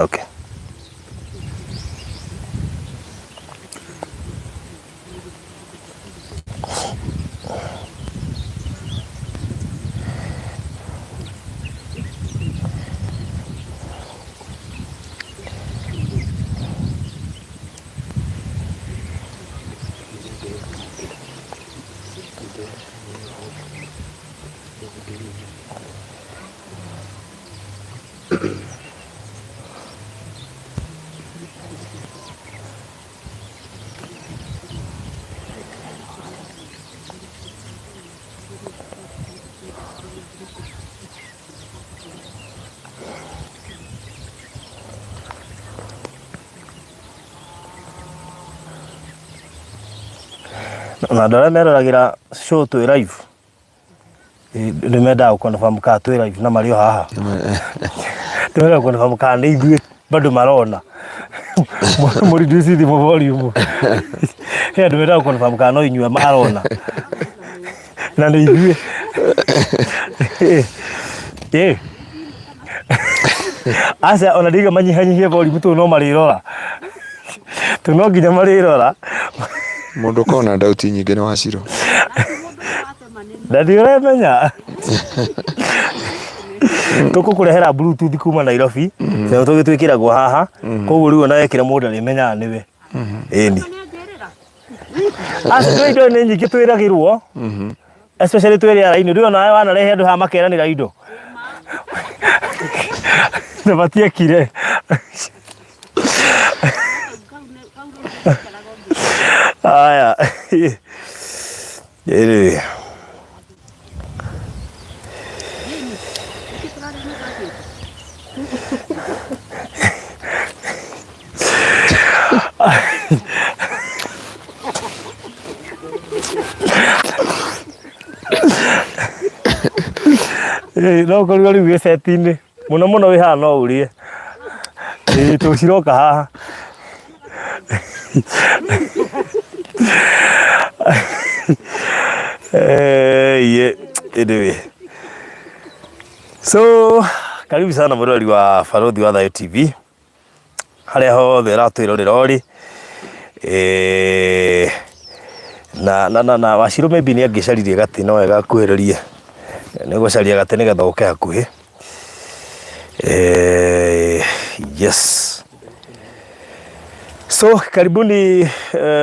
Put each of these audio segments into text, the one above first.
Okay. Na andũ arĩa meroragĩra show twĩ live nĩ mendaga gũ confirm kana twĩ live na marĩ o haha. Nĩ mendaga gũ confirm kana nĩ ithuĩ bado marona. Mũ reduce thimũ volume. He andũ mendaga gũ confirm kana no inyuĩ marona. Na nĩ ithuĩ. Ĩ. Aca ona ndingĩ manyihanyihie volume tondũ no marĩrora. Tondũ no nginya marĩrora. Mũndũ ũkoragwo na ndauti nyingĩ nĩ Wacirũ. Na nĩ ũramenya. Tũkũkũrehera bluetooth kuma Nairobi, nayo tũgĩtwĩkĩragwo haha, koguo rĩu ona wekĩra mũndũ arĩmenyaga nĩwe. Ĩni. Aca twĩ indo nĩ nyingĩ twĩragĩrwo. Especially twĩ rĩera-inĩ, ndũĩ onawe wanarehe andũ haha makeranĩra indo. Na matiekire. Haya. Anyway. Ĩĩ, no ũkorirwo rĩu wĩ set-inĩ mũno mũno wĩ haha no ũrĩe. Ĩĩ tũciroka haha. Eh, anyway. So, karibu sana mũrori wa Barũthi wa Thayũ TV harĩa hothe ũratwĩrorera ũrĩ eh, na na na na Wacirũ maybe nĩ angĩcaririe gatĩ no wega akuhĩrĩrie nĩ gũcaria gatĩ nĩgetha ũke hakuhĩ. Yes. So karibuni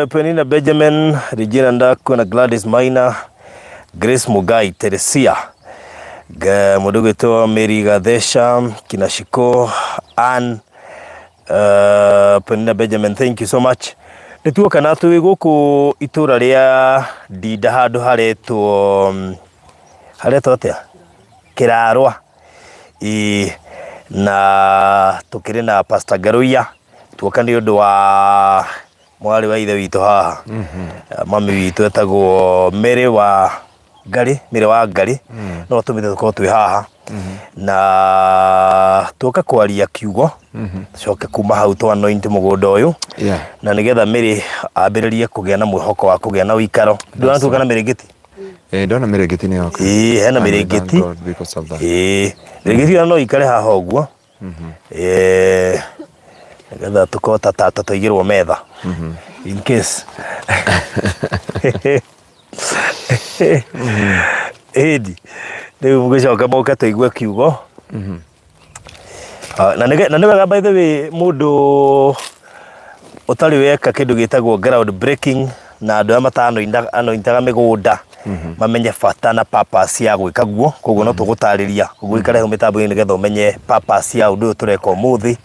Penina Benjamin, Regina Ndakwe na Gladys Maina, Grace Mugai, Teresia mũndũ ũgwĩtwo Mary Gathesha, Kinashiko, Ann, Penina Benjamin, thank you so much. Nĩ tuoka na twĩ gũkũ itũra rĩa Ndinda handũ haretwo haretwo atĩa? Kĩrarwa. Ĩĩ na tũkĩrĩ na Pastor Ngaruiya tuoka nĩ ũndũ wa mwarĩ wa ithe witũ haha. Mami witũ etagwo Mary wa Ngarĩ, Mary wa Ngarĩ no atũmĩte tũkorwo twĩ haha. Na tuoka kwaria kiugo tucoke kuma hau tũ anoint mũgũnda ũyũ na nĩgetha Mary ambĩrĩrie kũgĩa na mwĩhoko wa kũgĩa na ũikaro. Ndũrona tuoka na mĩrĩngĩti? Eh, ndona mĩrĩngĩti nĩ yoka. Ĩĩ, hena And we thank mĩrĩngĩti. God because of that. Ĩĩ, mĩrĩngĩti ĩyo no ikare haha ũguo. Eh, nĩgetha tũkorwo ta ta twaigĩrwo metha. In case. Ĩni, rĩu mũgĩcoka mũke tũigue kiugo. Ah, na nĩ na nĩ wega by the way mũndũ ũtarĩ weka kĩndũ gĩtagwo ground breaking na andũ arĩa matanointaga mĩgũnda mamenye bata na purpose ya gwĩka guo. Koguo no tũgũtarĩria ũguo ũikare hau mĩtambo-inĩ nĩgetha ũmenye purpose ya ũndũ ũyũ tũreka ũmũthĩ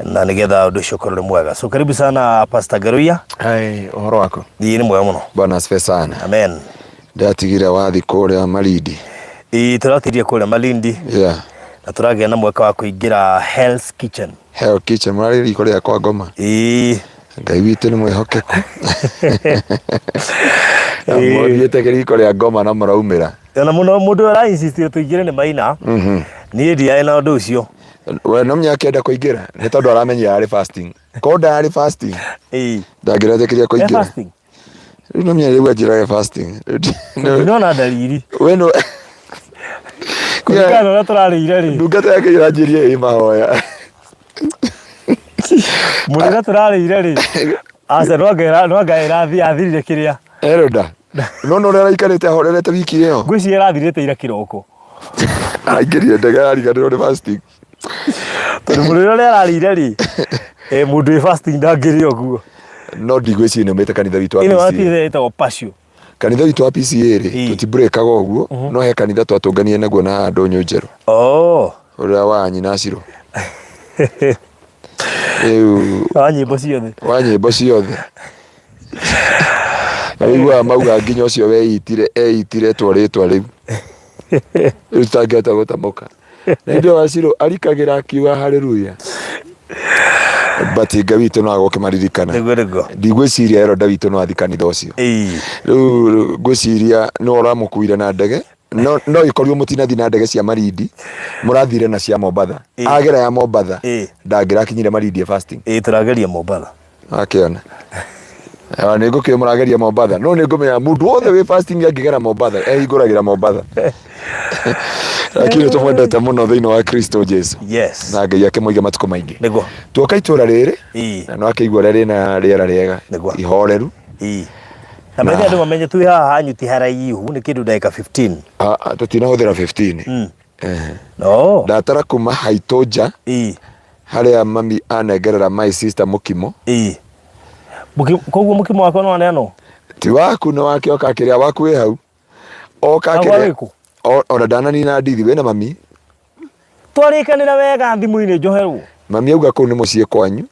na nĩgetha ũndũ ũcio ũkorwo ũrĩ mwega. So karibu sana Pastor Ngaruiya. Hai, ũhoro waku? Ĩĩ nĩ mwega mũno. Bwana asifiwe sana. Amen. Ndatigire wathi kũrĩa Malindi. Ĩĩ tũratirie kũrĩa Malindi. Yeah. Na tũragĩa na mweke wa kũingĩra Hell's Kitchen. Hell Kitchen, mũrarĩ riko rĩa kwa ngoma. Ĩĩ. Ngai witũ nĩ mwĩhokeku. Na mũthiĩte riko rĩa ngoma na mũraumĩra. Ona mũno mũndũ ũra insist tũingĩre nĩ Maina. Niĩ ndiarĩ na ũndũ ũcio. We no menya akĩenda kũingĩra nĩ tondũ aramenya arĩ fasting. Korwo ndarĩ fasting. Ĩĩ. Ndangĩretĩkĩria kũingĩra. Fasting. Rĩu no menya rĩu anjĩrage fasting. Ndinona ndariri. We no Kũringana na ũrĩa tũrarĩire rĩ. Ndungata yake ĩranjĩria ĩ mahoya. Mũrĩra tũrarĩire rĩ. Aca no anga no anga ĩrathi athirire kĩrĩa. Elder no no ũrĩa araikarĩte ahorerete wiki ĩyo. Ngwĩciria ĩrathirĩte ira kĩroko. Araingĩrire ndege arariganĩrwo nĩ fasting. Tondũ mũrĩre ũrĩa ararĩire rĩ, eh, mũndũ wĩ fasting ndangĩrĩa ũguo. No ndigwĩciria nĩ aumĩte kanitha witũ wa Ĩno PCA. watire ĩtagwo passion. Kanitha witũ wa PCA rĩ, tũtibrĩkaga ũguo, no he kanitha twatũnganire naguo na ndũnyũ njerũ. Oh. Ũrĩa wa nyina Ciro. Rĩu Wa nyĩmbo ciothe. wa nyĩmbo ciothe. Aiguaga mauga nginya ũcio weitire eitire two rĩtwa rĩu. Rĩu tũtangĩhota gũtamũka. Na hĩndĩ ĩyo Wacirũ arikagĩra akiuga haleluya. But Ngai witũ no agũkĩmaririkana. Nĩguo nĩguo. Ndigwĩciria Elder witũ no athi kanitha ũcio. Ĩĩ. Rĩu ngwĩciria nĩwe ũramũkuire na ndege no no ikorirwo mũtinathi na ndege cia Malindi mũrathire na cia Mombatha. Ĩĩ. Agera ya Mombatha Ĩĩ. ndangĩrakinyire Malindi e fasting. Ĩĩ tũrageria Mombatha. Akĩona. Ona nĩ ngũkĩũĩ mũrageria Mombatha no nĩ ngũmenya mũndũ wothe wĩ fasting angĩgera Mombatha ehingũragĩra Mombatha. Lakini tũmwendete mũno thĩinĩ wa Kristo Jesu. Yes. Na Ngai akĩmũiga matukũ maingĩ. Nĩguo. Tuoka itũra rĩrĩ Ĩĩ. na no akĩigua ũrĩa rĩna rĩera rĩega Nĩguo. ihoreru. Ĩĩ. Na maithe andũ mamenye twĩ haha hanyu ti haraihu nĩ kĩndũ ndagĩka 15. Ah, ah, tũtinahũthĩra 15. Eh. No. Ndatara kuma haitũ nja Ĩĩ. harĩa mami anengerera my sister mũkimo. Ĩĩ. Koguo mũkimo wakwa no waneanwo? Ti waku nĩ wake oka akĩrĩa waku wĩ hau. Oka Wakwa akĩrĩa. wĩkũ? Ona ndananina ndithi wĩna mami. Twarĩkanĩra wega thimũ-inĩ njoherwo. Mami auga kũu nĩ mũciĩ kwanyu.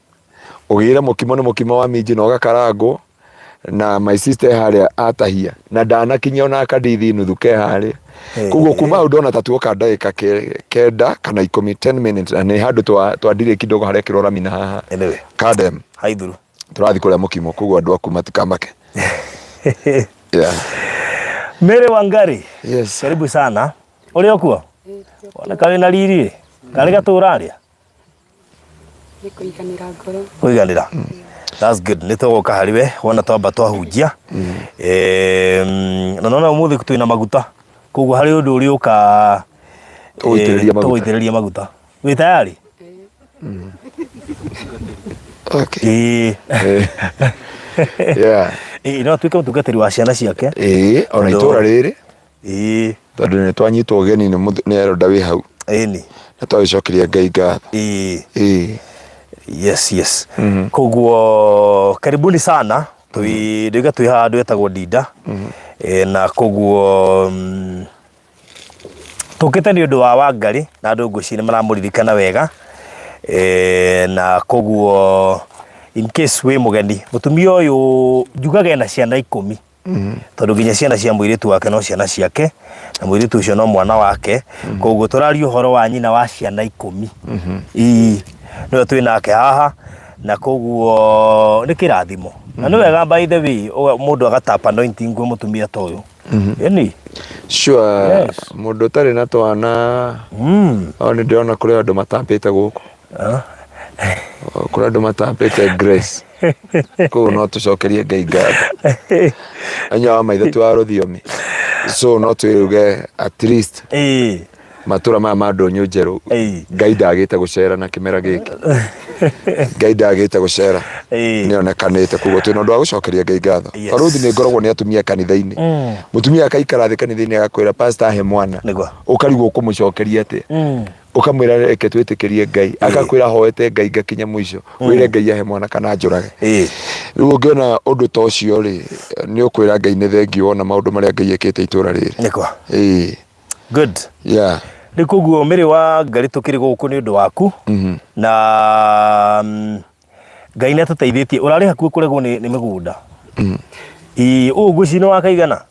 Ũgĩre mũkimo nĩ mũkimo wa minji na ũgakarangwo na my sister harĩa atahia na ndanakinyia ona kandithi nuthu ke harĩa. Koguo kuma hau ndona ta tuoka ndagĩka kenda kana ikũmi 10 minutes na nĩ handũ twandire kidogo harekĩrwo rami na haha. Anyway. Kadem. Haithuru. Tũrathiĩ kũrĩa mũkimo koguo andũ aku matikamake. Yeah. Mary Wangari. Yes. Karibu sana. Ũrĩ o kuo? Woneka wĩna riri. Karĩ gatũra arĩa? Nĩ kũiganĩra ngoro. Kũiganĩra. That's good. Nĩ tũgũka harĩ we wona twamba twahunjia. Na nona ũmũthĩ twĩna maguta. Koguo harĩ ũndũ ũrĩũka Tũgũitĩrĩria maguta. Tũgũitĩrĩria maguta. Wĩ tayari? Okay. Ĩĩ. Yeah. Ĩĩ no atuĩke mũtungatĩri wa ciana ciake. Ĩĩ, ona Tondũ- itũra rĩrĩ Ĩĩ. tondũ nĩ twanyitwo ũgeni nĩ Elder wĩ hau Ĩni. na twagĩcokeria Ngai ngatho. Ĩĩ. Ĩĩ. Yes. Koguo karibuni sana. Twĩ ndoiga twĩ handũ etagwo Ndinda. Na koguo tũkĩte nĩ ũndũ wa Wangari na andũ ngwĩciria nĩ maramũririkana wega. Na koguo in case wĩ mũgeni, mũtumia ũyũ njugaga ena ciana ikũmi. Tondũ nginya ciana cia mũirĩtu wake no ciana ciake na mũirĩtu ũcio no mwana wake. Koguo tũraria ũhoro wa nyina wa ciana ikũmi. Ĩĩ, nĩwe twĩ nake haha na koguo nĩ kĩrathimo. Na nĩ wega by the way mũndũ agatap anointing kwĩ mũtumia ta ũyũ. Ĩni. Sure, Yes. mũndũ ũtarĩ na twana o nĩ ndĩrona kũrĩ andũ matambĩte gũkũ. Kũrĩ andũ matambĩte Grace. Koguo no tũcokerie Ngai ngatho. Anya wa maitho ti wa rũthiomi. So no twĩruge at least Ĩĩ. Matũra maya ma ndũnyũ njerũ Ĩĩ. Ngai ndagĩte gũcera na kĩmera gĩkĩ. Ngai ndagĩte gũcera. Ĩĩ. Nĩonekanĩte koguo twĩna ũndũ wa gũcokeria Ngai ngatho. Yes. Barũthi nĩ ngoragwo nĩ atumia kanitha-inĩ. Mũtumia akaikara thĩ kanitha-inĩ agakwĩra pastor he mwana. Nĩguo. Ũkarigwo ũkũmũcokeria atĩa. Ũkamwĩra reke twĩtĩkĩrie Ngai. Agakwĩra hoete Ngai ngakinya mũico. Wĩre Ngai ahe mwana kana anjũrage. Ĩĩ. Rĩu ũngĩona ũndũ ta ũcio rĩ, nĩ ũkwĩra Ngai nĩ thengiũ wona maũndũ marĩa Ngai ekĩte itũra rĩrĩ. Nĩguo. Ĩĩ. Good. Yeah. Rĩu koguo Mary wa Ngarĩ tũkĩrĩ gũkũ nĩ ũndũ waku na Ngai nĩ atũteithĩtie ũrarĩ hakuhĩ kũregwo nĩ mĩgũnda. Ĩĩ ũũ ngwĩciria nĩ wa kaigana?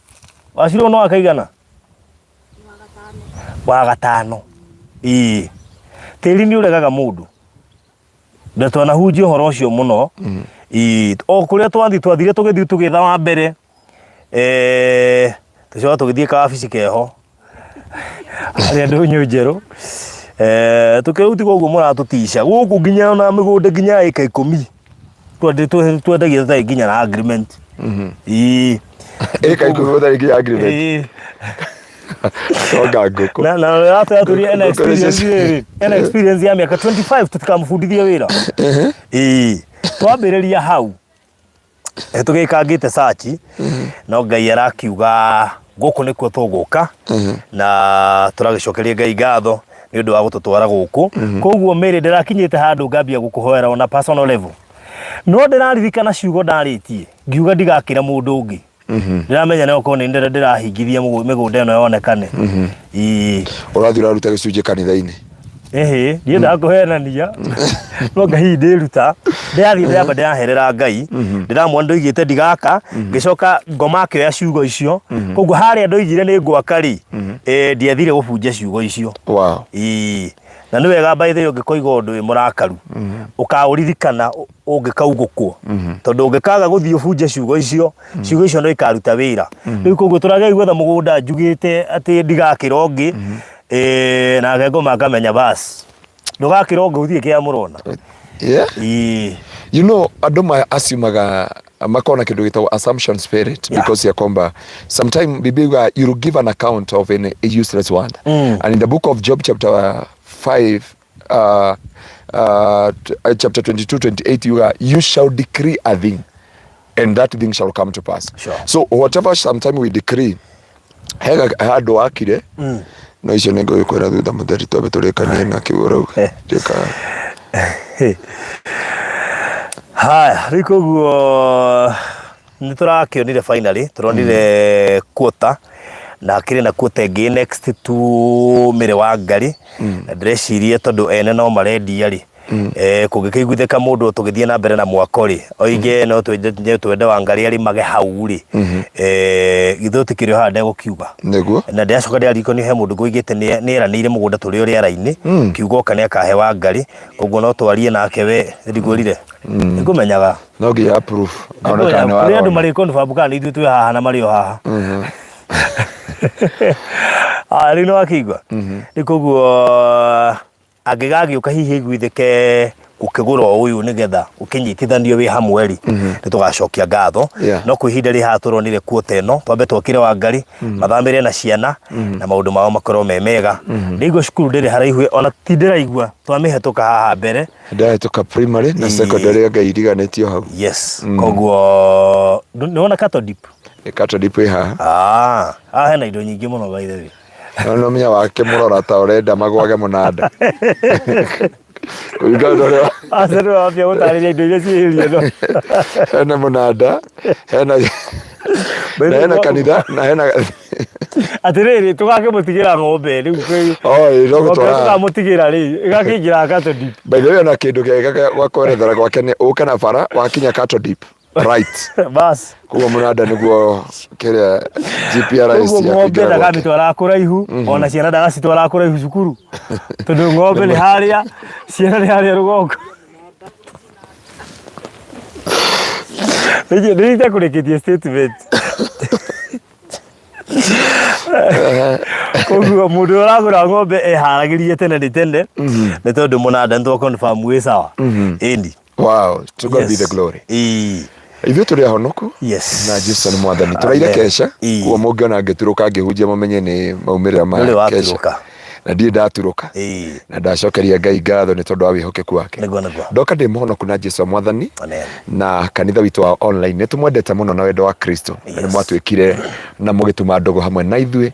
Wacirwo nĩ wa kaigana? Wa gatano. Ĩĩ. Tĩri nĩ ũregaga mũndũ. Na twanahunjia ũhoro ũcio mũno. Ĩĩ o kũrĩa twathiĩ twathire tũgĩthiĩ tũgĩetha wa mbere tũcoka tũgĩthiĩ kawabici keho harĩa ndũnyũ njerũ tũkĩrwo tiga ũguo mũratũtica gũkũ nginya ona mĩgũnda nginya ĩka ikũmi twendagia tũtarĩ nginya na agreement. Ĩĩ. Ĩka ikũmi mũtarĩ nginya agreement. Ĩĩ. Tonga ngũkũ. Na na atũria ena Ngũkũ experience nĩcio- rĩrĩ, ena experience ya mĩaka 25 tũtikamũbundithie wĩra. Ĩĩ. Twambĩrĩria hau tũgĩkangĩte search no Ngai arakiuga gũkũ nĩkuo tũgũka na tũragĩcokeria Ngai ngatho nĩ ũndũ wa gũtũtwara gũkũ. Koguo Mary ndĩrakinyĩte handũ ngambia gũkũhoera ona personal level. No ndĩraririkana ciugo ndarĩtie ngiuga ndigakĩra mũndũ ũngĩ. Ndĩramenya no korwo nĩ ndĩra ndĩrahingithia mĩgũnda ĩno yonekane. Ĩĩ. Ũrathiĩ ũraruta gĩcunjĩ kanitha-inĩ. Ĩhĩ, ndiendaga kũhenania no nga hihi ndĩruta ndĩrathiĩ ndĩramba ndĩraherera Ngai ndĩramwona ndoigĩte ndigaka ngĩcoka ngoma akĩoya ciugo icio koguo harĩa ndoigire nĩ ngwaka rĩ eh, ndiathire gũbunja ciugo icio. Ĩĩ. Na nĩ wega by the way ũngĩkoiga ũndũ wĩ mũrakaru ũkaũririkana ũngĩkaugũkwo tondũ ũngĩkaga gũthiĩ ũbunje ciugo icio ciugo icio no ikaruta wĩra. Rĩu koguo tũrageria gwetha mũgũnda njugĩte atĩ ndigakĩra ũngĩ eh, nake ngoma akamenya bas ndũgakĩra ũngĩ gũtirĩ kĩa mũrona. Ĩĩ. You know, andũ ma assumaga makona kindu gitagwo assumption spirit. Because ya kwamba sometime Biblia yuga you will give an account of an a useless word. And in the book of Job chapter 5 chapter 22 28 yuga you shall decree a thing and that thing shall come to pass. So whatever sometime we decree hega handũ wakire no icio nĩ ngũgĩkwĩra thutha mũtheri twambe tũrĩkanie na kĩu ũrauga. Ndĩka Haya, rĩu koguo nĩ tũrakĩonire finally tũronire quota na kĩrĩ na quota ĩngĩ next to Mĩrĩ wa Ngarĩ na ndĩreciria tondũ ene no marendia rĩ eh, kũngĩkĩiguithĩka mũndũ tũgĩthiĩ na mbere na mwako rĩ oige no twende twende Wangarĩ arĩmage hau rĩ eh, githĩ tũtikĩrĩ o haha ndegũkiuga. Nĩguo. Na ndĩracoka ndĩraririkanio he mũndũ ngũigĩte nĩ eranĩire mũgũnda tũrĩ o rĩera-inĩ kiugo oka nĩ akahe Wangarĩ koguo no twarie nake we ndigwĩrire nĩngũmenyaga. No nginya approve one kana nĩ kũrĩ andũ warona. marĩ confirm kana nĩ ithuĩ twĩ haha na marĩ o haha. Ah, rĩu nĩ wakĩigua rĩu koguo angĩgagĩũka hihi aiguithĩke gũkĩgũra o ũyũ nĩgetha ũkĩnyitithanio wĩ hamwe rĩ nĩ tũgacokia ngatho. No kwĩ ihinda rĩ haha tũronire kuota ĩno twambe twakĩre Wangarĩ mathamĩre na ciana na maũndũ mao makorwo me mega. Ndĩraigua cukuru ndĩrĩ haraihu ona ti ndĩraigua twamĩhetũka haha mbere. Ndahĩtũka primary na secondary anga iriganĩtio hau. Yes, koguo nĩwona Catodip? Catodip ĩ haha. Ah, haha hena indo nyingĩ mũno by the way. No no menya wake mũrora ta ũrenda magwage mũnanda. Kũringana na ũrĩa Aca nĩ wambia gũtarĩria indo iria ciĩhĩrie no. Hena mũnanda, hena na hena kanitha na hena Atĩrĩrĩ, tũgakĩmũtigĩra ng'ombe rĩu Oh, ĩ, no gũtwara. Tũkamũtigĩra rĩ, ĩgakĩingĩra Catodip. By the way, ona kĩndũ kĩega gwa kwerethera gwake nĩ ũke na bara wakinya Catodip right. Bas. Koguo mũnanda nĩguo kĩrĩa GPRS Koguo ya ng'ombe kũingĩra gwake. ndagamitwaraga kũraihu ona ciana ndagacitwaraga kũraihu cukuru tondũ ng'ombe nĩ harĩa ciana nĩ harĩa rũgongo. Nĩ itekũrĩkĩtie statement. Koguo mũndũ ũrĩa ũragũra ng'ombe eharagĩrie tene nĩ tene nĩ tondũ mũnanda nĩ twa confirm wĩ sawa. Ĩni. Wow, to God be the glory. Ĩĩ. Ithuĩ tũrĩ ahonoku na Jesu nĩ mwathani. Tũraire Amen. kesha Ĩĩ. kuo mũngĩona ngĩturũka ngĩhunjia mũmenye nĩ maumĩrĩra ma Ndũrĩ kesha. waturũka. Na ndirĩ ndaturũka. Ĩĩ. Na ndacokeria Ngai ngatho nĩ tondũ wa wĩhokeku wake. Nĩguo nĩguo. Ndoka ndĩ mũhonoku na Jesu mwathani. Amen. Na kanitha witũ wa online nĩ tũmwendete mũno na wendo wa Kristo. Na nĩ mwatuĩkire na mũgĩtuma ndũgũ hamwe na ithuĩ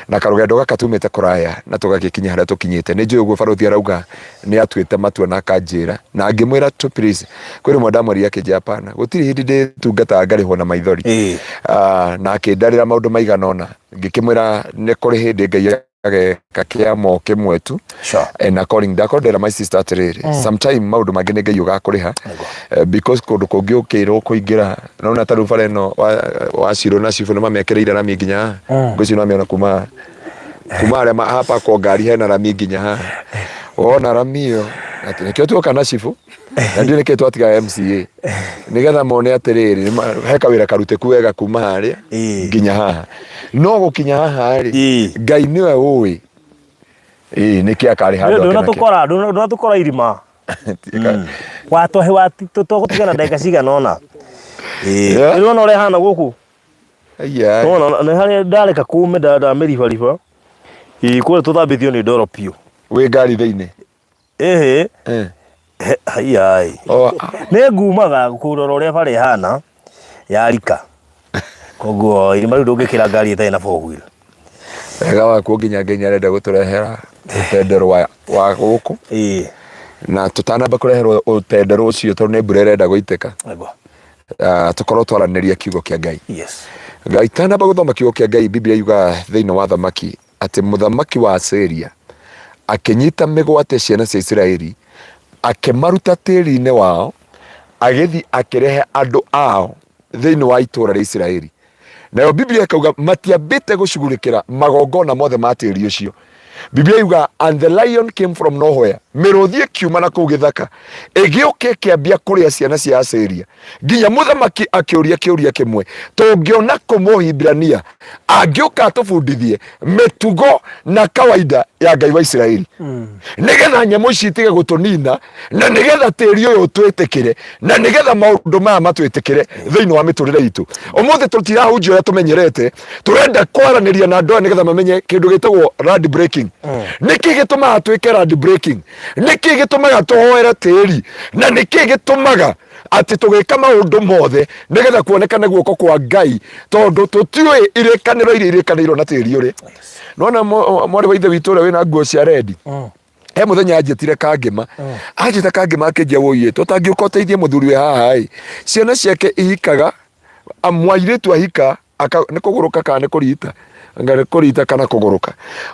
na karũgendo gaka tumĩte kũraya na tũgagĩkinya harĩa tũkinyĩte. Nĩ njũĩ ũguo barũthi arauga nĩ atuĩte matua na akanjĩra na ngĩmwĩra tu please kwĩ rĩmwe ndamwĩrire akĩnjĩra hapana gũtirĩ hĩndĩ ndĩtungataga ngarĩhwo na maithori. Ah, na akĩndarĩra maũndũ maigana ũna ngĩkĩmwĩra nĩ kũrĩ hĩndĩ Ngai ageka kĩama o kĩmwe tu. And according ndakorwo ndera my sister atĩrĩrĩ sometime maũndũ mangĩ nĩ Ngai ũgakũrĩha. Because kũndũ kũngĩ ũkĩrwo kũingĩra nona ta rĩu bara ĩno wa Cirũ na Cibũ nĩ mamĩakĩrĩire rami nginya haha. Ngwĩciria nĩwamĩona kuma kuma harĩa hapakwo ngari hena rami nginya haha wona rami ĩyo atĩ nĩkĩo tuoka na cibũ na ndiũ nĩkĩo twatiga MCA nĩgetha mone atĩrĩrĩ he kawĩra karutĩku wega kuma harĩa nginya haha no gũkinya haha rĩ Ngai nĩwe ũĩ ĩĩ nĩkĩ akarĩ handũ ake nakĩo. Ndũnatũkora irima watwahe tũgũtigana ndagĩka cigana ũna. Ĩĩ. Nĩwona ũrĩa hana gũkũ? Aya. Nĩwona nĩ harĩa ndareka kũme ndamĩribariba. Ĩĩ kũrĩa tũthambĩtio nĩ ndoro biũ. Wĩ ngari thĩinĩ? Ĩhĩ. Eh. Haiya. Oh. Nĩ ngumaga kũrora ũrĩa bara ĩhana yarika. Koguo irima rĩu ndũngĩkĩra ngari ĩtarĩ na four wheel. Wega wakuo nginya Ngai nĩarenda gũtũrehera ũtendero wa, wa gũkũ. Ĩĩ. Na tũtanamba kũreherwo ũtendero ũcio tondũ nĩ mbura ĩrenda gũitĩka. Nĩguo. Tũkorwo twaranĩria kiugo kĩa Ngai. Yes. Itanamba gũthoma kiugo kĩa Ngai, Biblia yugaga thĩinĩ wa Thamaki atĩ mũthamaki wa Asiria akĩnyita mĩgwate ciana cia Isiraeli, akĩmaruta tĩri-inĩ wao, agĩthiĩ akĩrehe andũ ao thĩinĩ wa itũũra rĩa Isiraeli. Nayo Biblia ĩkauga matiambĩte gũcugurĩkĩra magongona mothe ma tĩri ũcio. Biblia yuga and the lion came from nowhere, mĩrũthi ĩkiuma na kũu gĩthaka ĩgĩũka ĩkĩambia kũrĩa ciana cia Asiria, nginya mũthamaki akĩũria kĩũria kĩmwe, tũngĩona kũ Mũhibirania angĩũka atũbundithie mĩtugo na kawaida ya Ngai wa Isiraeli, nĩgetha nyamũ ici itige gũtũnina, na nĩgetha tĩri ũyũ ũtwĩtĩkĩre, na nĩgetha maũndũ maya matwĩtĩkĩre thĩinĩ wa mĩtũrĩre itũ. Ũmũthĩ tũtirahunjia ũrĩa tũmenyerete, tũrenda kwaranĩria na andũ aya nĩgetha mamenye kĩndũ gĩtagwo land breaking. Nĩkĩ gĩtũmaga twĩke land breaking? Nĩkĩ gĩtũmaga tũhoere tĩri? Na nĩkĩ gĩtũmaga atĩ tũgĩka maũndũ mothe nĩgetha kuonekane guoko kwa Ngai, tondũ tũtiũĩ irĩkanĩro iria irĩkanĩirwo na tĩri ũrĩa. Nĩwona mwarĩ wa ithe witũ ũrĩa wĩna nguo cia rendi? He mũthenya anjĩtire kangĩma, anjĩta kangĩma akĩnjia wũiĩ tũtangĩũka ũteithie mũthuri wĩ haha ĩ, ciana ciake ihikaga, mwairĩtu ahika aka, nĩ kũgũrũka kana nĩ kũrita, anga nĩ kũrita kana kũgũrũka,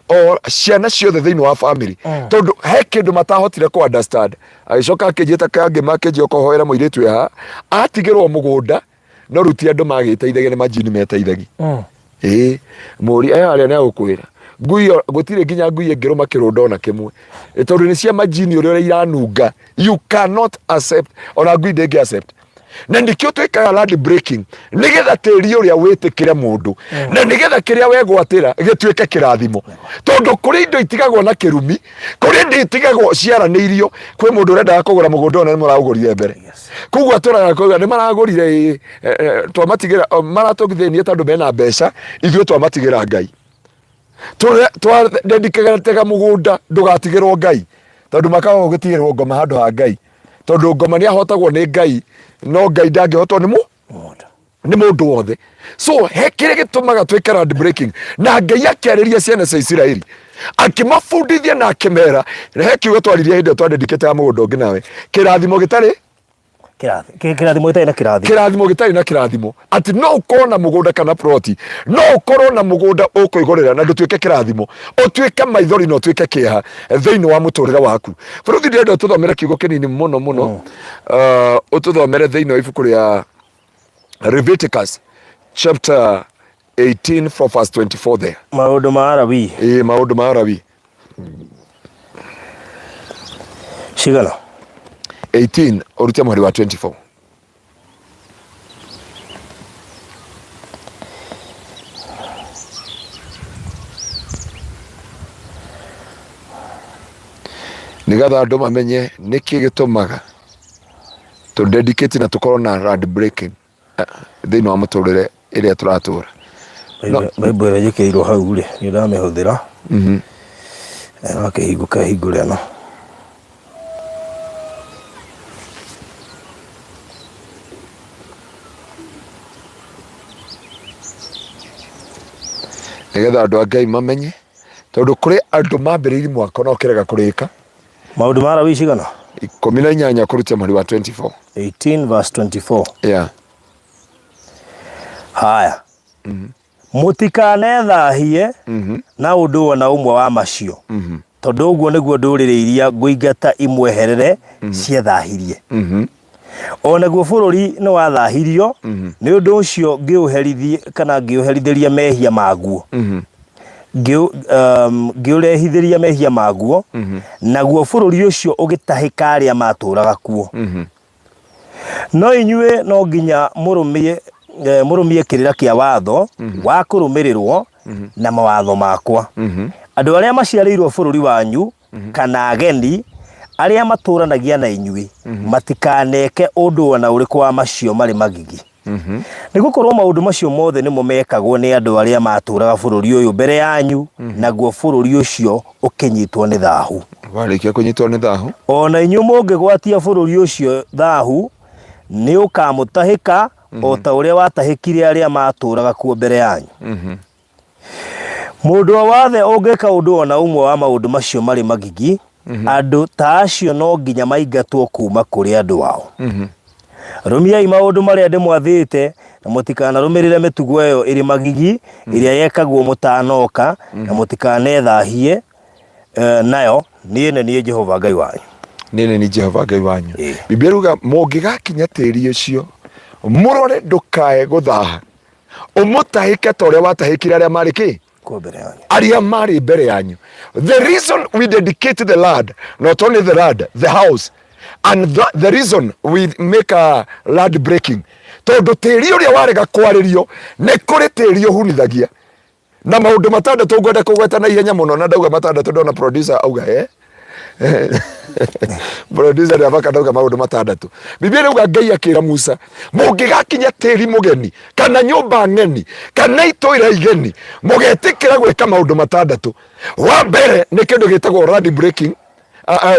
o ciana ciothe thĩinĩ wa family, tondũ he kĩndũ matahotire kũ understand. Agĩcoka akĩnjĩta kangĩma akĩnjia ũkohoera mũirĩtu wĩ haha atigĩrwo mũgũnda, no rĩu ti andũ magĩteithagia, nĩ majini meteithagia. Ĩĩ mũri aya arĩa nĩ agũkwĩra ngui gũtirĩ nginya ngui ĩngĩrũma kĩrũndo ona kĩmwe, tondũ nĩ cia majini ũrĩa iranunga, you cannot accept, ona ngui ndĩngĩ accept. Na nĩkĩo twĩkaga land breaking, nĩgetha tĩri ũrĩa wĩtĩkĩre mũndũ, na nĩgetha kĩrĩa wegwatĩra gĩtuĩke kĩrathimo, tondũ kũrĩ indo itigagwo na kĩrumi, kũrĩ indo itigagwo ciaranĩirio. Kwĩ mũndũ ũrendaga kũgũra mũgũnda ũyũ na nĩ mũraũgũrire mbere, koguo atũraga kuga nĩ maragũrire, ĩ, twamatigĩra, maratũthĩnia tondũ mena mbeca, ithuĩ twamatigĩra Ngai. Twadedicatega mũgũnda ndũgatigĩrwo Ngai, tondũ makaga gũtigĩrwo ngoma handũ ha Ngai, tondũ ngoma nĩ ahotagwo nĩ Ngai, no Ngai ndangĩhotwo nĩ nĩ mũndũ wothe. So he kĩrĩa gĩtũmaga twĩke land breaking, na Ngai akĩarĩria ciana cia Isiraeli akĩmabundithia na akĩmera, he kiugo twaririe hĩndĩ ĩyo twadedicate ya mũgũnda ũngĩ nawe, kĩrathimo gĩtarĩ Kĩrathimo gĩtarĩ na kĩrathimo, kĩrathimo gĩtarĩ na kĩrathimo, atĩ no ũkorwo na mũgũnda kana ploti, no ũkorwo na mũgũnda ũkũigũrĩra na ndũtuĩke kĩrathimo, ũtuĩke maithori na ũtuĩke kĩeha thĩinĩ wa mũtũrĩre waku. Bũrũthi, ndĩrenda ũtũthomere kiugo kĩnini mũno mũno, ũtũthomere thĩinĩ wa ibuku rĩa Leviticus chapter 18 from verse 24 there. Maũndũ ma Alawii. Ĩĩ, maũndũ ma Alawii. Cigana? 18 ũrute mũhari wa 24. Nĩgetha andũ mamenye nĩkĩ gĩtũmaga tũ dedicate na tũkorwo na land breaking thĩinĩ wa mũtũrĩre ĩrĩa tũratũra. Bible ĩrĩa njĩkĩrĩirwo hau rĩ, nĩ ndamĩhũthĩra. Wakĩhingũka hingũre ĩno. Nĩgetha andũ a Ngai mamenye, tondũ kũrĩ andũ mambĩrĩirie mwako na ũkĩrega kũrĩka. Maũndũ ma Alawii cigana? 18 kũruta mũhari wa 24. 18 verse 24. Yeah. Haya. Mũtikanethahie na ũndũ o na ũmwe wa macio, tondũ ũguo nĩguo ndũrĩrĩ iria ngũingata imweherere ciethahirie. O naguo bũrũri nĩ wathahirio, nĩ ũndũ ũcio ngĩũherithia kana ngĩũherithĩria mehia maguo. Ngĩũrehithĩria mehia maguo, naguo bũrũri ũcio ũgĩtahĩka arĩa maatũũraga kuo. No inyuĩ no nginya mũrũmie mũrũmie kĩrĩra kĩa watho wa kũrũmĩrĩrwo na mawatho makwa. Andũ arĩa maciarĩirwo bũrũri wanyu kana ageni arĩa matũũranagia na inyuĩ matikaneke ũndũ o na ũrĩkũ wa macio marĩ magigi. Nĩ gũkorwo maũndũ macio mothe nĩmo mekagwo nĩ andũ arĩa matũũraga bũrũri ũyũ mbere yanyu, naguo bũrũri ũcio ũkĩnyitwo nĩ thahu. Warĩkia kũnyitwo nĩ thahu. O na inyuĩ mũngĩgwatia bũrũri ũcio thahu, nĩ ũkamũtahĩka o ta ũrĩa watahĩkire arĩa matũũraga kuo mbere yanyu. Mũndũ o wothe ũngĩka ũndũ o na ũmwe wa maũndũ macio marĩ magigi, andũ ta acio no nginya maingatwo kuuma kũrĩ andũ ao. Rũmiai maũndũ marĩa ndĩmwathĩte, na mũtikanarũmĩrĩre mĩtugo ĩyo ĩrĩ magigi ĩrĩa yekagwo mũtanoka, na mũtikanethaahie nayo. Niĩ nĩ niĩ Jehova Ngai wanyu. Niĩ nĩ niĩ Jehova Ngai wanyu. Biblia ĩruga mũngĩgakinya tĩri ũcio mũrore ndũkae gũthaha ũmũtahĩke ta ũrĩa watahĩkire arĩa marĩ kĩ Kuo mbere yanyu. Arĩa marĩ mbere yanyu. The reason we dedicate the land, not only the land, the house, and the reason we make a land breaking, tondũ tĩri ũrĩa warega kwarĩrio nĩ kũrĩ tĩri ũhunithagia na maũndũ matandatũ ngwenda kũgweta na ihenya mũno. Na ndauga matandatũ, ndona producer auga eh producer nĩ abaka. Ndauga maũndũ matandatũ, Biblia ĩrauga Ngai akĩra Musa, mũngĩgakinya tĩri mũgeni kana nyũmba ng'eni kana itũira igeni, mũgetĩkĩra gwĩka maũndũ matandatũ. Wa mbere nĩ kĩndũ gĩtagwo land breaking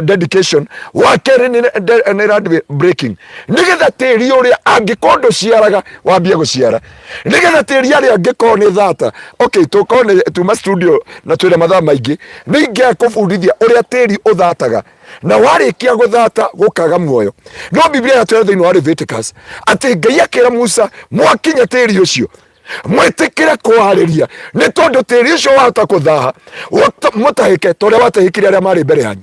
dedication. Wa kerĩ nĩ land breaking, nĩgetha tĩri ũrĩa angĩkorwo ndũciaraga wambie gũciara, nĩgetha tĩri arĩa angĩkorwo nĩ thata. Okay, tũkorwo nĩ tuma studio na twĩna mathaa maingĩ, nĩ ingĩaga kũbundithia ũrĩa tĩri ũthataga na warĩkia gũthata gũkaga muoyo. No Biblia yatwĩra thĩinĩ wa Leviticus atĩ Ngai akĩra Musa, mwakinya tĩri ũcio mwĩtĩkĩre kũharĩria, nĩ tondũ tĩri ũcio wahota kũthaha mũtahĩke ta ũrĩa watahĩkire arĩa marĩ mbere yanyu.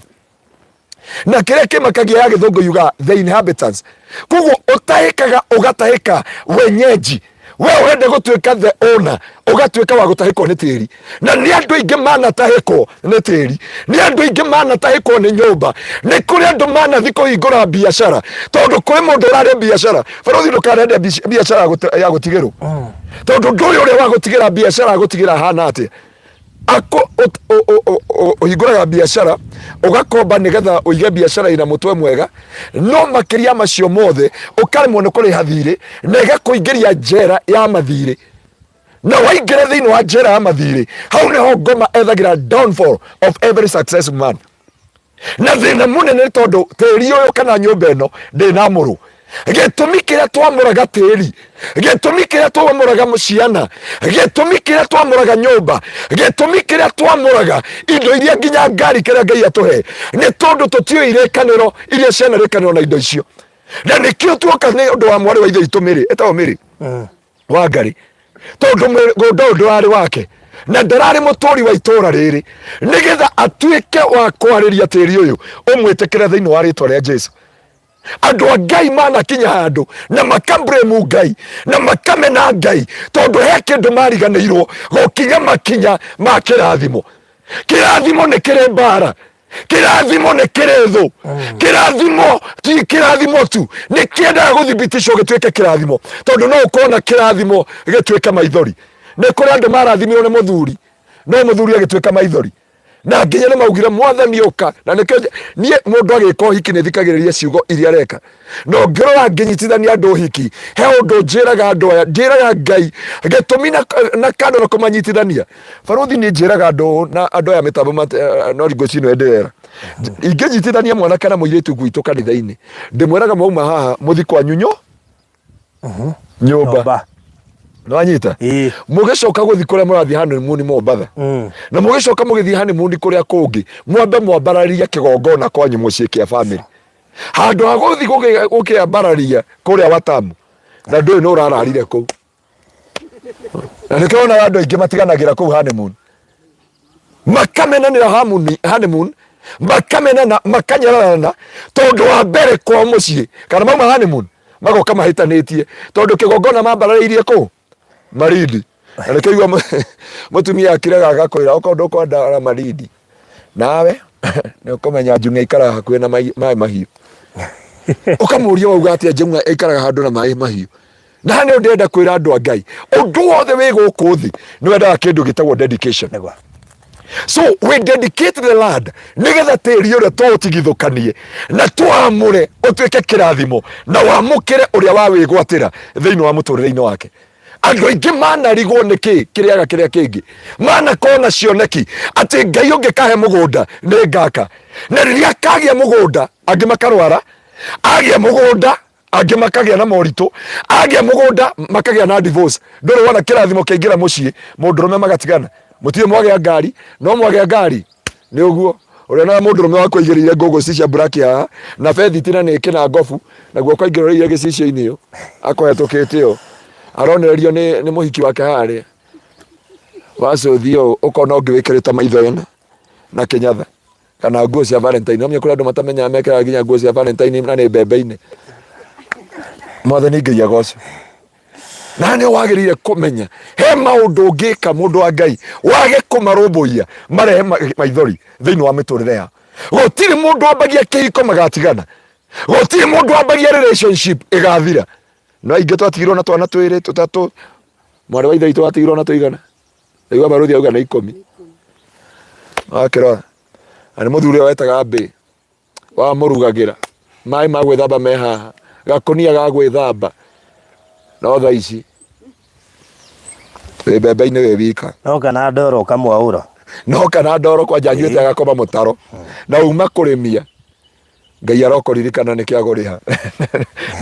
Na kĩrĩa kĩmakagia ya Gĩthũngũ yuga the inhabitants. Koguo ũtahĩkaga ũgatahĩka wenyeji, we ũrenda gũtuĩka the owner, ũgatuĩka wa gũtahĩkwo nĩ tĩri. Na nĩ andũ aingĩ manatahĩkwo nĩ tĩri, nĩ andũ aingĩ manatahĩkwo nĩ nyũmba, nĩ kũrĩ andũ manathi kũhingũra biacara, tondũ kũrĩ mũndũ ũrarĩa biacara. Barothi, ndũkanende biacara ya gũtigĩrwo, tondũ ndũĩ ũrĩa wa gũtigĩra biacara agũtigĩra hana atĩa. Ako ũhingũraga biacara ũgakomba nĩgetha ũige biacara ina mũtwe mwega, no makĩria macio mothe ũkaremwo nĩ kũrĩha thirĩ na ĩgakũingĩria njera ya mathirĩ. Na waingĩra thĩinĩ wa njera ya mathirĩ, hau nĩho ngoma ethagĩra downfall of every successful man. Na thĩna mũnene nĩ tondũ tĩri ũyũ kana nyũmba ĩno ndĩnamũrwo. Gĩtũmi kĩrĩa twamũraga tĩri, gĩtũmi kĩrĩa twamũraga ciana, gĩtũmi kĩrĩa twamũraga nyũmba, gĩtũmi kĩrĩa twamũraga indo iria nginya ngari kĩrĩa Ngai atũhe, nĩ tondũ tũtiũĩ irĩkanĩro iria cianarĩkanĩrwo na indo icio. Na nĩkĩo tuoka nĩ ũndũ wa mwarĩ wa ithe witũ Mĩrĩ, ĩtagwo Mĩrĩ Wangari, tondũ mũgũnda ũyũ ndũrarĩ wake na ndararĩ mũtũri wa itũra rĩrĩ, nĩgetha atuĩke wa kwarĩria tĩri ũyũ ũmwĩtĩkĩre thĩinĩ wa rĩtwa rĩa Jesu. Andũ a Ngai manakinya handũ na makambremu Ngai na makamena Ngai, tondũ he kĩndũ mariganĩirwo gũkinya makinya ma kĩrathimo. Kĩrathimo nĩ kĩrĩ mbara, kĩrathimo nĩ kĩrĩ thũ. Kĩrathimo ti kĩrathimo tu, nĩ kĩendaga gũthibiticwo gĩtuĩke kĩrathimo, tondũ no ũkorwo na kĩrathimo gĩtuĩke maithori. Nĩ kũrĩ andũ marathimirwo nĩ mũthuri, no mũthuri agĩtuĩka maithori, na nginya nĩ maugire, "Mwathani, ũka." Na nĩkĩo niĩ mũndũ agĩka ũhiki nĩ thikagĩrĩria ciugo iria areka. Na ũngĩrora ngĩnyitithania andũ ũhiki, he ũndũ njĩraga andũ aya, njĩraga Ngai gĩtũmi na kando na kũmanyitithania. Barothi, nĩ njĩraga andũ ũũ, na andũ aya mĩtambo no ngwĩciria nĩwe ndĩrera, ingĩnyitithania mwanake na mũirĩtu gwitũ kanitha-inĩ, ndĩmwĩraga mwauma haha mũthi kwanyu nyũmba. Nyũmba. Nĩwanyita? Ĩĩ. Mũgĩcoka gũthiĩ kũrĩa mũrathiĩ honeymoon Mombatha, na mũgĩcoka mũgĩthiĩ honeymoon kũrĩa kũngĩ, mwambe mwambararia kĩgongona kwanyu mũciĩ kĩa family, handũ ha gũthiĩ gũkĩambararia kũrĩa Watamu, na ndũĩ nĩ ũrararire kũu. Na nĩkĩo wonaga andũ aingĩ matiganagĩra kũu honeymoon, makamenanĩra honeymoon, makamenana, makanyararana, tondũ wa mbere kwao mũciĩ kana mauma honeymoon magoka mahĩtanĩtie, tondũ kĩgongona mambararĩirie kũu Marindi. Na nĩkĩo igua mũtumia akiraga agakwĩra, okorwo ndũkwenda Marindi, nawe nĩ ũkũmenya njung'e ikaraga hakuhĩ na maĩ mahiũ. Ũkamũria, wauga atĩa? Njung'e ĩikaraga handũ na maĩ mahiũ. Na haha nĩho ndĩrenda kwĩra andũ a Ngai, ũndũ wothe wĩ gũkũ thĩ nĩ wendaga kĩndũ gĩtagwo dedication. Nĩguo. So we dedicate the land nigetha tĩri ũrĩa tũũtigithũkanie na twamũre ũtuĩke kĩrathimo na wamũkĩre ũrĩa wawĩgwatĩra thĩinĩ wa mũtũrĩre-inĩ wake. Andũ aingĩ manarigwo nĩ kĩ kĩrĩaga kĩrĩa kĩngĩ, manakorwo na cioneki atĩ Ngai ũngĩkahe mũgũnda nĩ ngaka, na rĩrĩa akagĩa mũgũnda angĩ makarwara, agĩa mũgũnda angĩ makagĩa na moritũ, agĩa mũgũnda makagĩa na divorce. Ndũrĩ wona kĩrathimo kĩaingĩra mũciĩ mũndũrũme magatigana, mũtirĩ mwagĩa ngari, no mwagĩa ngari nĩ ũguo ũrĩonaga mũndũrũme waku aigĩrĩire ngũngũ cia black haha na bethiti na nĩ kĩna ngobu na guoko aingĩrĩire gĩcicio-inĩ ũ akũhetũkĩte ũ aronererio nĩ, nĩ mũhiki wake harĩa wacũthi ũũ ũkona ũngĩ wĩkĩrĩte maitho ĩna na kĩnyatha kana nguo cia Valentine. Nomenya kũrĩ andũ matamenyaga mekĩraga nginya nguo cia Valentine na nĩ mbembe-inĩ. Mwathani Ngai agocwo. Na nĩ wagĩrĩire kũmenya he maũndũ ũngĩka mũndũ wa Ngai wage kũmarũmbũiya marehe maithori thĩinĩ wa mĩtũrĩre yao. Gũtirĩ mũndũ wambagia kĩhiko magatigana. Gũtirĩ mũndũ wambagia relationship ĩgathira. No aingĩ twatigirwo na twana twĩrĩ tũtatũ, mwarĩ wa ithe witũ atigirwo na tũigana. Ndaigua barũthi auga nĩ ikũmi. Wakĩrora na nĩ mũthuri ũrĩa wetaga mbĩ wamũrugagĩra maĩ ma gwĩthamba me haha gakũnia ga gwĩthamba no thaa ici wĩ mbembe-inĩ wĩ wika. No kana ndoro ũkamwaũra. No kana ndoro kwanja anyuĩte agakoma mũtaro na uma kũrĩmia. Ngai arokũririkana nĩkĩo agũrĩha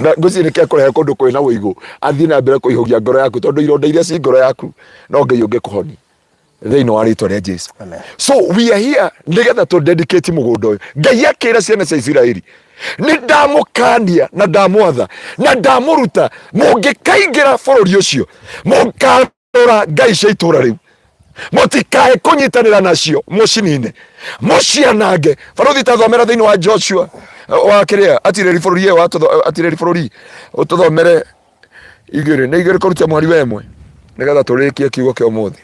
na ngwĩciria nĩkĩo akũrehe kũndũ kwĩna ũigũ athiĩ na mbere kũihũgia ngoro yaku tondũ ironda iria ci ngoro yaku no Ngai ũngĩkũhonia thĩinĩ wa rĩtwa rĩa Jesu. Amen. So we are here nĩgetha tũ dedicate mũgũnda ũyũ. Ngai akĩra ciana cia Isiraeli nĩ ndamũkania na ndamwatha na ndamũruta mũngĩkaingĩra bũrũri ũcio mũka rora ngai cia itũra rĩu mũtikae kũnyitanĩra nacio mũcinine mũcianange. Barũthi ta thomera thĩinĩ wa Joshua wa kĩrĩa atirĩri bũrũri ĩyo atirĩri bũrũri ũtũthomere igĩrĩ nĩ igĩrĩ kũruta mweri wa ĩmwe nĩgetha tũrĩkie kiugo kĩa ũmũthĩ.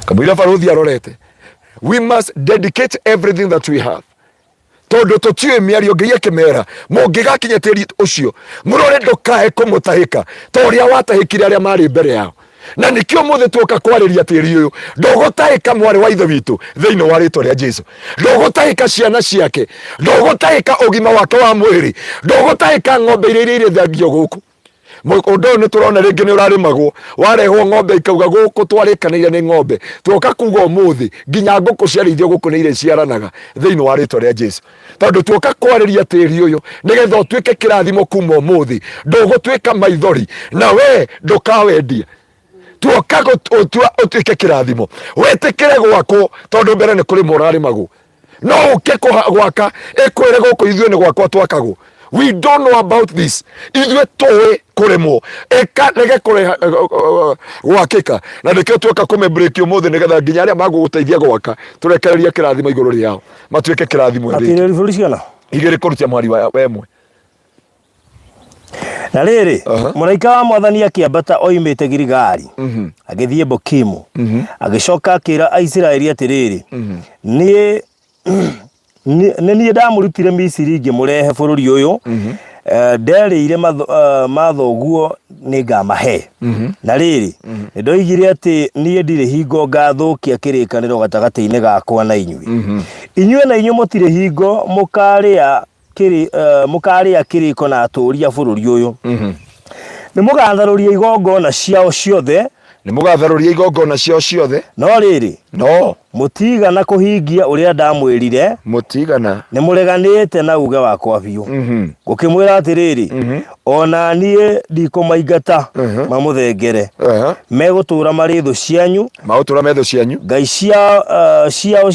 Kamũira barũthi arorete, we must dedicate everything that we have tondũ tũtiũĩ mĩario. Ngai akĩmera mũngĩgakinya tĩri ũcio mũrore ndũkae kũmũtahĩka ta ũrĩa watahĩkire arĩa marĩ mbere yao. Na nĩkĩo mũthĩ tuoka kwarĩria tĩri ũyũ, ndũgũtahĩka mwarĩ wa ithe witũ thĩinĩ wa rĩtwa rĩa Jesu, ndũgũtahĩka ciana ciake, ndũgũtahĩka ũgima wake wa mwĩrĩ, ndũgũtahĩka ng'ombe iria iria irĩithagio gũkũ. Ũndũ ũyũ nĩ tũrona rĩngĩ nĩ ũrarĩmagwo, warehwo ng'ombe ikauga gũkũ twarĩkanĩire nĩ ng'ombe, tuoka kuga ũmũthĩ nginya ngũkũ ciarĩithio gũkũ nĩ irĩciaranaga thĩinĩ wa rĩtwa rĩa Jesu, tondũ tuoka kwarĩria tĩri ũyũ nĩgetha ũtuĩke kĩrathimo kuma ũmũthĩ, ndũgũtuĩka maithori na we ndũkawendia. Tuoka gũtua ũtuĩke kĩrathimo, wĩtĩkĩre gwakwo, tondũ mbere nĩ kũrĩmwo ũrarĩmagwo, no ũke gwaka ĩkwĩre gũkũ ithuĩ nĩ gwakwa twakagwo. We don't know about this, ithuĩ tũĩ kũrĩmwo ĩka rege kũreha gwakĩka, na nĩkĩo tuoka kũmĩ break ũmũthĩ nĩgetha nginya arĩa magũgũteithia gwaka tũrekererie kĩrathimo igũrũ rĩao matuĩke kĩrathimo rĩngĩ. Atirĩri bũrũri cigana? Igĩrĩ kũrutia mwari wa ĩmwe. Na rĩrĩ, mũraika wa mwathani akĩambata oimĩte Giligali agĩthiĩ Bokimu, agĩcoka akĩra Aisiraeli atĩrĩrĩ, niĩ nĩ niĩ ndamũrutire Misiri ngĩmũrehe bũrũri ũyũ, nderĩire mathoguo nĩ ngamahe. Na rĩrĩ, nĩ ndoigire atĩ niĩ ndirĩ hingo ngathũkia kĩrĩkanĩro gatagatĩ-inĩ gakwa na inyuĩ. Inyuĩ na inyuĩ mũtirĩ hingo mũkarĩa mũkarĩa kĩrĩko na atũũri a bũrũri ũyũ. Nĩ mũgatharũria igongona ciao ciothe. Nĩ mũgatharũria igongona ciao ciothe. No rĩrĩ, no mũtigana kũhingia ũrĩa ndamwĩrire. Mũtigana. Nĩ mũreganĩte na uge wakwa biũ. Ngũkĩmwĩra atĩrĩrĩ, o na niĩ ndikũmaingata mamũthengere. Megũtũũra marĩ thũ cianyu. Magũtũũra me thũ cianyu. Ngai ciao ciao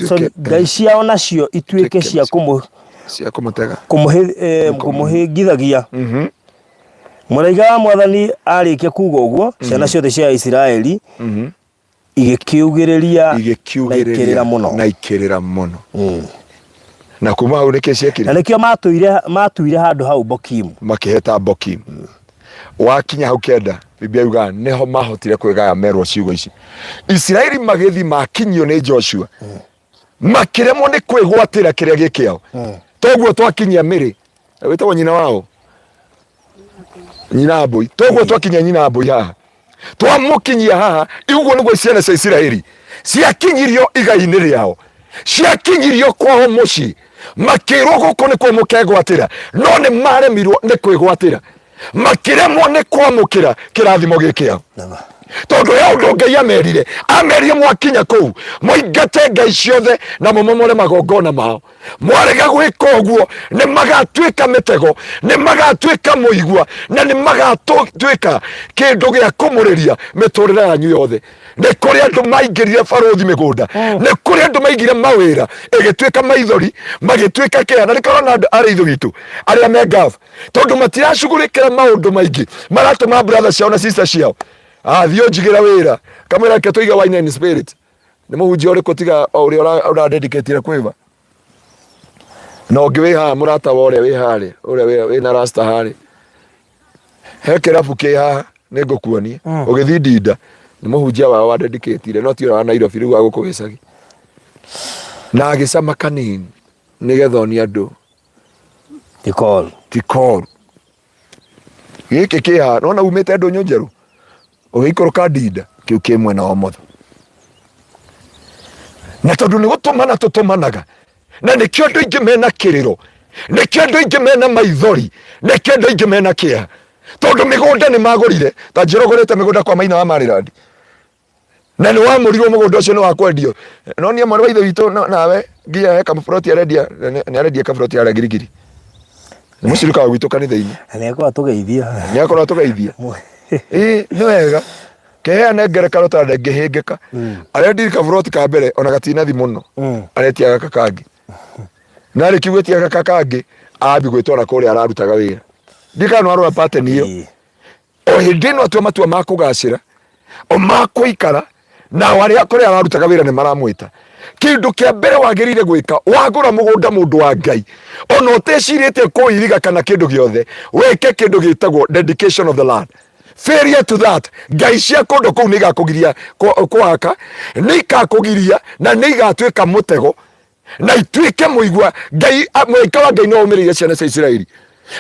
sorry, ngai ciao nacio ituĩke cia cia kũmũtega. Kũmũhĩngithagia. Mũraika wa mwathani arĩkia kuga ũguo, ciana ciothe cia Isiraeli igĩkiugĩrĩria na ikĩrĩra mũno. Na ikĩrĩra mũno. Na kuma hau nĩkĩ ciekire? Na nĩkĩo matuire handũ hau Bokimu. Makĩheta Bokimu. Wakinya hau kenda, Biblia yugaga nĩho mahotire kwĩgaya merwo ciugo ici. Isiraeli magĩthiĩ makinyio nĩ Joshua. Makĩremwo nĩ kwĩgwatĩra kĩrĩa gĩ kĩao. Toguo twakinyia Mĩrĩ, wĩtagwo nyina wao? Nyina Mbũi. Toguo twakinyia nyina Mbũi haha. Twamũkinyia haha. Ũguo nĩguo ciana cia Isiraeli ciakinyirio igai-inĩ rĩao, ciakinyirio kwao mũciĩ, makĩrwo gũkũ nĩkuo mũkegwatĩra, no nĩ maremirwo nĩ kwĩgwatĩra, makĩremwo nĩ kwamũkĩra kĩrathimo gĩkĩao, tondũ he ũndũ Ngai amerire. Amerire mwakinya kũu mũingate ngai ciothe na mũmomore magongona mao. Mwarega gwĩka ũguo, nĩ magatuĩka mĩtego, nĩ magatuĩka mũigua, na nĩ magatuĩka kĩndũ gĩa kũmũrĩria mĩtũrĩre yanyu yothe. Nĩ kũrĩ andũ maingĩrire barũthi mĩgũnda, nĩ kũrĩ andũ maigire mawĩra ĩgĩtuĩka maithori, magĩtuĩka kĩeha. Na nĩkĩo ũrona andũ arĩa ithe witũ arĩa me ngabu, tondũ matiracugurĩkĩra maũndũ maingĩ, maratũma brother ciao na sister ciao, ah, thiĩ ũnjigĩre wĩra, kamwĩra reke tũige wine and spirit. Nĩ mũhunjia ũrĩkũ tiga o ũrĩa ũradedicatire kwĩva na ũngĩ wĩ haha, mũrata wa ũrĩa wĩ harĩa, ũrĩa wĩna rasta harĩa he kĩrabu kĩ haha, nĩ ngũkuonia. Ũgĩthiĩ Ndinda, nĩ mũhunjia wao wa dedicatire, no ti ũrĩa wa Nairobi rĩu wa gũkũ gĩcagi, na agĩcama kanini nĩgetha onie andũ. Ti koru. Ti koru. Gĩkĩ kĩ haha nona umĩte ndũnyũ njerũ ũgĩikũrũka Ndinda, kĩu kĩ mwena wa ũmotho. Na tondũ nĩ gũtũmana tũtũmanaga, na nĩkĩo andũ aingĩ mena kĩrĩro, nĩkĩo andũ aingĩ mena maithori, nĩkĩo andũ aingĩ mena kĩeha, tondũ mĩgũnda nĩ magũrire. Ta njĩra ũgũrĩte mĩgũnda kwa Maina wa Maryland, na nĩ wamũrirwo mũgũnda ũcio nĩ wa kwendio. No niĩ mwarĩ wa ithe witũ nawe nginya he kamũburoti arendia, nĩ arendia kaburoti harĩa Girigiri, nĩ mũcirika wa gwitũ kanitha-inĩ. Nĩ akorwo atũgeithia. Nĩ akorwo atũgeithia. Ĩĩ, nĩ wega keheane ngerekano ta ndangĩhĩngĩka. Arendirie kaburoti ka mbere ona gatinathi mũno, aretia gaka kangĩ, na arĩkia gwĩtia gaka kangĩ, ambi gwĩtwara kũrĩa ararutaga wĩra. Ndikana nĩ warora pattern ĩyo. O hĩndĩ ĩno atua matua ma kũgacĩra, o ma kũikara nao arĩa kũrĩa ararutaga wĩra nĩ maramwĩta. Kĩndũ kĩa mbere wagĩrĩire gwĩka wagũra mũgũnda, mũndũ wa Ngai, ona ũtecirĩtie kũiriga kana kĩndũ gĩothe, wĩke kĩndũ gĩtagwo dedication of the land. Failure to that, ngai cia kũndũ kũu nĩ igakũgiria kũhaka, nĩ ikakũgiria na nĩ igatuĩka mũtego na ituĩke mũigua. Ngai, mũraika wa Ngai no ũmĩrĩire ciana cia Isiraeli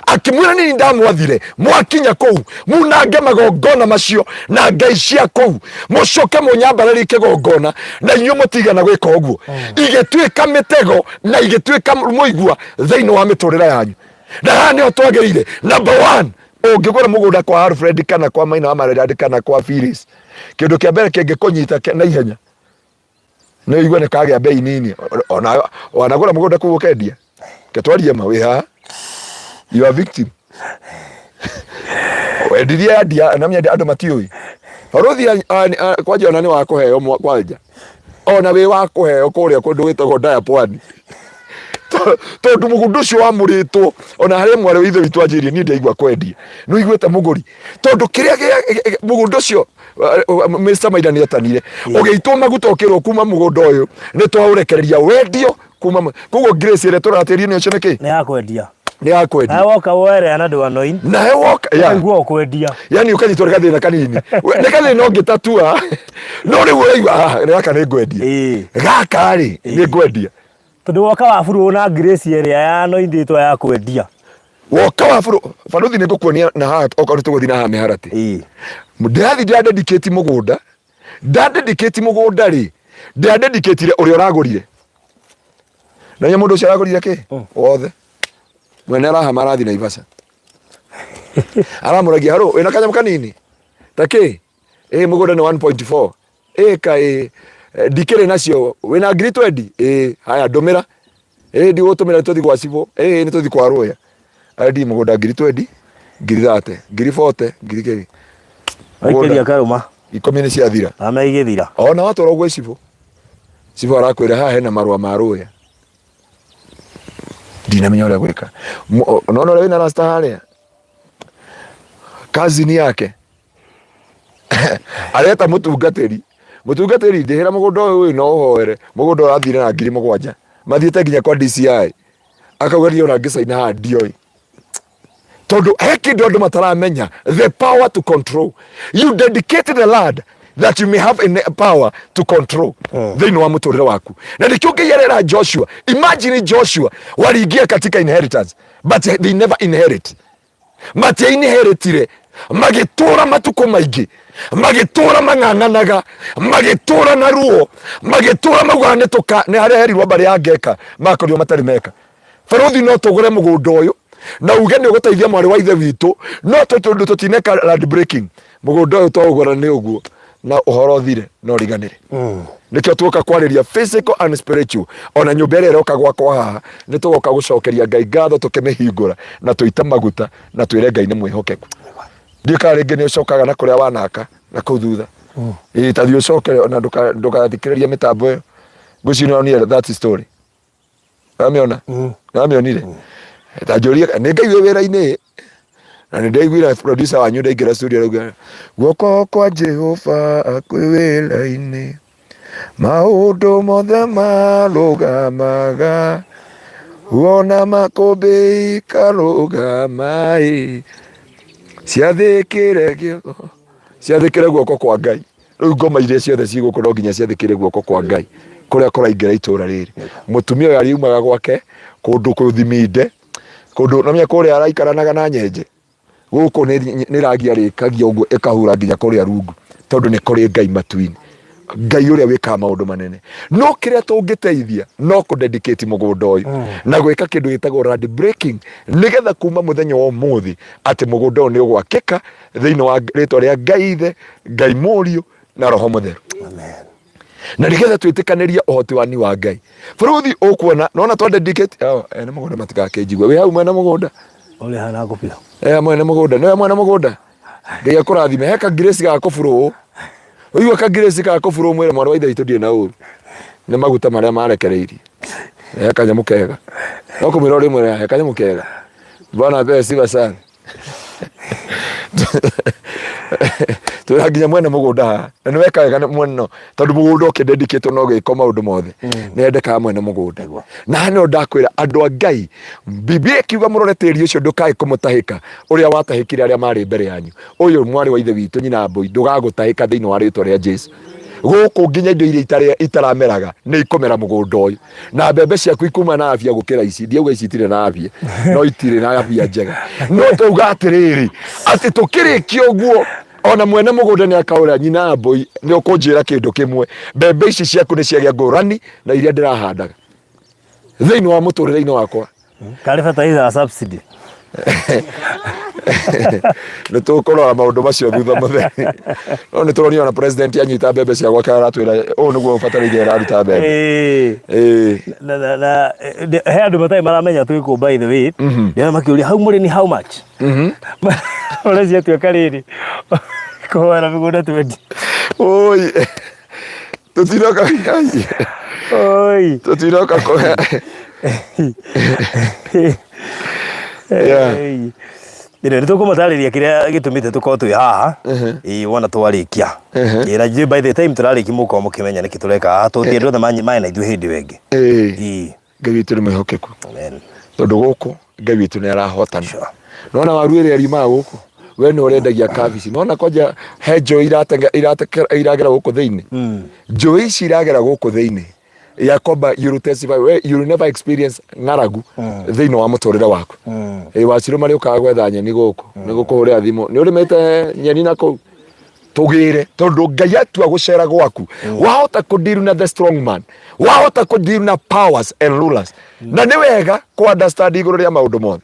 akĩmwĩra, nini ndamwathire mwakinya kũu munange magongona macio na ngai cia kũu, mũcoke mũnyambarĩrie kĩgongona, na inyuĩ mũtigana gwĩka ũguo, igĩtuĩka mĩtego na igĩtuĩka mũigua thĩinĩ wa mĩtũrĩre yanyu. Na haha nĩho twagĩrĩire. Number one, ũngĩgũra mũgũnda kwa Alfred kana kwa Maina wa Maridadi kana kwa Phyllis, kĩndũ kĩa mbere kĩngĩkũnyita na ihenya nĩ ũigue nĩ kagĩa bei nini. Ona wanagũra mũgũnda kũu ũkendia, ketwarie ma wĩ haha, you are victim. Wendirie endia na mĩendia, andũ matiũĩ barũthi kwanja ona nĩ wa kũheo kwanja ona wĩ wa kũheo kũrĩa kũndũ gwĩtagwo Ndaya Pwani, tondũ mũgũnda ũcio wamũrĩtwo ona harĩa mwarĩ wa ithe witũ anjĩrie, niĩ ndaigua kwendia nĩ ũiguĩte mũgũri, tondũ kĩrĩa mũgũnda ũcio Mr. Maina nĩ etanire ũgĩitwo maguta, ũkĩrwo kuma mũgũnda ũyũ nĩ twaũrekereria wendio kuma. Koguo Grace ĩrĩa tũratĩrio nĩ ũcio nĩ kĩ? Nĩ ya kwendia. Nĩ ya kwendia. Nawe woka woere ana ndũ anoint. Nawe woka ya ũkaigua ũkwendia. Yani ũkanyitwo nĩ gathĩna kanini, nĩ gathĩna ũngĩtatua, no rĩu ũraigua, ah, gaka nĩ ngwendia. Gaka rĩ, nĩ ngwendia. Tondũ woka waburwo na Grace ĩrĩa ya anointĩtwo ya kwendia. Woka wabũrũ barũthi, nĩ ngũkuonia na haha okorwo nĩ tũgũthiĩ na haha mĩharatĩ. Ndĩrathiĩ ndĩradedicate mũgũnda, ndadedicate mũgũnda rĩ, ndĩradedicatire ũrĩa ũragũrire, na nye mũndũ ũcio aragũrire kĩ wothe mwene arahama, arathiĩ Naivasha, aramũragia harũ wĩna kanyamũ kanini ta kĩ ĩ mũgũnda nĩ 1.4 ĩ kaĩ ndikĩrĩ nacio, wĩna ngiri 20 ĩ haya ndũmĩra ĩ ndigũtũmĩra, nĩ tũthiĩ gwa cibũ ĩ nĩ tũthiĩ kwa rũya arendi mũgũnda ngiri 20, ngiri 30, ngiri 40, ngiri kĩrĩ. Waikĩria karũma. 10 nĩ ciathira. Thame igĩthira. Ona watwarwo gwĩ cibũ, cibũ arakwĩra haha hena marũa ma rũya, ndinamenya ũrĩa gwĩka. Nona ũrĩa wĩna rasta harĩa, cousin yake areta mũtungatĩri, mũtungatĩri, ndĩhĩra mũgũnda ũyũ ũyũ no ũhoere mũgũnda ũrathire na 7,000, mathiĩte nginya kwa DCI, akauga niĩ ona ngĩcaina haha ndioĩ, tondũ he kĩndũ andũ mataramenya, the power to control. You dedicate the land that you may have a power to control thĩinĩ wa mũtũrĩre waku. Na nĩkĩo Ngai arera Joshua. Imagine Joshua waliingia katika inheritance, but they never inherit, matia inheritire. Magĩtũra matukũ maingĩ, magĩtũra mang'ang'anaga, magĩtũra na ruo, magĩtũra maugaga nĩ tũka nĩ harĩa herirwo mbarĩ ya ngeka, makorirwo matarĩ meka. Barũthi, no tũgũre mũgũnda ũyũ na uge nĩ ũgũteithia mwarĩ wa ithe witũ, no tondũ tũtineka land breaking, mũgũnda ũyũ twaũgũra nĩ ũguo na ũhoro ũthire na ũriganĩre. Nĩkĩo tuoka kwarĩria physical and spiritual. Ona nyũmba ĩrĩa ĩroka gwakwa haha, nĩ tũgoka gũcokeria Ngai ngatho tũkĩmĩhingũra na tũite maguta na twĩre Ngai nĩ mwĩhokeku. Ndiũĩ kana rĩngĩ nĩ ũcokaga na kũrĩa wanaka na kũu thutha. Ĩĩ, ta thiĩ ũcokere ona ndũgathikĩrĩrie mĩtambo ĩyo. Ngwĩciria nĩ wonire that story. Wamĩona? Wamĩonire? Ta njũrie nĩ Ngai wĩ wĩra-inĩ, na nĩ ndaiguire producer wanyu ndaingĩra studio arauga, "Guoko kwa Jehova kwĩ wĩra-inĩ, maũndũ mothe marũgamaga, wona makũmbĩ ikarũgama ĩ, ciathĩkĩre gĩoko, ciathĩkĩre guoko kwa Ngai." Rĩu ngoma iria ciothe ci gũkũ no nginya ciathĩkĩre guoko kwa Ngai kũrĩa kũraingĩra itũra rĩrĩ. Mũtumia ũyũ ariumaga gwake kũndũ kũthiminde, kũndũ namenya kũrĩa araikaranaga na nyenje, gũkũ nĩ rangi arĩkagia ũguo ĩkahura nginya kũrĩa rungu, tondũ nĩ kũrĩ Ngai matu-inĩ, Ngai ũrĩa wĩkaga maũndũ manene. No kĩrĩa tũngĩteithia no kũ dedicate mũgũnda ũyũ na gwĩka kĩndũ gĩtagwo land breaking, nĩgetha kuma mũthenya wa ũmũthĩ atĩ mũgũnda ũyũ nĩ ũgwakĩka thĩinĩ wa rĩtwa rĩa Ngai Ithe, Ngai Mũriũ na Roho Mũtheru. Na nĩgetha twĩtĩkanĩrie ũhoti wani wa Ngai. Bũrũthi ũkuona nona twa dedicate, oh, ene mũgũnda matigakĩnjigue. Wĩ hau mwene mũgũnda. Ũrĩa hana ngũbia. Eh, mwene mũgũnda, nĩwe mwene mũgũnda. Ngai akũrathime. He ka grace ga kũburũ. Ũigua ka grace ga kũburũ, mwĩre mwarĩ wa ithe witũ ndirĩ na ũru. Nĩ maguta marĩa marekereirie. He kanyamũ kega. No kũmwĩra ũrĩ mwĩra he kanyamũ kega. Bwana apewe sifa sana. Twĩra nginya mwene mũgũnda haha na nĩ weka wega mũno, tondũ mũgũnda ũkĩndedicatwo no gĩko maũndũ mothe nĩ endekaga mwene mũgũnda. Na haha nĩho ndakwĩra andũ a Ngai, Biblia ĩkiuga mũrore tĩri ũcio ndũkae kũmũtahĩka ũrĩa watahĩkire arĩa marĩ mbere yanyu. Ũyũ mwarĩ wa ithe witũ nyina mbũi ndũgagũtahĩka thĩinĩ wa rĩtwa rĩa Jesu. Gũkũ nginya indo iria itarameraga nĩ ikũmera mũgũnda ũyũ, na mbembe ciaku ikuma na afya gũkĩra ici. Ndiauga ici itirĩ na afya, no itirĩ na afya njega. No twauga atĩrĩrĩ, atĩ tũkĩrĩkia ũguo, ona mwene mũgũnda nĩ akaũra nyina mbũi, nĩ ũkũnjĩra kĩndũ kĩmwe, mbembe ici ciaku nĩ ciagĩa ngũrani na iria ndĩrahandaga thĩinĩ wa mũtũrĩre-inĩ wakwa. Karĩ fertilizer ya subsidy. Nĩ tũkũrora maũndũ macio thutha mũtheri, no nĩ tũronio ona president anyita mbembe cia gwake aratwĩra ũũ nĩguo bataraitha ĩraruta mbembe. Ĩĩ. Na he andũ matarĩ maramenya twĩ kũ, by the way. Ndĩrona makĩũria hau mũrĩ ni how much? Ũrĩa ciatuĩka rĩrĩ kũhoera mĩgũnda twendi. Oi, tũtinoka. Oi. Tũtinoka kũhe. Yeah. Ĩno nĩ tũkũmatarĩria kĩrĩa gĩtũmĩte tũkorwo twĩ haha. Ĩĩ, wona twarĩkia. Ĩĩ, na njũĩ by the time tũrarĩkia mũkorwo mũkĩmenya nĩkĩ tũreka haha, tũtirĩ andũ othe marĩ na ithuĩ hĩndĩ ĩyo ĩngĩ. Ĩĩ. Ngai witũ nĩ mwĩhokeku. Amen. Tondũ gũkũ Ngai witũ nĩ arahotana. Nona waru ĩrĩa riumaga gũkũ, we nĩ ũrendagia kabici. Nona kwanja he njũĩ iragera gũkũ thĩinĩ. Njũĩ ici iragera gũkũ thĩinĩ yakomba, you will testify, we you will never experience ng'aragu thĩinĩ wa mũtũrĩre waku. Ĩ wacirũ marĩ ũkaga gwetha nyeni gũkũ nĩ gũkũhũrĩra thimũ nĩ ũrĩmĩte nyeni na kũu tũgĩre, tondũ Ngai atua gũcera gwaku, wahota kũdeal na the strong man, wahota kũdeal na powers and rulers. Na nĩ wega kũ understand igũrũ rĩa maũndũ mothe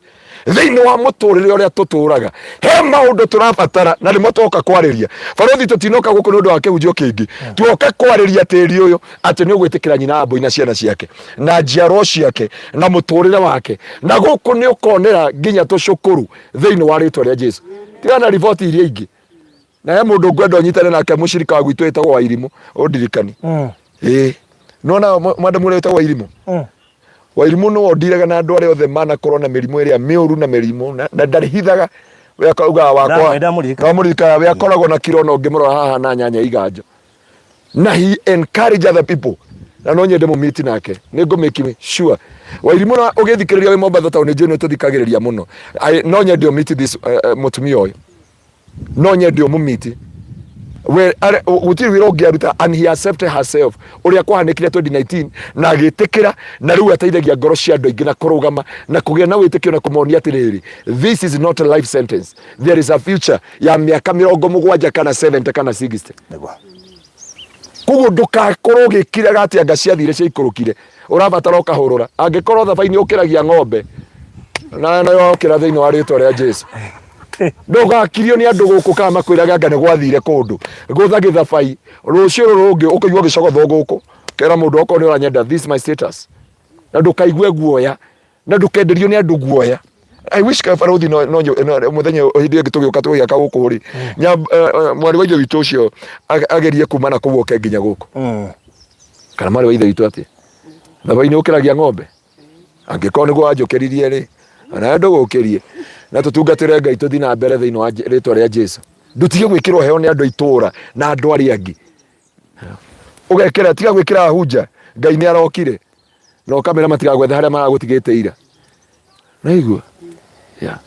thĩinĩ wa mũtũrĩre ũrĩa tũtũraga, he maũndũ tũrabatara na nĩmo twoka kwarĩria. Barũthi, tũtinoka gũkũ nĩ ũndũ wa kĩhunjio kĩngĩ, tuoka kwarĩria tĩri ũyũ atĩ nĩ ũgwĩtĩkĩra nyina wa mbũi na ciana ciake na njiarwo ciake na mũtũrĩre wake, na gũkũ nĩ ũkonera nginya tũcũkũrũ thĩinĩ wa rĩtwa rĩa Jesu. Tigana na riboti iria ingĩ. Na he mũndũ ngwenda ũnyitane nake, mũcirika wa gwitũ wĩtagwo Wairimũ, ũndirikani. Ĩĩ, nona mwenda mũrĩa wĩtagwo Wairimũ. Wairimũ nĩwe ũndiraga na andũ arĩa othe manakorwo na mĩrimũ ĩrĩa mĩũru na mĩrimũ na ndarĩhithaga, we akaugaga wakwa. Ndamũririkana. Ndamũririkana, we akoragwo na kiro na ũngĩmũrora haha na nyanya iganjo, na he encourage other people, na no nyende mũmiti nake, nĩ ngũmĩki sure. Wairimũ, na ũgĩthikĩrĩria wĩ Mombatha taũni, njũĩ nĩ tũthikagĩrĩria mũno. No nyende ũmiti this mũtumia ũyũ, no nyende ũmũmiti. We gũtirĩ wĩra ũngĩ aruta, and he accepted herself ũrĩa kwahanĩkire 2019 na agĩtĩkĩra, na rĩu ateithagia ngoro cia andũ aingĩ na kũrũgama na kũgĩa na wĩtĩkio na kũmonia atĩrĩrĩ, this is not a life sentence, there is a future ya mĩaka 70 kana 70 kana 60. Koguo ndũgakorwo ũgĩkiraga atĩ anga ciathire ciaikũrũkire, ũrabatara ũkahũrũra. Angĩkorwo thabai nĩ ũkĩragia ng'ombe na nayo okĩra thĩinĩ wa rĩtwa rĩa Jesu. Ndũgakirio nĩ andũ gũkũ kana makwĩrage anga nĩ gwathire kũndũ. Gũtha gĩthabai rũciũ rũrũ rũngĩ ũkũigua gĩcogothwo gũkũ, kera mũndũ okorwo nĩ ũranyenda, this is my status. Na ndũkaigue guoya na ndũkenderio nĩ andũ guoya. I wish ka barothi no no no muthenya hĩndĩ ĩngĩ tũgĩũka tũgĩaka gũkũ rĩ, mwarĩ wa ithe witũ ũcio agerie kuma na kũu oke nginya gũkũ. Kana mwarĩ wa ithe witũ atĩa, thabai nĩ ũkĩragia ng'ombe? Angĩkorwo nĩguo wanjũkĩririe rĩ, nawe ndũgũkĩrie, na tũtungatĩre Ngai, tũthiĩ na mbere thĩinĩ wa rĩtwa rĩa Jesu. Ndũtige gwĩkĩrwo heo nĩ andũ a itũũra na andũ arĩa angĩ, ũgekĩra, tiga gwĩkĩra ahunja Ngai nĩ arokire na ũkamĩra matigagwethe harĩa maragũtigĩte ira. Naigua? Yeah.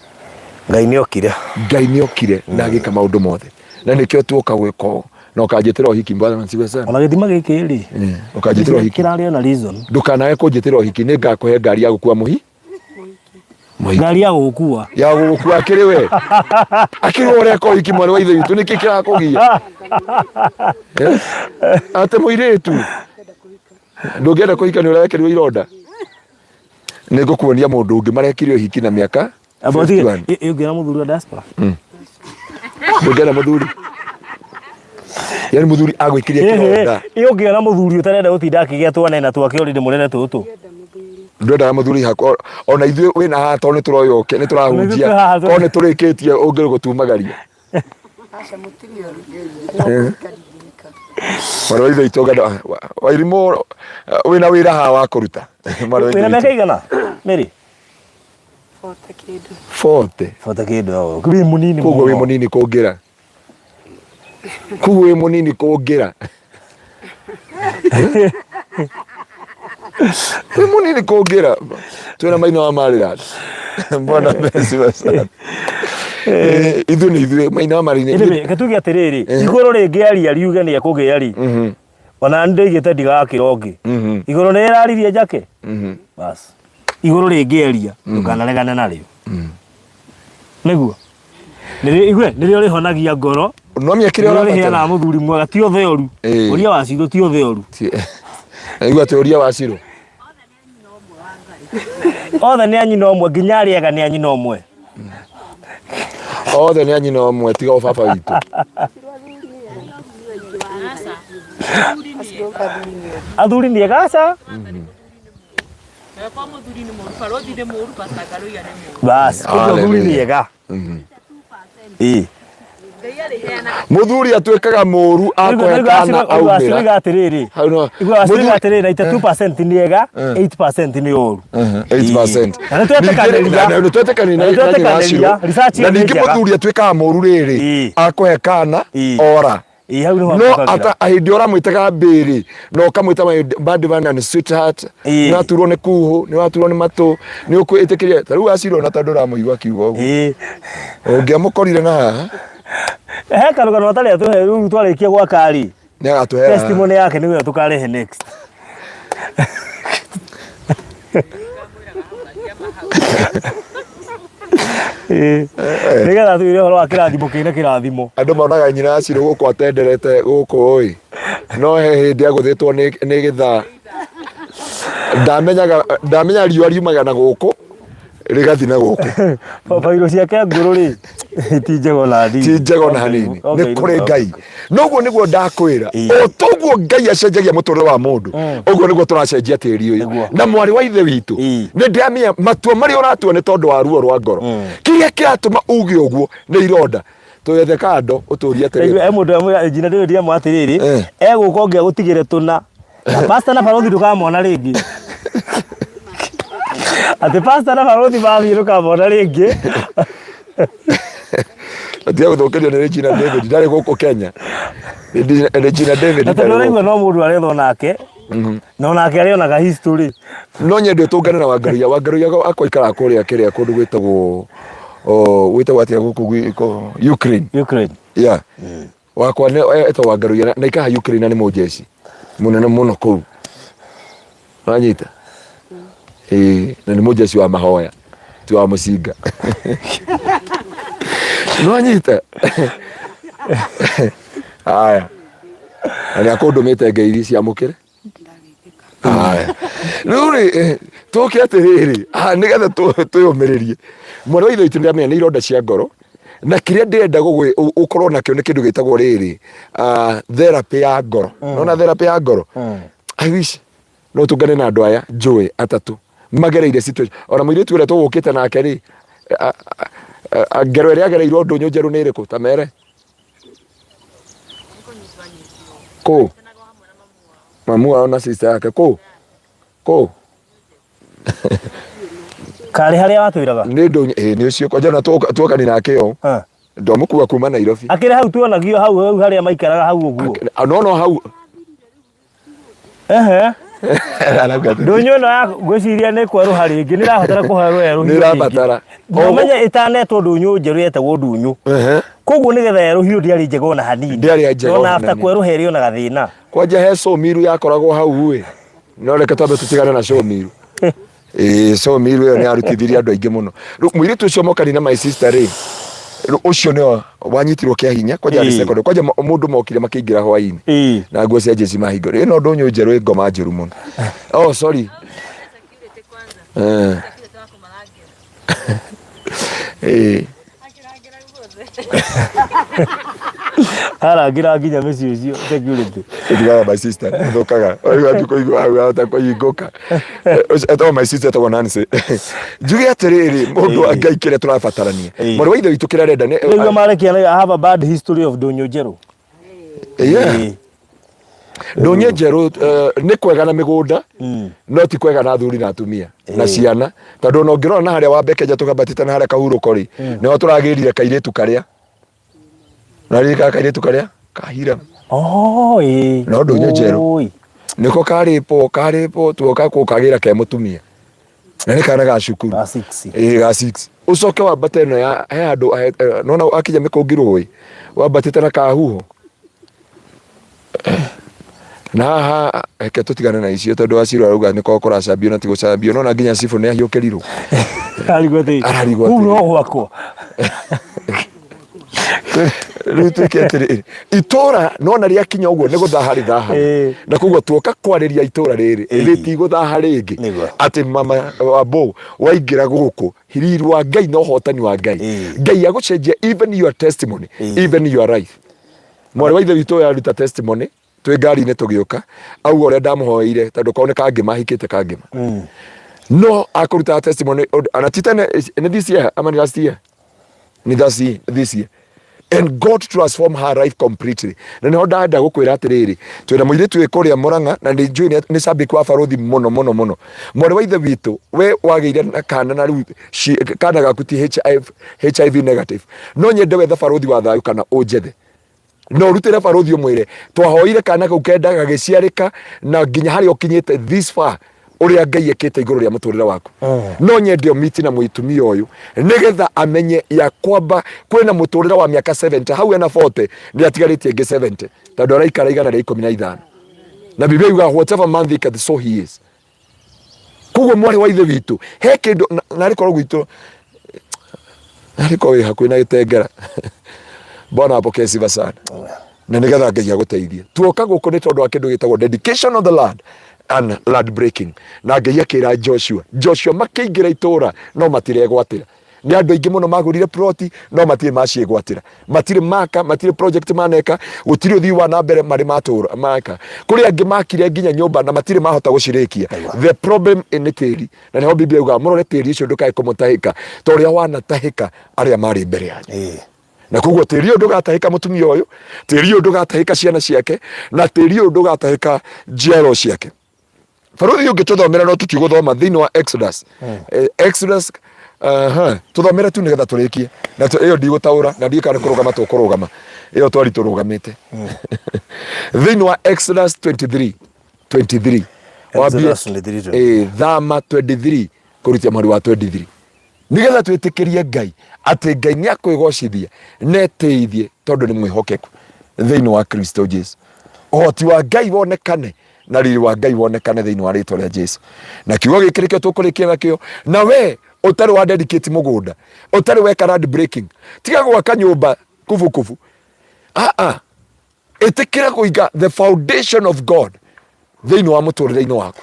Ngai nĩ okire. Ngai nĩ okire na agĩka maũndũ mothe, na nĩkĩo tuoka gwĩka ũũ. Na ũkanjĩtĩra ũhiki, Bwana asifiwe sana. Ona gĩthima gĩkĩ rĩ, Ũkanjĩtĩra ũhiki. Kĩrarĩ ona reason. Ndũkanage kũnjĩtĩra ũhiki, nĩ ngakũhe ngari ya gũkua mũhi mũhiki. Ngari ya gũgũkua. Ya gũgũkua akĩrĩ we, akĩrĩ we ũreka ũhiki, mwarĩ wa ithe witũ, nĩkĩ kĩrakũgia? Eh? Atĩ mũirĩtu ndũngĩenda kũhika nĩ ũrekĩrwo ironda? Nĩ ngũkuonia mũndũ ũngĩ marekire ũhiki na mĩaka Amba ũtige, 51. Ũngĩona mũthuri wa diaspora. Ndũngĩenda mũthuri, yani mũthuri agwĩkĩria kĩronda? Ĩ ũngĩona mũthuri ũtarenda gũtinda akĩgĩa twana na twake already mũrere tũtũ. Ndwendaga mũthuri hakwa ona ithuĩ wĩna haha, tondũ nĩ tũroya ũke nĩ tũrahunjia, Nĩ twĩ haha. Korwo nĩ tũrĩkĩtie ũngĩ gũtumagaria. Aca, mũtirĩ oru. No kũhika ndingĩhika. Mwarĩ wa ithe witũ ngano Wairimũ, wĩna wĩra haha wa kũruta, mwarĩ wa ithe Wĩna mĩaka witũ. igana? Mary? 40 kĩndũ. 40. 40 kĩndũ. Wĩ mũnini Koguo wĩ mũno. mũnini kũngĩra, koguo wĩ mũnini kũngĩra, wĩ mũnini kũngĩra. Twĩna maina wa Maryland. Bwana asifiwe sana. Ithuĩ nĩ ithuĩ maina wa Maryland. Anyway, reke tuge atĩrĩrĩ, igũrũ rĩngĩaria riuge nĩ ekũgĩa rĩ, ona nĩ ndoigĩte ndigakĩra ũngĩ. Igũrũ nĩ rĩraririe njake. Bas. Igũrũ rĩngĩaria ndũkanaregane narĩo. Nĩguo. Nĩrĩo igue, nĩrĩo rĩhonagia ngoro. No mĩakĩre Nĩrĩo ũrabatara. rĩheanaga mũthuri mwega, ti othe oru. Ũria wa Ciro ti othe oru. Naigua atĩ ũria wa Ciro. Othe nĩ a nyina ũmwe, nginya arĩa ega nĩ a nyina ũmwe. Othe nĩ a nyina ũmwe tiga o baba witũ. Athuri nĩ ega aca. Kwa mũthuri nĩ mũru, barothi nĩ mũru, Pastor Ngaruiya nĩ mũru. Bas, koguo athuri nĩ ega. Ĩĩ. Ngai arĩheanaga. Mũthuri atuĩkaga mũru akũhe kana aumĩra. Aciroiga atĩrĩrĩ. Hau no- Igua aciroiga Mũthuri- atĩrĩrĩ, 92% nĩ ega, 8% nĩ ũru. 8%. Na nĩ twetĩkanĩria. Na nĩ twetĩkanĩria Na nĩ na nyina twetĩkanĩria. Ciro. Research Na ĩyo nĩ ningĩ njega. mũthuri atuĩkaga mũru rĩrĩ akũhe kana ora. Ĩĩ, hau nĩho No ngũkagĩra. ata hĩndĩ ĩrĩa ũramwĩtaga mbĩrĩ na ũkamwĩta my bad man and sweetheart, nĩ waturwo nĩ kuhũ, nĩ waturwo nĩ matũ, nĩ ũkwĩtĩkĩria ta rĩu acirwo na tondũ ũramũigua akiuga ũguo, ũngĩamũkorire na haha. He karũgano atarĩ atũhe rĩu twarĩkia gwaka rĩ. Nĩ agatũhera. Testimony yake nĩyo tũkarehe next. Ĩĩ. Nĩgetha tuire ũhoro wa kĩrathimo kĩna kĩrathimo. Andũ monaga nyina acirwo gũkũ atenderete gũkũ ĩ, no he hĩndĩ agũthĩtwo nĩ gĩthaa, ndamenyaga ndamenya riũa riumaga na gũkũ rĩgathi na gũkũ. Bairũ ciake ngũrũ rĩ, ti njega ona hanini. Ti njega ona hanini. Nĩ kũrĩ Ngai. Noguo nĩguo ndakwĩra, o toguo Ngai acenjagia mũtũrĩre wa mũndũ, ũguo nĩguo tũracenjia tĩri ũyũ. Na mwarĩ wa ithe witũ, nĩ ndĩramenya matua marĩa ũratua nĩ tondũ wa ruo rwa ngoro. Kĩrĩa kĩratũma uge ũguo nĩ ironda. Tũgethe kando ũtũrie atĩrĩrĩ. He mũndũ amwĩra Regina David amwĩra atĩrĩrĩ, egũka ũngĩ agũtigĩre tũna. Na pastor na barothi ndũkamona rĩngĩ. Atĩ pastor na barothi mathiĩ ndũkamona rĩngĩ. Tiga gũthũkĩrio nĩ Regina David, ndarĩ gũkũ Kenya. Regina David Na tondũ ndarĩ ũraigua gũkũ. no mũndũ arethwo nake, na onake arĩonaga history. No nyende ũtũngane na Wangaruiya. Wangaruiya akwa aikaraga kũrĩa kĩrĩa kũndũ gwĩtagwo, gwĩtagwo atĩa gũkũ Ukraine. Ukraine. Yeah. Wakwa nĩ etagwo Wangaruia na ikaha Ukraine na nĩ mũnjeci mũnene mũno kũu. Wanyita? Ĩĩ, na nĩ mũnjeci wa mahoya ti wa mũcinga. Nĩwanyita? Haya. Na nĩ akũndũmĩte ngeithi ciamũkĩre. Haya. Rĩu rĩ, tũke atĩrĩrĩ, ah, nĩgetha twĩyũmĩrĩrie. Mwana wa ithe witũ nĩndamenya nĩ ironda cia ngoro, na kĩrĩa ndĩrenda ũkorwo nakĩo nĩ kĩndũ gĩtagwo rĩrĩ, ah, therapy ya ngoro. Nona therapy ya ngoro? I wish no tũngane na andũ aya njũĩ atatũ magereire situation. Ona mũirĩtu ũrĩa tũgũkĩte nake rĩ, ngero ĩrĩa agereirwo ndũnyũ njerũ nĩ ĩrĩkũ? Ta mere. Kũ? Mamu wao na sister yake kũ? Kũ? Karĩ harĩa watwĩraga? Nĩ ndũnyũ, ĩĩ nĩ ũcio kwanja na tuokani nake o. Ah. Ndamũkua kuma Nairobi. Akĩrĩ hau tuonagio hau hau harĩa maikaraga hau ũguo. No no hau. Ehe. Arauga atĩrĩ. Ndũnyũ ĩno ya ngwĩciria nĩ kwerũha rĩngĩ nĩ ĩrabatara kũherwo werũhio Nĩ ĩrabatara. Ũmenye ĩtanetwo ndũnyũ njerũ yetagwo ndũnyũ. Ehe. Koguo nĩgetha yerũhio ndĩarĩ njega ona hanini. Ndĩarĩ njega Ona ona after hanini. kwerũha ĩrĩ ona gathĩna. Kwanja he sawmill yakoragwo hau ĩ. No reke twambe tũtigane na sawmill. Ĩĩ sawmill ĩyo nĩ yarutithirie andũ aingĩ mũno. Rĩu mũirĩtu ũcio mokani na my sister rĩ, rĩu ũcio nĩwe wanyitirwo kĩa hinya kwanja arĩ Ĩĩ. secondary. Kwanja mũndũ mokire makĩingĩra hwainĩ Ĩĩ. na nguo cia jeshi mahingo. Ĩno ndũnyũ njerũ ĩ ngoma njũru mũno. Oh sorry. Security kwanza. Eh. Security wa kũmarangĩra. Ĩĩ. Akĩrangĩra guothe. Arangĩra nginya mĩciĩ ũcio security. Ĩtigaga my sister thũkaga. Ũyũ atĩ kũigua hau ahota kũhingũka. Etagwo my sister etagwo Nancy. Njuge atĩrĩrĩ mũndũ wa Ngai kĩrĩa tũrabatarania. Ĩĩ. Mwarĩ wa ithe witũ kĩrĩa arenda nĩ Nĩguo marekia I have a bad history of ndũnyũ njerũ. Yeah. Ĩĩ. Ndũnyũ njerũ nĩ kwega na mĩgũnda no ti kwega na athuri na atumia na ciana tondũ ona ũngĩrora na harĩa wa Mbekenja tũkambatĩte na harĩa kahurũko rĩ nĩho tũragĩrire kairĩtu karĩa naririkana kairĩtu karĩa kahira Oh, ĩĩ. No ndũnyũ njerũ. Oi. nĩko karĩpwo karĩpwo tuoka kũkagĩra ke mũtumia na nĩ kana ga cukuru Ga six. ĩĩ ga 6 ũcoke wambate ĩno ya he handũ nona akinya mĩkũngi rũĩ wambatĩte na kahuho na haha reke tũtigane na icio tondũ wacirwo arauga nĩ korwo kũracambio na ti gũcambio nona nginya cibũ nĩ ahiũkĩrirwo Ararigwo atĩrĩ. Ararigwo Kũu atĩrĩ. no gwakwa. Rĩu tuĩke atĩrĩrĩ itũra nona rĩakinya ũguo nĩ gũthaha rĩthaha Ĩĩ. na koguo tuoka kwarĩria itũra rĩrĩ Ĩĩ. rĩtigũthaha rĩngĩ Nĩguo. atĩ mama wambo waingĩra gũkũ riri wa Ngai na ũhotani wa Ngai Ĩĩ. Ngai agũcenjia even your testimony Ĩĩ. even your life mwarĩ wa ithe witũ ũyũ aruta testimony twĩ ngari-inĩ tũgĩũka auga ũrĩa ndamũhoeire tondũ korwo nĩ kangĩma ahikĩte kangĩma no akũrutaga testimony ana ti tene nĩ this year ama nĩ last year nĩ this year and God transform her life completely na nĩho ndenda gũkwĩra atĩrĩrĩ twĩna mũirĩtu wĩ kũrĩa Mũrang'a na nĩ njũĩ nĩ shabiki wa barothi mũno mũno mũno mwarĩ wa ithe witũ we wagĩire na kana na rĩu kana gaku ti HIV, HIV negative no nyende wethe barothi wa thayũ kana ũnjethe na ũrutĩre barothi ũmwĩre twahoire kana kau kenda gagĩciarĩka na nginya harĩa ũkinyĩte this far ũrĩa Ngai ekĩte igũrũ rĩa mũtũrĩre waku no nyende ũmiti na mũtumia ũyũ nĩgetha amenye ya kwamba kwĩna mũtũrĩre wa mĩaka 70 hau ena 40 nĩ atigarĩtie ĩngĩ 70 tondũ araikara 115 na Biblia yugaga whatever man thinketh so he is koguo mwarĩ wa ithe witũ he kĩndũ narĩ korwo gwitũ narĩ korwo wĩ hakuhĩ na gĩtengera bwana apokee sifa sana na nĩgetha ngai agũteithie tuoka gũkũ nĩ tondũ wa kĩndũ gĩtagwo dedication of the land and land breaking na ngai akĩra Joshua Joshua makĩingĩra itũra no matiregwatĩra nĩ andũ aingĩ mũno magũrire ploti no matirĩ maciĩgwatĩra matirĩ maka matirĩ project maneka gũtirĩ ũthii wa na mbere marĩ matũra maka kũrĩ angĩ makire nginya nyũmba na matirĩ mahota gũcirĩkia the problem nĩ tĩri na nĩho Biblia yugaga mũrore tĩri ũcio ndũkae kũmũtahĩka ta ũrĩa wanatahĩka arĩa marĩ mbere yanyu na koguo tĩri ũyũ ndũgatahĩka mũtumia ũyũ tĩri ũyũ ndũgatahĩka ciana ciake na tĩri ũyũ ndũgatahĩka njiaro ciake Barũthi ũngĩtũthomera no tũtigũthoma thĩinĩ wa Exodus. Exodus tũthomere tu nĩgetha tũrĩkie na ĩyo ndigũtaũra na ndiũĩ kana nĩ kũrũgama tũkũrũgama ĩyo twari tũrũgamĩte thĩinĩ wa Exodus 23 23 wambie Exodus 23, thama 23 kũrutia mweri wa 23 nĩgetha twĩtĩkĩrie Ngai atĩ Ngai nĩ akwĩgocithia na etĩithie tondũ nĩ mwĩhokeku. Thĩinĩ wa Kristo Jesu. Ũhoti wa Ngai wonekane na riri wa Ngai wonekane thĩinĩ wa rĩtwa rĩa Jesu. Na kiugo gĩkĩ nĩkĩo tũkũrĩkia nakĩo. Na we ũtarĩ wa dedicate mũgũnda, ũtarĩ weka land breaking, tiga gwaka nyũmba kubukubu. Ah ah. Ĩtĩkĩra kũiga the foundation of God thĩinĩ wa mũtũrĩre-inĩ waku.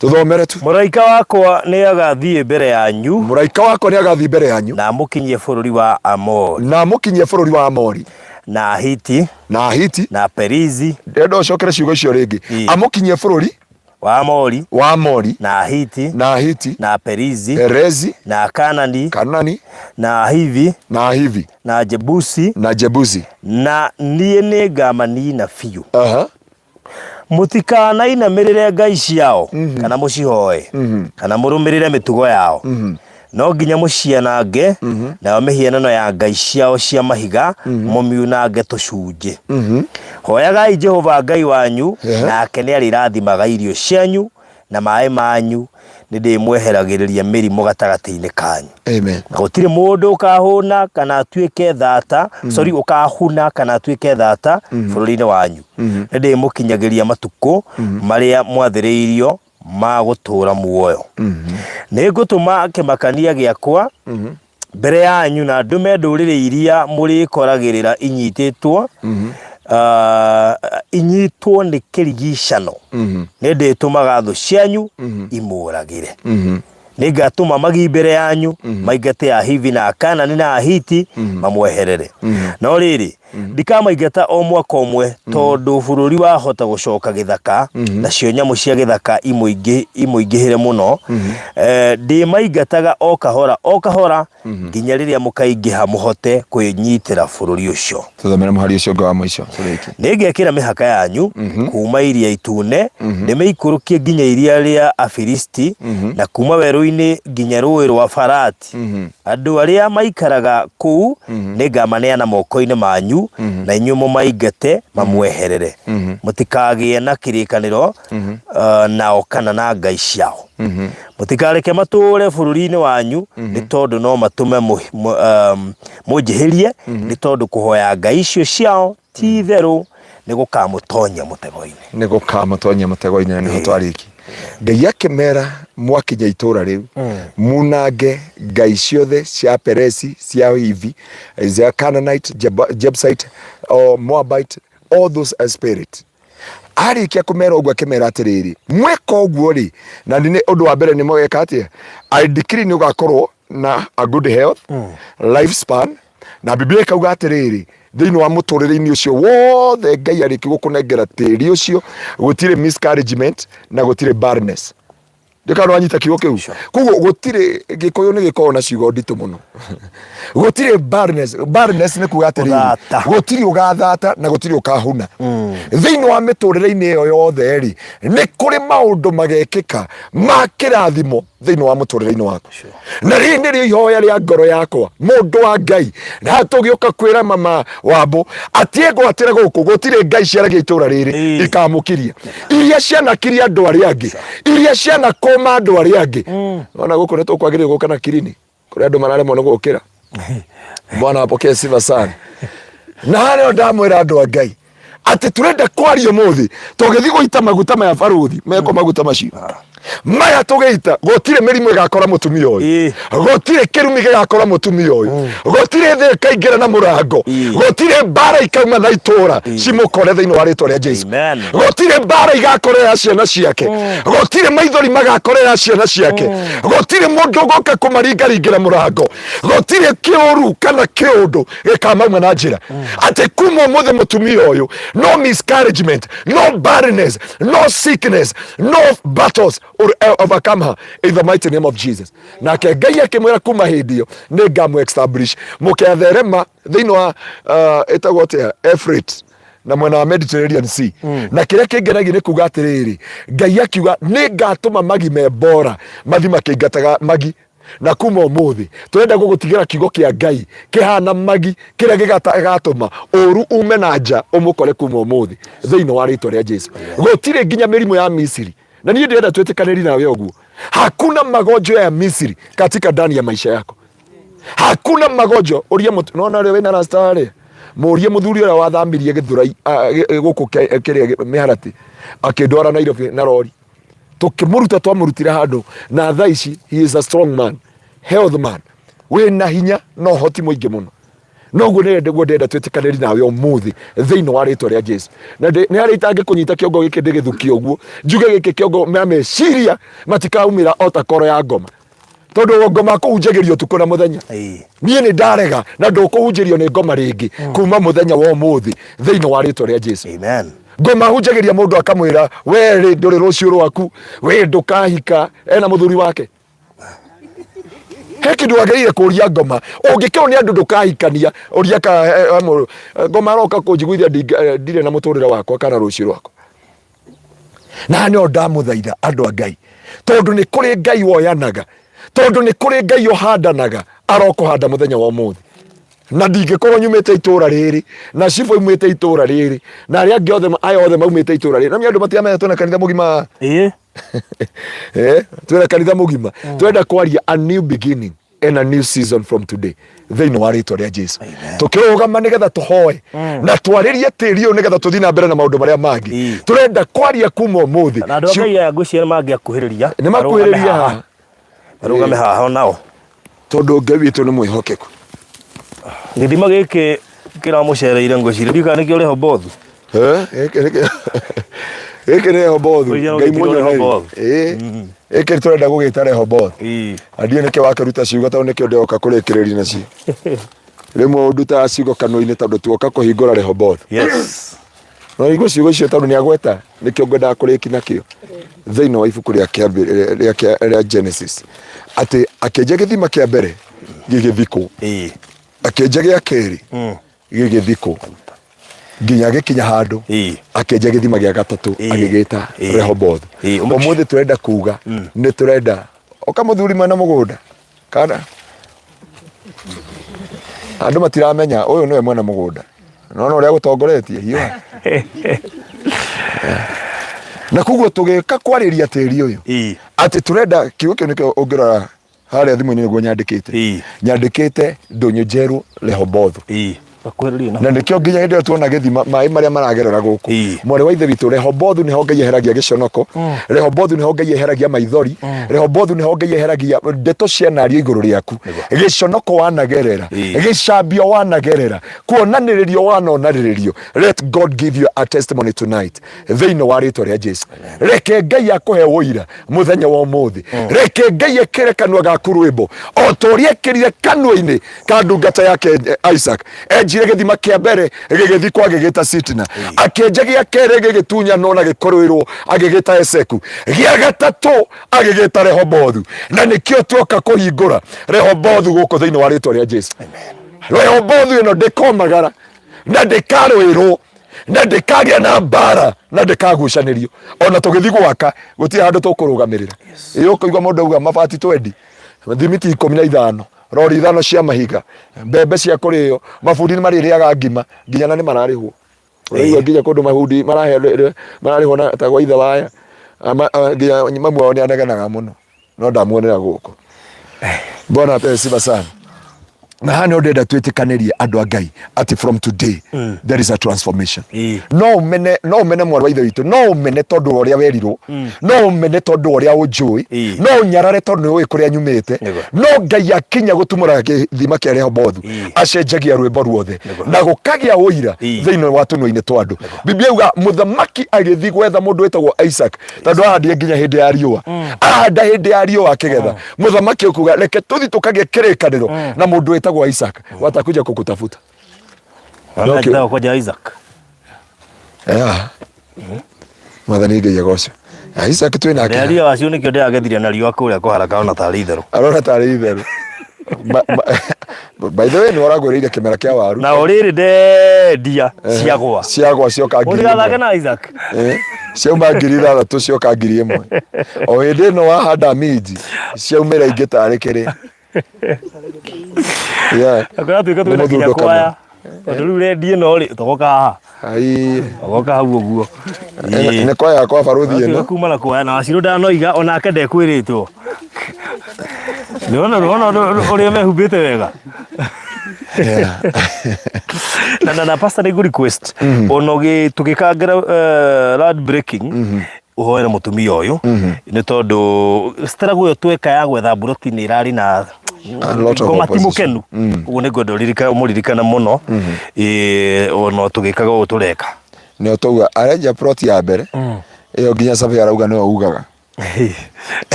Tũthomere tu. Mũraika wakwa nĩ agathiĩ mbere yanyu. Mũraika wakwa nĩ agathiĩ mbere yanyu. Na amũkinyie bũrũri wa Amori. Na amũkinyie bũrũri wa Amori. Na Ahiti. Na Ahiti. Na Perizi. Ndĩrenda ũcokere ciugo icio rĩngĩ. Amũkinyie bũrũri wa Amori. Wa Amori. Na Ahiti. Na Ahiti. Na Perizi. Perezi. Na Kanani. Kanani. Na Ahivi. Na Ahivi. Na Jebusi. Na Jebusi. Na niĩ nĩngamanina biũ. Aha. Mũtikanainamĩrĩre ngai ciao kana mũcihoe kana mũrũmĩrĩre mĩtugo yao. No nginya mũcianange, nayo mĩhianano ya ngai ciao cia mahiga mũmiunange tũcunjĩ. Hoyagai Jehova Ngai wanyu, nake nĩarĩrathimaga irio cianyu na maĩ manyu, nĩndĩmweheragĩrĩria mĩrimũ gatagatĩ-inĩ kanyu. Amen. Na gũtirĩ mũndũ ũkahũna kana atuĩke thata, sorry, ũkahuna kana atuĩke thata bũrũri-inĩ wanyu. Nĩndĩmũkinyagĩria matukũ marĩa mwathĩrĩirio ma gũtũũra muoyo. Nĩngũtũma kĩmakania gĩakwa mbere yanyu na ndũme ndũrĩrĩ iria mũrĩkoragĩrĩra inyitĩtwo inyitwo nĩ kĩrigicano. Nĩndĩtũmaga thũ cianyu imũragĩre. Nĩngatũma magi mbere yanyu maingate Ahivi na Akanani na Ahiti mamweherere. No rĩrĩ, ndikamaingata o mwaka ũmwe, tondũ bũrũri wahota gũcoka gĩthaka, nacio nyamũ cia gĩthaka imũingĩhĩre mũno. Ndĩmaingataga o kahora o kahora nginya rĩrĩa mũkaingĩha mũhote kwĩnyitĩra bũrũri ũcio. Tũthomere mũhari ũcio ũngĩ wa mũico tũrĩkie. Nĩngekĩra mĩhaka yanyu kuma Iria Itune, ndĩmĩikũrũkie nginya iria rĩa Afilisti, na kuma werũ-inĩ nginya Rũũĩ rwa Farati. Andũ arĩa maikaraga kũu nĩngamaneana moko-inĩ manyu, na inyuĩ mũmaingate mamweherere. Mũtikagĩe na kĩrĩkanĩro nao kana na ngai ciao. Mũtikareke matũũre bũrũri-inĩ wanyu, nĩ tondũ no matũme mũnjĩhĩrie, nĩ tondũ kũhoya ngai icio ciao ti itherũ nĩ gũkamũtonya mũtego-inĩ. Nĩ gũkamũtonya mũtego-inĩ. Na nĩho twarĩkia. Ngai akĩmera, mwakinya itũra rĩu, munange ngai ciothe cia Peresi, cia Hivi, cia Canaanite, Jebusite, or Moabite, all those spirit. Arĩkia kũmera ũguo, akĩmera atĩrĩrĩ, mweka ũguo rĩ, na nĩ ũndũ wa mbere nĩ mũgeka atĩa? I decree nĩ ũgakorwo na a good health, life span. Na Biblia ĩkauga atĩrĩrĩ, thĩinĩ wa mũtũrĩre-inĩ ũcio wothe Ngai arĩkia gũkũnengera tĩri ũcio, gũtirĩ miscarriagement na gũtirĩ barrenness. Ndikana wanyita kiugo kĩu. Koguo gũtirĩ, Gĩkũyũ nĩ gĩkoragwo na ciugo nditũ mũno, gũtirĩ barrenness. Barrenness nĩ kuga atĩrĩrĩ, Ũthata. Gũtirĩ ũgathata na gũtirĩ ũkahuna thĩinĩ wa mĩtũrĩre-inĩ ĩyo yothe rĩ. Nĩ kũrĩ maũndũ magekĩka ma kĩrathimo thĩinĩ wa mũtũrĩre-inĩ waku, na rĩrĩ nĩrĩo ihoya rĩa ngoro yakwa, mũndũ wa Ngai. Na tũgĩũka kwĩra mama wambo atĩ egwatĩra gũkũ, gũtirĩ ngai ciaragia itũra rĩrĩ ikamũkiria, iria cianakiria andũ arĩa angĩ, iria cianakũma andũ arĩa angĩ. Ona gũkũ nĩ tũkwagĩrĩire gũka na kirini kũrĩa andũ mararemwo nĩ gũkĩra. Bwana apokee sifa sana. Na harĩa ndamwĩra andũ a Ngai atĩ tũrenda kwaria ũmũthĩ, tũgĩthiĩ gũita maguta maya, barũthi meko maguta macio maya tũgĩita, gũtirĩ mĩrimũ ĩgakora mũtumia ũyũ, gũtirĩ kĩrumi gĩgakora mũtumia ũyũ, gũtirĩ thĩ ĩkaingĩra na mũrango, gũtirĩ mbara ikauma na itũra cimũkore thĩinĩ wa rĩtwa rĩa Jesu. Amen. Gũtirĩ mbara igakorera ciana ciake, gũtirĩ maithori magakorera ciana ciake, gũtirĩ mũndũ ũgoka kũmaringaringĩra mũrango, gũtirĩ kĩũru kana kĩũndũ gĩkamauma na njĩra. Atĩ kuma ũmũthĩ mũtumia ũyũ, no miscarriagement, no barrenness, no sickness, no battles will overcome her in the mighty name of Jesus. Nake Ngai akĩmwĩra, kuma hĩndĩ ĩyo nĩ ngamũ establish mũkĩatherema thĩinĩ wa ĩtagwo atĩa, Euphrates na mwena wa Mediterranean Sea. Na kĩrĩa kĩngenagia nĩ kuga atĩrĩrĩ, Ngai akiuga nĩ ngatũma magi me bora mathi makĩingataga magi. Na kuma ũmũthĩ tũrenda gũgũtigĩra kiugo kĩa Ngai kĩhana magi, kĩrĩa gĩgatũma ũru ume na nja ũmũkore kuma ũmũthĩ thĩinĩ wa rĩtwa rĩa Jesu. Gũtirĩ nginya mĩrimũ ya Misiri, na niĩ ndĩrenda twĩtĩkanĩri nawe ũguo, hakuna magonjwa ya Misiri katika ndani ya maisha yako, hakuna magonjwa. Ũria mũtu nona ũrĩa wĩna rasta rĩ. Mũrie mũthuri ũrĩa wathamirie Gĩthũrai gũkũ kĩrĩa Mĩharatĩ akĩndwara Nairobi na rori. Tũkĩmũruta twamũrutire handũ na thaa ici he is a strong man, health man, wĩna hinya na ũhoti mũingĩ mũno. Noguo nĩguo ndĩrenda twĩtĩkanĩri nawe ũmũthĩ thĩinĩ wa rĩtwa rĩa Jesu. Na nĩ harĩa itangĩkũnyita kĩongo gĩkĩ ndĩgĩthukie ũguo njuge gĩkĩ kĩongo ma meciria matikaumĩra o ta koro ya ngoma, tondũ ngoma kũhunjagĩrio ũtukũ na mũthenya. Niĩ nĩ ndarega na ndũkũhunjĩrio nĩ ngoma rĩngĩ kuma mũthenya wa ũmũthĩ thĩinĩ wa rĩtwa rĩa Jesu. Amen. Ngoma ahunjagĩria mũndũ akamwĩra we rĩ ndũrĩ rũciũ rwaku, we ndũkahika, ena mũthuri wake. He kĩndũ wagĩrĩire kũria ngoma ũngĩkĩrwo nĩ andũ ndũkahikania ũria ka ngoma aroka kũnjiguithia ndirĩ na mũtũrĩre wakwa kana rũciũ rwakwa. Na nĩo ndamũthaitha andũ a Ngai, tondũ nĩ kũrĩ Ngai woyanaga, tondũ nĩ kũrĩ Ngai ũhandanaga, arokũhanda mũthenya wa ũmũthĩ. Na ndingĩkorwo nyumĩte itũra rĩrĩ na cibũ aumĩte itũra rĩrĩ na arĩa angĩ othe aya othe maumĩte itũra rĩrĩ, na andũ matiramenya twĩna kanitha mũgima. Twĩna kanitha mũgima. Twenda kwaria a new beginning and a new season from today thĩinĩ wa rĩtwa rĩa Jesu. Tũkĩrũgama nĩgetha tũhoe na twarĩrie tĩri ũyũ nĩgetha tũthiĩ na mbere na maũndũ marĩa mangĩ. Tũrenda kwaria kuma ũmũthĩ. Na andũ a Ngai aya ngwĩciria nĩ mangĩakuhĩrĩria. Nĩ makuhĩrĩria haha. Marũgame haha onao. Tondũ Ngai witũ nĩ mwĩhokeku. Gĩthima gĩkĩ kĩramũcereire ngwĩciria ndiũĩ kana nĩkĩo Rehobothu. Gĩkĩ nĩ Rehobothu. Ngwĩciria Ngai gĩtirwo mũnyoneri. Rehobothu. Gĩkĩ tũrenda gũgĩta Rehobothu. Na ndiũĩ nĩkĩ wakĩruta ciugo tondũ nĩkĩo ndĩroka kũrĩkĩrĩria nacio. Rĩmwe ũndutaga ciugo kanua-inĩ tondũ tuoka kũhingũra Rehobothu. No igua ciugo icio tondũ nĩagweta nĩkĩo ngwendaga kũrĩki nakĩo thĩinĩ wa ibuku rĩa rĩa Genesis atĩ akĩenja gĩthima kĩa mbere gĩgĩthikwo, akĩenja gĩa kerĩ gĩgĩthikwo, nginya agĩkinya handũ akĩenja gĩthima gĩa gatatũ agĩgĩta Rehobothu. Ũmũthĩ tũrenda kuga nĩ tũrenda oka mũthuri mwena mũgũnda kana andũ matiramenya ũyũ nĩwe mwene mũgũnda nona ũrĩa gũtongoretie hiũha na koguo tũgĩka kwarĩria tĩri ũyũ atĩ tũrenda kiugo kĩu nĩkĩo ũngĩrora harĩa thimũ-inĩ nĩguo nyandĩkĩte. Nyandĩkĩte ndũnyũ njerũ Rehobothu. Akuhĩrĩrie na nĩkĩo nginya hĩndĩ ĩyo tuona gĩthima maĩ marĩa maragerera gũkũ. Mwarĩ wa ithe witũ, Rehobothu nĩho Ngai eheragia gĩconoko, Rehobothu nĩho Ngai eheragia maithori, Rehobothu nĩho Ngai eheragia ndeto cianario igũrũ rĩaku, gĩconoko wanagerera, gĩcambio wanagerera, kuonanĩrĩrio wanonanĩrĩrio. Let God give you a testimony tonight thĩinĩ wa rĩtwa rĩa Jesu. Reke Ngai akũhe ũira mũthenya wa ũmũthĩ. Reke Ngai ekĩre kanua gaku rwĩmbo o ta ũrĩa ekĩrire kanua-inĩ ka ndungata yake Isaac. Enjire gĩthima kĩa mbere gĩgĩthikwo agĩgĩta Sitna, akĩenja gĩa kerĩ gĩgĩtunyanwo na gĩkũrũĩrwo agĩgĩta Eseku, gĩa gatatũ agĩgĩta Rehobothu. Na nĩkĩo tuoka kũhingũra Rehobothu gũkũ thĩinĩ wa rĩtwa rĩa Jesu. Rehobothu ĩno ndĩkomagara na ndĩkarũĩrwo na ndĩkagĩa na mbara na ndĩkagucanĩrio. Ona tũgĩthiĩ gwaka gũtirĩ handũ tũkũrũgamĩrĩra. Ĩ ũkũigua mũndũ auga mabati twendi, thimiti 15, rori 5 cia mahiga, mbembe cia kũrĩo, mabundi nĩ marĩrĩaga ngima nginya na nĩ mararĩhwo. Ũraigua nginya kũndũ mabundi mararĩhwo na ta gwa ithe waya, nginya mamu wao nĩ anegenaga mũno no ndamuonera gũkũ. Bwana apewe sifa sana. Na haha nĩho ndĩrenda twĩtĩkanĩrie andũ a Ngai atĩ from today there is a transformation. No ũmene, no ũmene mwarĩ wa ithe witũ, no ũmene tondũ wa ũrĩa werirwo, no ũmene tondũ wa ũrĩa ũnjũĩ, no ũnyarare tondũ nĩ ũĩ kũrĩa nyumĩte, no Ngai akinya gũtumũra gĩthima kĩa Rehobothu acenjagia rwĩmbo ruothe na gũkagĩa ũira thĩinĩ wa tũnua-inĩ twa andũ. Biblia yuga mũthamaki agĩthiĩ gwetha mũndũ wĩtagwo Isaac tondũ ahandire nginya hĩndĩ ya riũa, ahanda hĩndĩ ya riũa akĩgetha. Mũthamaki akuga reke tũthi tũkagĩe kĩrĩkanĩro na mũndũ wĩtagwo Isaac, watakuja kũkũtafuta. Wana kwanja Isaac. Yeah. Mwathani Ngai agocwo. Isaac twĩ nake. Rĩaria wacio nĩkĩo ndĩragethire na riũa kũrĩa kũharaka ona tarĩ itherũ. Arona tarĩ itherũ. By the way nĩ waragwĩrĩire kĩmera kĩa waru. Na o rĩrĩ ndendia ciagwa. Ciagwa cioka ngiri. Ũtigathake na Isaac. Ciauma 6,000 cioka 1,000. O hĩndĩ ĩno wahanda minji ciaumĩra ingĩ tarĩ kĩrĩa. Yeah. Kũratuĩka Nĩ twĩna nginya mũthundũkano. kwaya. Tondũ rĩu rendi ĩno rĩ tũgoka haha. Ai. Ũgoka hau ũguo. Nĩ kwaya kwa baruthi ĩno. Kuma na kwaya na Wacirũ ndanoiga onake ndekwĩrĩtwo. Nĩwona nĩwona ũrĩa mehumbĩte wega. Na na na pastor nĩ request ona ũgĩ tũgĩkangĩra land breaking ũhoere mũtumia ũyũ nĩ tondũ struggle ĩyo tweka ya gwetha mburoti nĩ ĩrarĩ na A lot of ngoma ti opposition. mũkenu ũguo nĩ ngwenda ũmũririkane mũno ona tũgĩkaga ũũ tũreka. Nĩ tauga arenja plot ya mbere ĩyo nginya surveyor arauga nĩwe ugaga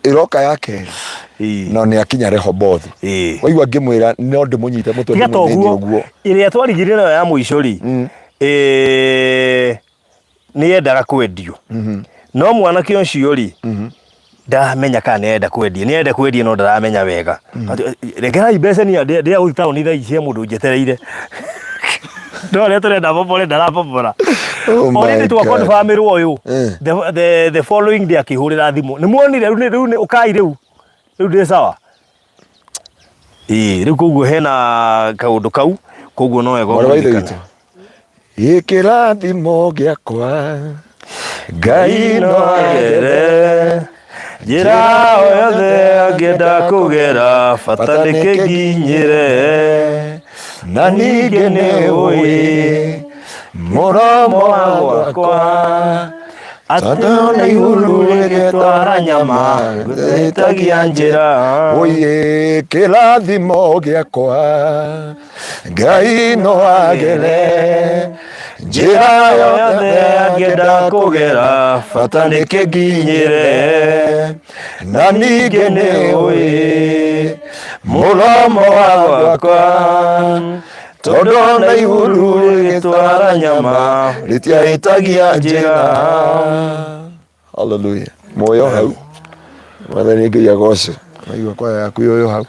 ĩroka ya kerĩ no nĩ akinya Rehoboth. Waigua ngĩmwĩra no ndĩmũnyite mũtwe Tiga ndĩmũthĩnie toguo ũguo. Ĩrĩa twarigire nayo ya mũico rĩ, nĩ yendaga kwendio no mwanake ũcio rĩ ndamenya kana nĩ arenda kwendia, nĩ arenda kwendia no ndaramenya wega. Atĩ, rekerai mbeca niĩ ndĩrenda gũthiĩ taũni thaa ici he mũndũ njetereire, no arĩa tũrenda bobore ndarabobora. Oh my Already twa God. confirmĩrwo ũyũ the following day akĩhũrĩra thimũ, nĩ muonire rĩu rĩu ũkai rĩu rĩu ndĩ sawa. Ĩĩ rĩu koguo hena kaũndũ kau, koguo no wega Mwarĩ wa ithe ũmũririkane. witũ, gĩkĩrathimo gĩakwa Ngai no agere njĩra o yothe angĩenda kũgera, bata nĩ kĩnginyĩre. Na ningĩ nĩ ũĩ mũromo wa gwakwa atĩ ona ihuru rĩgĩtwara nyama ngũtetagia njĩra. Oye, kĩrathimo gĩakwa Ngai no agere njĩra yothe angĩenda kũgera, bata nĩ kĩnginyĩre. Na ningĩ nĩ ũĩ mũromo wa gwakwa tondũ ona ihuru rĩgĩtwara nyama rĩtiahĩtagia njĩra. Haleluya. Muoyo hau Mwathani Ngai agocwo. Waigua kwaya yaku yoyo hau.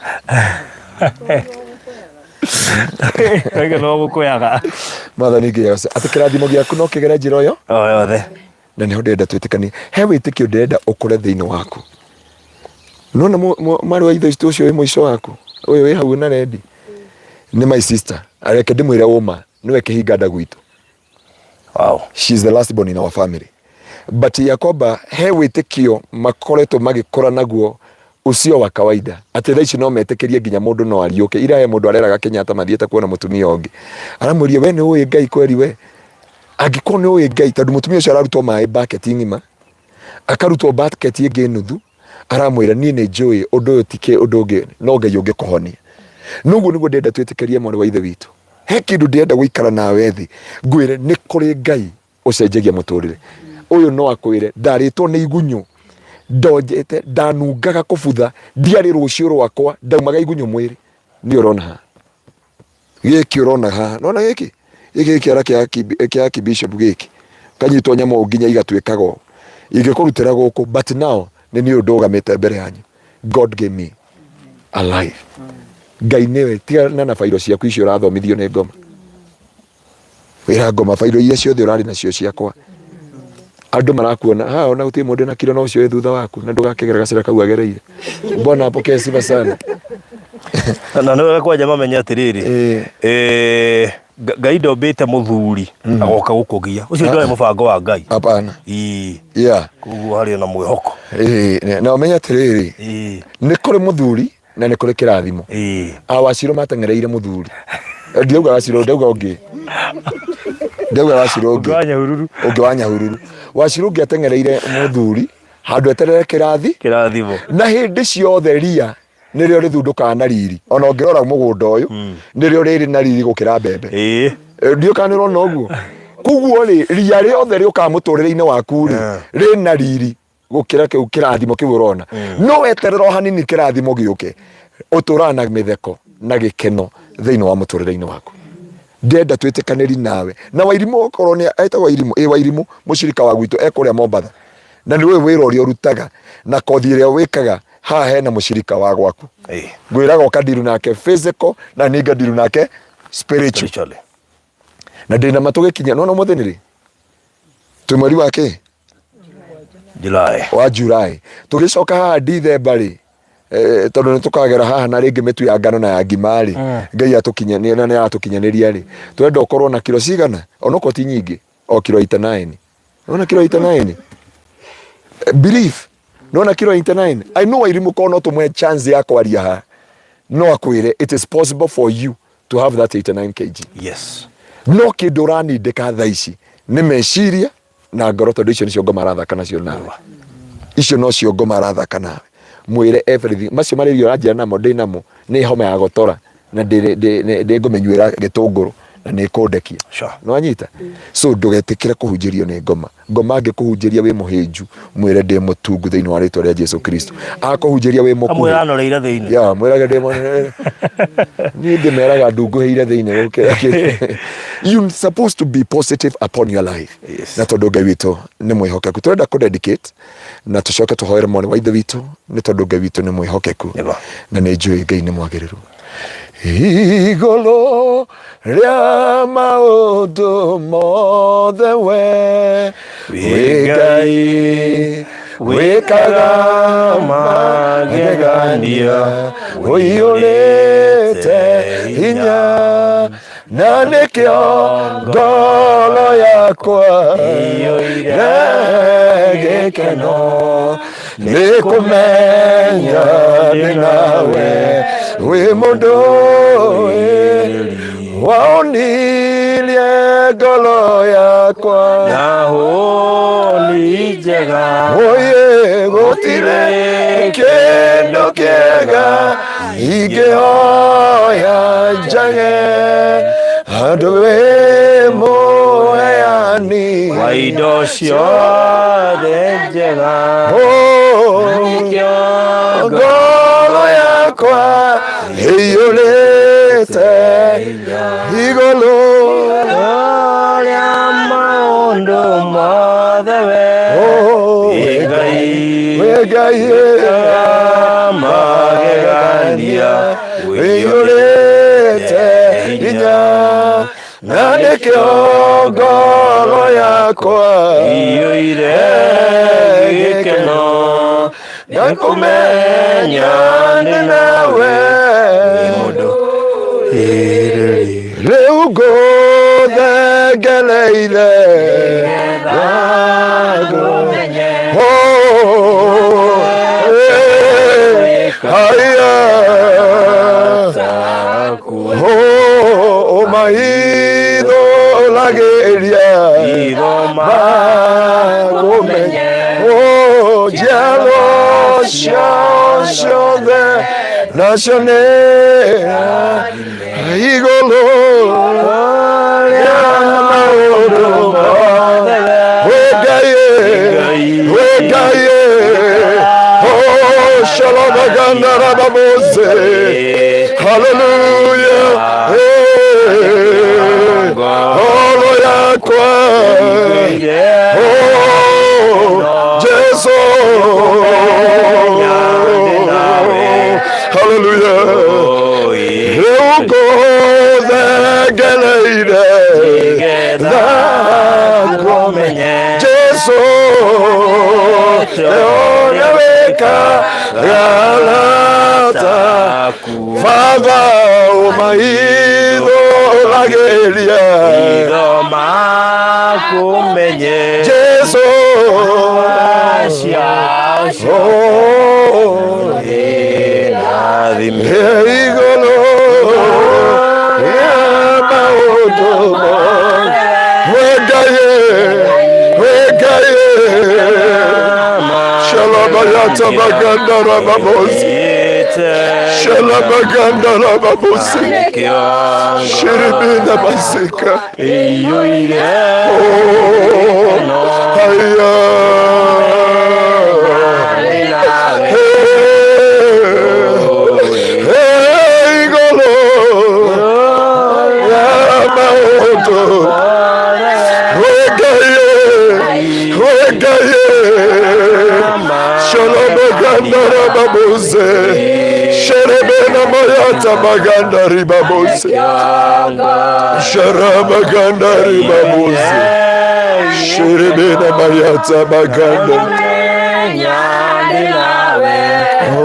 Reke no gũkũyaga. Mwathani Ngai agocwo atĩ kĩrathimo gĩaku no kĩgere njĩra ũyo o yothe. Na nĩho ndĩrenda twĩtĩkanie, he wĩtĩkio ndĩrenda ũkũre thĩinĩ waku. Nona mwarĩ wa ithe witũ ũcio wĩ mũico waku ũyũ wĩ hau na rendi nĩ my sister, areke ndĩmwĩre ũma, nĩwe kĩhinga nda gwitũ. She is the last born in our family, but Yakoba he wĩtĩkio makoretwo magĩkũra naguo ucio wa kawaida atĩ thaa ici no metĩkĩrie nginya mũndũ no ariũke. Ira he mũndũ areraga Kenyatta mathiĩte kuona mũtumia ũngĩ, aramwĩria, we nĩ ũĩ Ngai kweri? We angĩkorwo nĩ ũĩ Ngai, tondũ mũtumia ũcio ararutwo maĩ bucket ng'ima, akarutwo bucket ĩngĩ nuthu, aramwĩra, niĩ nĩ njũĩ ũndũ ũyũ ti ũndũ ũngĩ no Ngai ũngĩkũhonia. Noguo nĩguo ndĩrenda twĩtĩkĩrie, mwarĩ wa ithe witũ. He kĩndũ ndĩrenda gũikara nawe thĩ ngwĩre, nĩ kũrĩ Ngai ũcenjagia mũtũrĩre ũyũ. No akwĩre ndarĩtwo nĩ igunyũ, ndonjete, ndanungaga kũbutha, ndiarĩ rũciũ rwakwa, ndaumaga igunyũ mwĩrĩ. Nĩ ũrona haha gĩkĩ, ũrona haha, nona gĩkĩ gĩkĩ kĩara kĩa archbishop gĩkĩ kanyitwo nyamũ nginya igatuĩkaga ũũ ingĩkũrutĩra gũkũ, but now nĩ niĩ ndũgamĩte mbere yanyu. God gave me a life. Ngai nĩwe. Tigana na bairo ciaku icio ũrathomithio nĩ ngoma. Wĩra ngoma bairo iria ciothe ũrarĩ nacio ciakwa. Andũ marakuona haha, ona gũtirĩ mũndũ na kiro na ũcio wĩ thutha waku na ndũgakĩgera gacĩra kau agereire. Bwana apokee sifa sana. Na nĩ wega kwanja mamenye atĩrĩrĩ, Ngai ndombĩte mũthuri agoka gũkũgia, ũcio ndwarĩ mũbango wa Ngai. Hapana. Ĩĩ. Koguo harĩ ona mwĩhoko. Na ũmenye atĩrĩrĩ, nĩ kũrĩ mũthuri na nĩ kũrĩ kĩrathimo. A Wacirũ mateng'ereire mũthuri. Ndiauga Wacirũ, ndauga ũngĩ, ndauga Wacirũ ũngĩ. Ũngĩ wa Nyahururu. Ũngĩ wa Nyahururu. Wacirũ ũngĩ ateng'ereire mũthuri handũ eterere kĩrathi kĩrathimo. Na hĩndĩ ciothe ria nĩrĩo rĩthundũkaga na riri. Ona ũngĩrora mũgũnda ũyũ, nĩrĩo rĩrĩ na riri gũkĩra mbembe. Ndiũ kana nĩũrona ũguo. Koguo rĩ, ria rĩothe rĩũkaga mũtũrĩre-inĩ waku rĩ, rĩna riri gũkĩra kĩu kĩrathimo kĩu ũrona. No weterera o hanini kĩrathimo gĩũke, ũtũraga na mĩtheko na gĩkeno thĩinĩ wa mũtũrĩre-inĩ waku. Ndĩrenda twĩtĩkanĩri nawe na Wairimũ, okorwo nĩ etagwo Wairimũ, ĩ Wairimũ mũcirika wa gwitũ e kũrĩa Mombatha, na nĩ ũĩ wĩra ũrĩa ũrutaga na kothi ĩrĩa wĩkaga haha hena mũcirika wa gwaku. Ngwĩraga ũkandiru nake physical na niĩ ngandiru nake spiritual. Spiritually. Na ndĩna ma tũgĩkinya nona ũmũthĩ nĩ rĩ twĩ mweri wa kĩ? July. Wa July. Tũgĩcoka haha Dithemba rĩ, tondũ nĩ tũkagera haha na rĩngĩ mĩtu ya ngano na ya ngima rĩ, Ngai atũkinyania na nĩ aratũkinyanĩria rĩ, twenda ũkorwo na kiro cigana onokorwo ti nyingĩ, o kiro 89. Nona kiro 89, belief, nona kiro 89. I know Wairimũ, korwo no tũmũhe chance ya kwaria haha, no akwĩre it is possible for you. To have that 89 kg. Yes. No kĩndũ ũranindĩka thaa ici nĩ meciria na ngoro, tondũ icio nĩcio ngoma arathaka nacio nawe. Icio nocio ngoma arathaka nawe. Mwĩre everything macio marĩa irio ũranjĩra namo ndĩ namo nĩ homa ya gotora na ndĩ ngũmĩnyuĩra gĩtũngũrũ na nĩ ĩkũndekia. Nĩwanyita? So ndũgetĩkĩre kũhunjĩrio nĩ ngoma. Ngoma angĩkũhunjĩria wĩ mũhĩnju, mwĩre ndĩ mũtungu thĩinĩ wa rĩtwa rĩa Jesu Kristo. Akũhunjĩria wĩ mũkuhĩ, Amwĩra anoreire thĩinĩ. Ya mwĩrage ndĩ niĩ ndĩmeraga ndunguhĩire thĩinĩ gũkĩra kĩ. You supposed to be positive upon your life. Na tondũ Ngai witũ nĩ mwĩhokeku, tũrenda kũ dedicate na tũcoke tũhoere mwarĩ wa ithe witũ, nĩ tondũ Ngai witũ nĩ mwĩhokeku. Na nĩ njũĩ Ngai nĩ mwagĩrĩru igũrũ rĩa maũndũ mothe. We wĩ Ngai wĩkaga magegania, ũiyũrĩte hinya, na nĩkĩo ngoro yakwa ĩiyũire gĩkeno nĩ kũmenya ndĩ nawe. Wĩ mũndũ waonirie ngoro yakwa na hũni njega. Oye, gũtirĩ kĩndũ kĩega ingĩhoya njage andũ wĩ mũheani wa indo ciothe njega. Oh, ngoro yakwa ĩiyũrĩte igũrũ rĩa maũndũ mothe we Oh, wĩ Ngai wĩ Ngai magegania wĩiyũrĩte hinya, na nĩkĩo ngoro yakwa iyũire gĩkeno na kũmenya ndĩ nawe. Mũndũ rĩu ngũthengereire. Oh, eh, haya. Oh, maitho lagĩria itho makũmenye. Oh, njiaro ciao ciothe nacio nĩ igũrũ rĩa maũndũ mothe. Wĩ Ngai, wĩ Ngai. Oh, shalabaganda rababose. Hallelujah. Hey. Ngoro yakwa. Oh, Jesu. Hallelujah. Rĩu ngũthengereire ngũmenye Jesu ũrĩa wĩkaga arata. Baba, ũmaitho ũragĩria itho makũmenye Jesu ciao Oh, rathime igũrũ rĩa maũndũ mothe. Wĩ Ngai, wĩ Ngai. Shalabayata rababosi. Shalabaganda rababosi. Shiribina basika. Iyũire Oh, haya. Hey, hey, igolo. Ya maũndũ. Wĩ Ngai, wĩ Ngai. Shalabaganda rababose. Sherebena mayata baganda ribabose. Sharabaganda ribabose. Sherebena mayata baganda. Nyandĩ nawe Oh.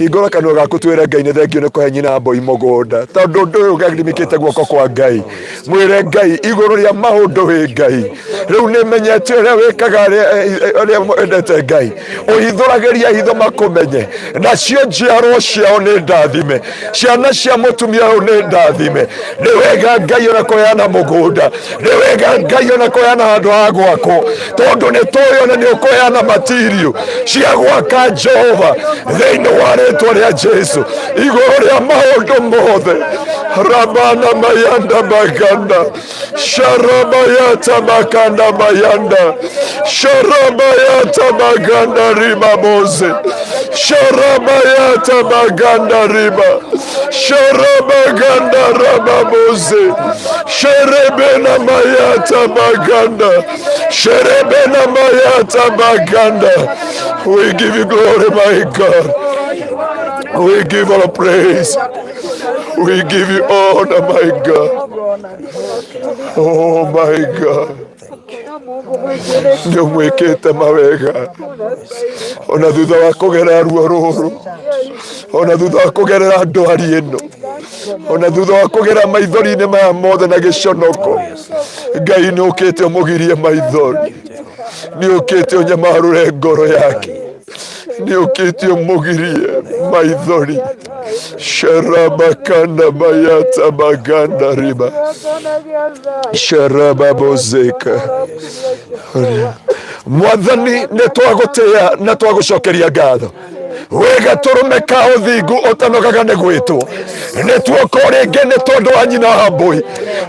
Hingũra kanua gaku twĩre Ngai nĩ thengio nĩ kũhe nyina mbũi mũgũnda, tondũ ũndũ ũyũ gathimĩkĩte guoko kwa Ngai. Mwĩre Ngai igũrũ rĩa maũndũ wĩ Ngai. Rĩu nĩ menyete ũrĩa wĩkaga arĩa wendete Ngai. Ũhithũragĩria hitho makũmenye, nacio njiarwo ciao nĩ ndathime, ciana cia mũtumia ũyũ nĩ ndathime. Nĩ wega Ngai ona kũheana mũgũnda, nĩ wega Ngai ona kũheana handũ ha gwakwo, tondũ nĩ tũĩ ona nĩ ũkũheana matirio cia gwaka Jehova thĩinĩ wa rĩtwa rĩa Jesu igũrũ rĩa maũndũ mothe. Rabana mayanda maganda sharabayata makanda mayanda sharabayata maganda riba moze sharabayata maganda riba sharabaganda rababoze sherebena mayata maganda sherebena mayata maganda. We give you glory, my God. We give all praise. We give you honor, my God. Oh my God. Nĩ ũmwĩkĩte mawega ona thutha wa kũgerera ruo rũrũ, ona thutha wa kũgerera ndwari ĩno, ona thutha wa kũgerera maithori-inĩ maya mothe na gĩconoko. Ngai nĩ ũkĩte ũmũgirie maithori, nĩ ũkĩte ũnyamarũre ngoro yake, nĩ ũkĩte ũmũgirie maithori. Sharabakanda mayata maganda riba sharababozeka. Mwathani, nĩ twagũtĩa na twagũcokeria ngatho. Wĩ gatũrũme ka ũthingu ũtanogaga nĩ gwĩtwo, nĩ tuoka rĩngĩ nĩ tondũ wa nyina wa mbũi.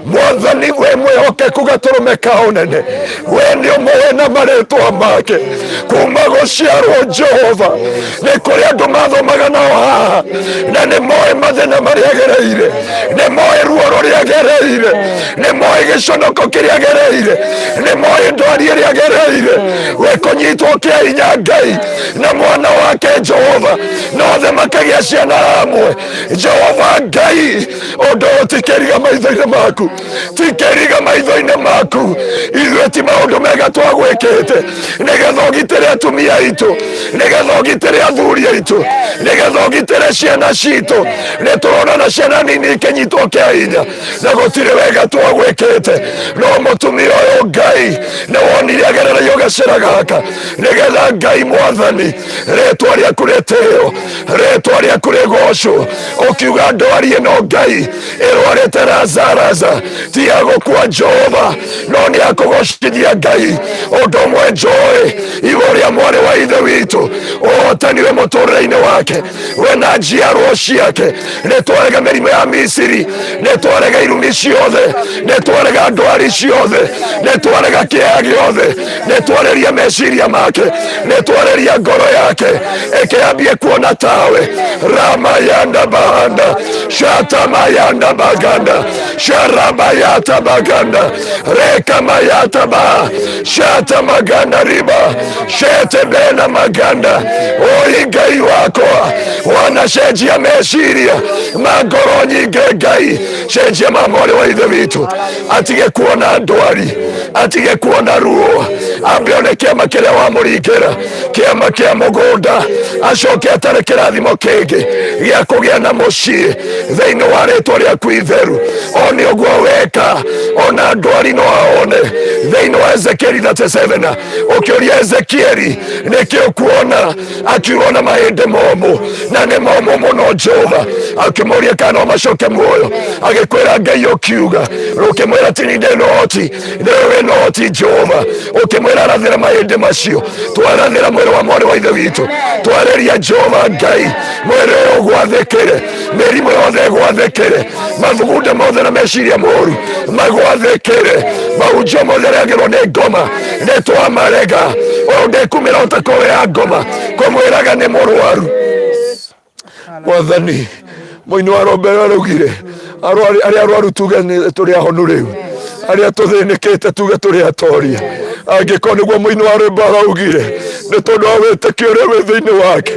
Mwathani, wĩ mwĩhokeku, gatũrũme ka ũnene, we nĩ ũmũĩ na marĩtwa make kuma gũciarwo. Jehova, nĩ kũrĩ andũ mathomaga nao haha na nĩ moĩ mathĩna marĩa agereire, nĩ moĩ ruo rũrĩa agereire, nĩ moĩ gĩconoko kĩrĩa agereire, nĩ moĩ ndwari ĩrĩa agereire. We kũnyitwo kĩa hinya Ngai na mwana wake Jehova, na othe makagĩa ciana hamwe. Jehova Ngai, ũndũ ũyũ ti kĩriga maitho-inĩ maku, ti kĩriga maitho-inĩ maku. Ithuĩ ti maũndũ mega twagwĩkĩte nĩgetha ũgitĩre atumia aitũ, nĩgetha ũgitĩre athuri aitũ, nĩgetha ũgitĩre ciana citũ. Nĩ tũrona na ciana nini ikĩnyitwo kĩa hinya na gũtirĩ wega twagwĩkĩte, no mũtumia ũyũ Ngai nĩ wonire agerereio gacĩra gaka nĩgetha Ngai Mwathani rĩtwa rĩaku rĩtĩo, rĩtwa rĩaku rĩgocwo. Ũkiuga ndwari ĩno Ngai ĩrwarĩte Lazarus ti ya gũkua Jehova, no nĩ ya kũgocithia Ngai. Ũndũ ũmwe njũĩ igũrũ rĩa mwarĩ wa ithe witũ, ũhotani wĩ mũtũrĩre-inĩ wake, we na njiarwo ciake. Nĩ twarega mĩrimũ ya Misiri, nĩ twarega irumi ciothe, nĩ twarega ndwari ciothe, nĩ twarega kĩeha gĩothe, nĩ twarĩria meciria make, nĩ twarĩria ngoro yake ĩkĩambie kuona tawe. Ramayanda bahanda shatamayanda baganda sharabayata baganda rekamayata ba shata maganda riba shete bena maganda. Oi Ngai wakwa, wanacenjia meciria ma ngoro nyingĩ. Ngai, cenjia ma mwarĩ wa ithe witũ, atige kuona ndwari, atige kuona ruo, ambe one kĩama kĩrĩa wamũringĩra, kĩama kĩa mũgũnda, acoke atare kĩrathimo kĩngĩ gĩa kũgĩa na mũciĩ thĩinĩ wa rĩtwa rĩaku itheru. O nĩ ũguo weka ona ndwari no aone. Thĩinĩ wa Ezekieli 37, ũkĩũria Ezekieli nĩkĩ ũkuona, akiuga ona mahĩndĩ momũ na nĩ momũ mũno. Jehova akĩmũria kana no macoke muoyo, agĩkwĩra Ngai ũkiuga, ũkĩmwĩra tini ndĩ na ũhoti, nĩwe wĩ na ũhoti Jehova. Ũkĩmwĩra rathĩra mahĩndĩ macio. Twarathĩra mwĩrĩ wa mwarĩ wa ithe witũ, twarĩria Jehova Ngai mwĩrĩ ũyũ ũgwathĩkĩre, mĩrimũ yothe ĩgwathĩkĩre, mathugunda mothe na meciria moru magwathĩkĩre, mahunjio mothe arĩa nĩ ngoma nĩ twamarega. Ũyũ ndĩkumĩra ũtakorwo ya ngoma kũmwĩraga nĩ mũrwaru. Mwathani, mũini wa rombe araugire arĩa arwaru tuge nĩ tũrĩ ahonu rĩu, arĩa tũthĩnĩkĩte tuge tũrĩ atoria. Angĩkorwo nĩguo mũini wa rwĩmbo araugire nĩ tondũ wa wĩtĩkio ũrĩa wĩ thĩinĩ wake.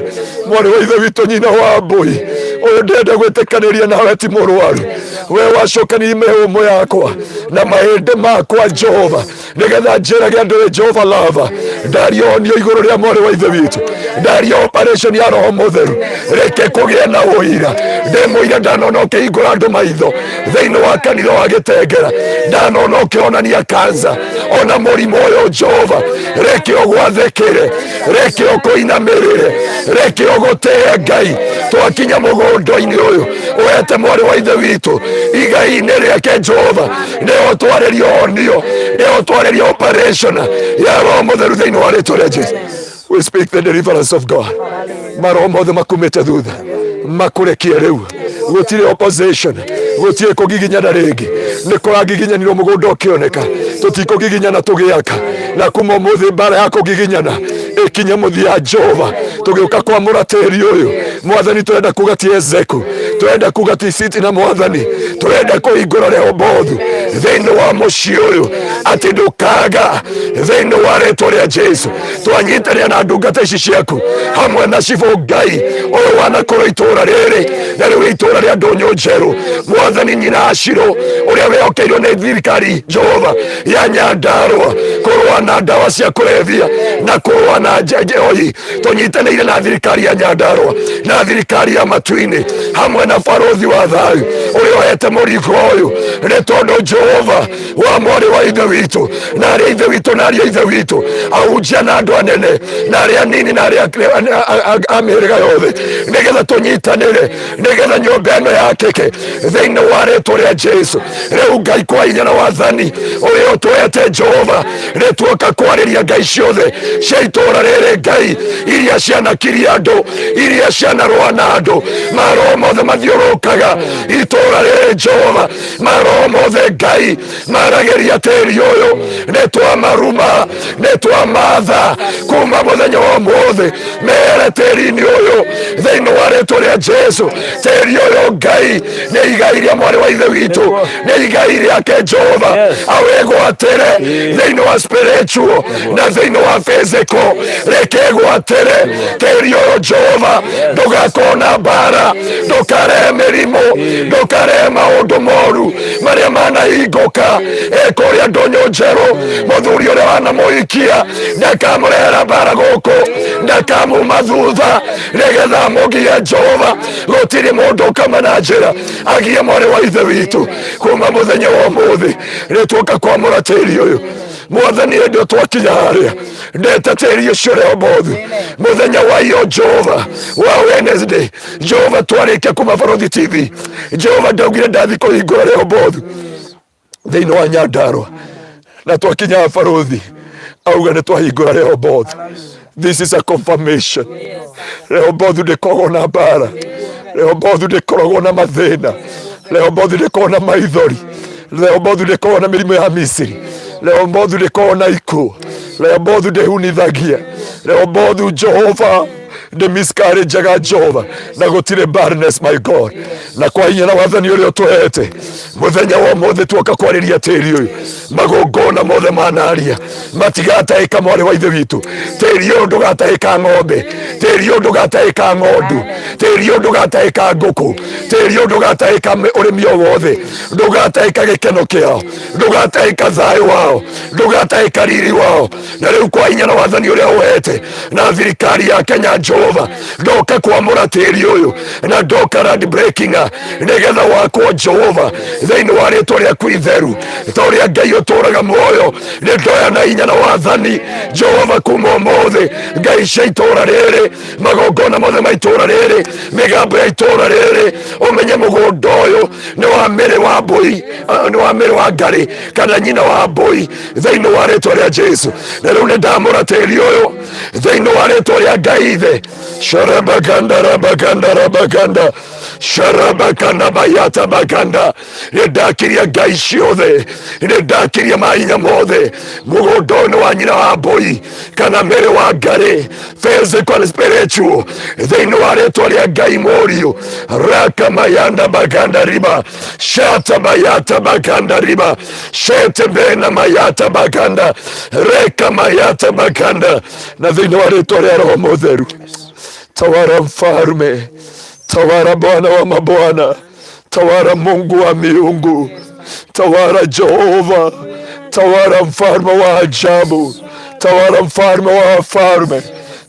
Mwarĩ wa ithe witũ nyina wa mbũi ũyũ, ndĩrenda gwĩtĩkanĩria nawe ti mũrwaru. We wacokanirie mĩhũmũ yakwa na mahĩndĩ makwa Jehova, nĩgetha njĩrage andũ wĩ Jehova lava. Ndarionio igũrũ rĩa mwarĩ wa ithe witũ. Ndaria operation ya Roho Mũtheru, reke kũgĩe na ũira. Ndĩ mũira, ndanona ũkĩhingũra andũ maitho thĩinĩ wa kanitha wa Gĩtengera, ndanona ũkĩhonania kansa ona mũrimũ ũyũ. Jehova, reke ũgwathĩkĩre, reke ũkũinamĩrĩre, reke ũgũtĩe. Ngai, twakinya mũgũnda-inĩ ũyũ ũhete mwarĩ wa ithe witũ igai-inĩ rĩake, Jehova, nĩho twarĩria honio, nĩho twarĩria operation ya Roho Mũtheru thĩinĩ wa rĩtwa rĩa Jesu. We speak the deliverance of God. Maroho mothe makumĩte thutha makũrekie rĩu. Gũtirĩ opposition, gũtirĩ kũgiginyana rĩngĩ. Nĩ kũragiginyanirwo mũgũnda ũkĩoneka, tũtikũgiginyana tũgĩaka, na kuma ũmũthĩ mbara ya kũgiginyana ĩkinye mũthia. Jehova, tũgĩũka kwamũra tĩri ũyũ, Mwathani, tũrenda kuga ti Ezeku, tũrenda kuga ti Siti, na Mwathani, tũrenda kũhingũra Rehobothu thĩinĩ wa mũciĩ ũyũ, atĩ ndũkaga thĩinĩ wa rĩtwa rĩa Jesu. Twanyitanĩra na ndungata ici ciaku hamwe na cibũ Ngai ũyũ wanakorwo itũũra rĩrĩ na rĩu itũũra rĩa Ndũnyũ Njerũ, Mwathani, nyina Acirũ ũrĩa wĩhokeirwo nĩ thirikari, Jehova, ya Nyandarũa kũrũa na ndawa cia kũrebia na kũrũa na njohi. Tũnyitanĩire na thirikari ya Nyandarũa na thirikari ya matu-inĩ hamwe na barũthi wa thayũ ũrĩa ũhete mũrigo ũyũ, nĩ tondũ Jehova wa mwarĩ wa ithe witũ na arĩa ithe witũ na arĩa ithe witũ ahunjia na andũ anene na arĩa anini na arĩa a mĩhĩrĩga yothe, nĩgetha tũnyitanĩre, nĩgetha nyũmba ĩno yakĩke thĩinĩ wa rĩtwa rĩa Jesu. Rĩu Ngai, kwa hinya na wathani ũrĩa ũtũhete, Jehova, nĩ tuoka kwarĩria ngai ciothe cia itũũra rĩrĩ, ngai iria cianakiria andũ, iria cianarũa na andũ, maroho mothe mathiũrũrũkaga itũũra rĩrĩ, Jehova, maroho mothe ngai maragĩria tĩri ũyũ, nĩ twamaruma, nĩ twamatha kuma mũthenya wa ũmũthĩ mere tĩri-inĩ ũyũ thĩinĩ wa rĩtwa rĩa Jesu. Tĩri ũyũ, Ngai, nĩ igai rĩa mwarĩ wa ithe witũ, nĩ igai rĩake, Jehova, awĩgwatĩre thĩinĩ wa spiritual na thĩinĩ wa physical. Reke gwatĩre tĩri ũyũ, Jehova. Ndũgakorwo na mbara, ndũkarehe mĩrimũ, ndũkarehe maũndũ moru marĩa manahingũka kũrĩa Ndũnyũ Njerũ. Mũthuri ũrĩa wanamũhikia ndakamũrehera mbara gũkũ, ndakamuma thutha nĩgetha amũgie. Jehova, gũtirĩ mũndũ ũkama na njĩra agie mwarĩ wa ithe witũ. Kuma mũthenya wa ũmũthĩ nĩ tuoka kwamũra tĩri ũyũ, Mwathani. Hĩndĩ ĩyo twakinya harĩa ndeta tĩri ũcio Rehobothu mũthenya wa iyo, Jehova, wa Wednesday, Jehova, twarĩkia kuma Barothi TV, Jehova, ndaugire ndathi kũhingũra Rehobothu thĩinĩ wa Nyandarũa, na twakinya barothi auga nĩ twahingũra Rehoboth. This is a confirmation. Rehobothu ndĩkoragwo na mbara, Rehobothu ndĩkoragwo na mathĩna, Rehobothu ndĩkoragwo na maithori, Rehobothu ndĩkoragwo na mĩrimũ ya Misiri, Rehobothu ndĩkoragwo na ikuũ, Rehobothu ndĩhunithagia, Rehobothu, Jehova, ndĩ miscarriageaga, Jehova, na gũtirĩ barrenness, my God. Na kwa hinya na wathani ũrĩa ũtũhete, mũthenya wa ũmũthĩ tuoka kwarĩria tĩri ũyũ. Magongona mothe manaria matigatahĩka mwarĩ wa ithe witũ. Tĩri ũyũ ndũgatahĩka ng'ombe, tĩri ũyũ ndũgatahĩka ng'ondu, tĩri ũyũ ndũgatahĩka ngũkũ, tĩri ũyũ ndũgatahĩka ũrĩmi o wothe, ndũgatahĩka gĩkeno kĩao, ndũgatahĩka thayũ wao, ndũgatahĩka riri wao. Na rĩu kwa hinya na wathani ũrĩa ũhete na thirikari ya Kenya, Jehova, ndoka kwamũra tĩri ũyũ na ndoka land breaking nĩgetha wakwo, Jehova, thĩinĩ wa rĩtwa rĩaku itheru. Ta ũrĩa Ngai ũtũraga muoyo, nĩ ndoya na hinya na wathani, Jehova, kuma ũmũthĩ ngai cia itũra rĩrĩ, magongona mothe ma itũra rĩrĩ, mĩgambo ya itũra rĩrĩ, ũmenye mũgũnda ũyũ nĩ wa mĩrĩ wa mbũi, nĩ wa mĩrĩ wa ngarĩ kana nyina wa mbũi, thĩinĩ wa rĩtwa rĩa Jesu. Na rĩu nĩ ndamũra tĩri ũyũ thĩinĩ wa rĩtwa rĩa Ngai Ithe. Sharabaganda rabaganda rabaganda sharabakanda bayata baganda. Nĩ ndakiria ngai ciothe, nĩ ndakiria mahinya mothe. Mũgũnda ũyũ nĩ wa nyina wa mbũi kana mĩrĩ wa ngarĩ, physical and spiritual, thĩinĩ wa rĩtwa rĩa Ngai Mũriũ. Raka mayanda baganda riba shata bayata baganda riba shete bena mayata baganda reka mayata baganda, na thĩinĩ wa rĩtwa rĩa Roho Mũtheru. Tawara mfalme, tawara Bwana wa mabwana, tawara Mungu wa miungu, tawara Jehova, tawara mfalme wa ajabu, tawara mfalme wa wafalme.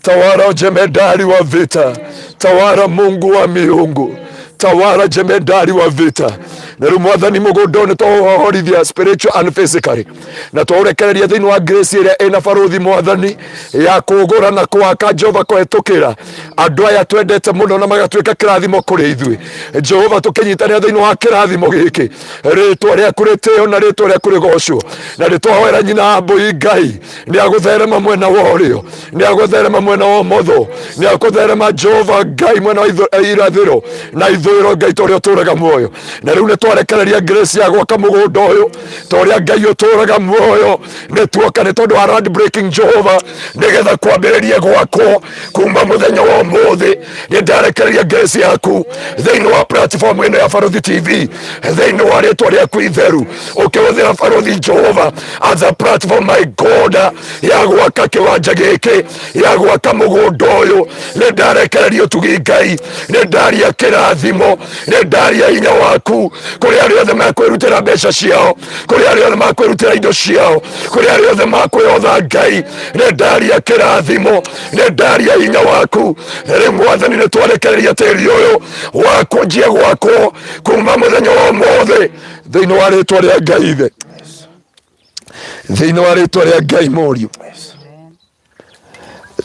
Tawara jemedari wa vita, tawara Mungu wa miungu, tawara jemedari wa vita. Na rĩu Mwathani, mũgũnda ũyũ nĩ twaũhohorithia spiritual and physically, na twaũrekereria thĩinĩ wa grace ĩrĩa ĩna barũthi, Mwathani, ya kũgũra na kũwaka, Jehova, kũhetũkĩra andũ aya twendete mũno na magatuĩka kĩrathimo kũrĩ ithuĩ. Jehova, tũkĩnyitanĩra thĩinĩ wa kĩrathimo gĩkĩ, rĩtwa rĩaku rĩtĩo na rĩtwa rĩaku rĩgocwo. Na nĩ twahoera nyina wa mbũi, Ngai nĩ agũtherema mwena wa ũrĩo, nĩ agũtherema mwena wa ũmotho, nĩ agũtherema, Jehova Ngai, mwena wa irathĩro na ithũĩro, Ngai, ta ũrĩa ũtũraga muoyo. Na rĩu nĩ twarekereria grace ya gwaka mũgũnda ũyũ, ta ũrĩa Ngai ũtũraga muoyo. Nĩ tuoka nĩ tondũ wa land breaking, Jehova, nĩgetha kwambĩrĩrie gwakwo kuma mũthenya wa ũmũthĩ. Nĩ ndarekereria grace yaku thĩinĩ wa platform ĩno ya Barũthi TV, thĩinĩ wa rĩtwa rĩaku itheru, ũkĩhũthĩra Barũthi, Jehova, as a platform, my God, ya gwaka kĩwanja gĩkĩ, ya gwaka mũgũnda ũyũ. Nĩ ndarekereria ũtugi, Ngai, nĩ ndaria kĩrathimo, nĩ ndaria hinya waku kũrĩ arĩa othe makwĩrutĩra mbeca ciao, kũrĩ arĩa othe makwĩrutĩra indo ciao, kũrĩ arĩa othe makwĩyotha. Ngai, nĩ ndaria kĩrathimo, nĩ ndaria hinya waku. Rĩu, Mwathani, nĩ twarekereria tĩri ũyũ wa kwanjia gwakwo kuma mũthenya wa ũmũthĩ, thĩinĩ wa rĩtwa rĩa Ngai Ithe, thĩinĩ wa rĩtwa rĩa Ngai Mũriũ,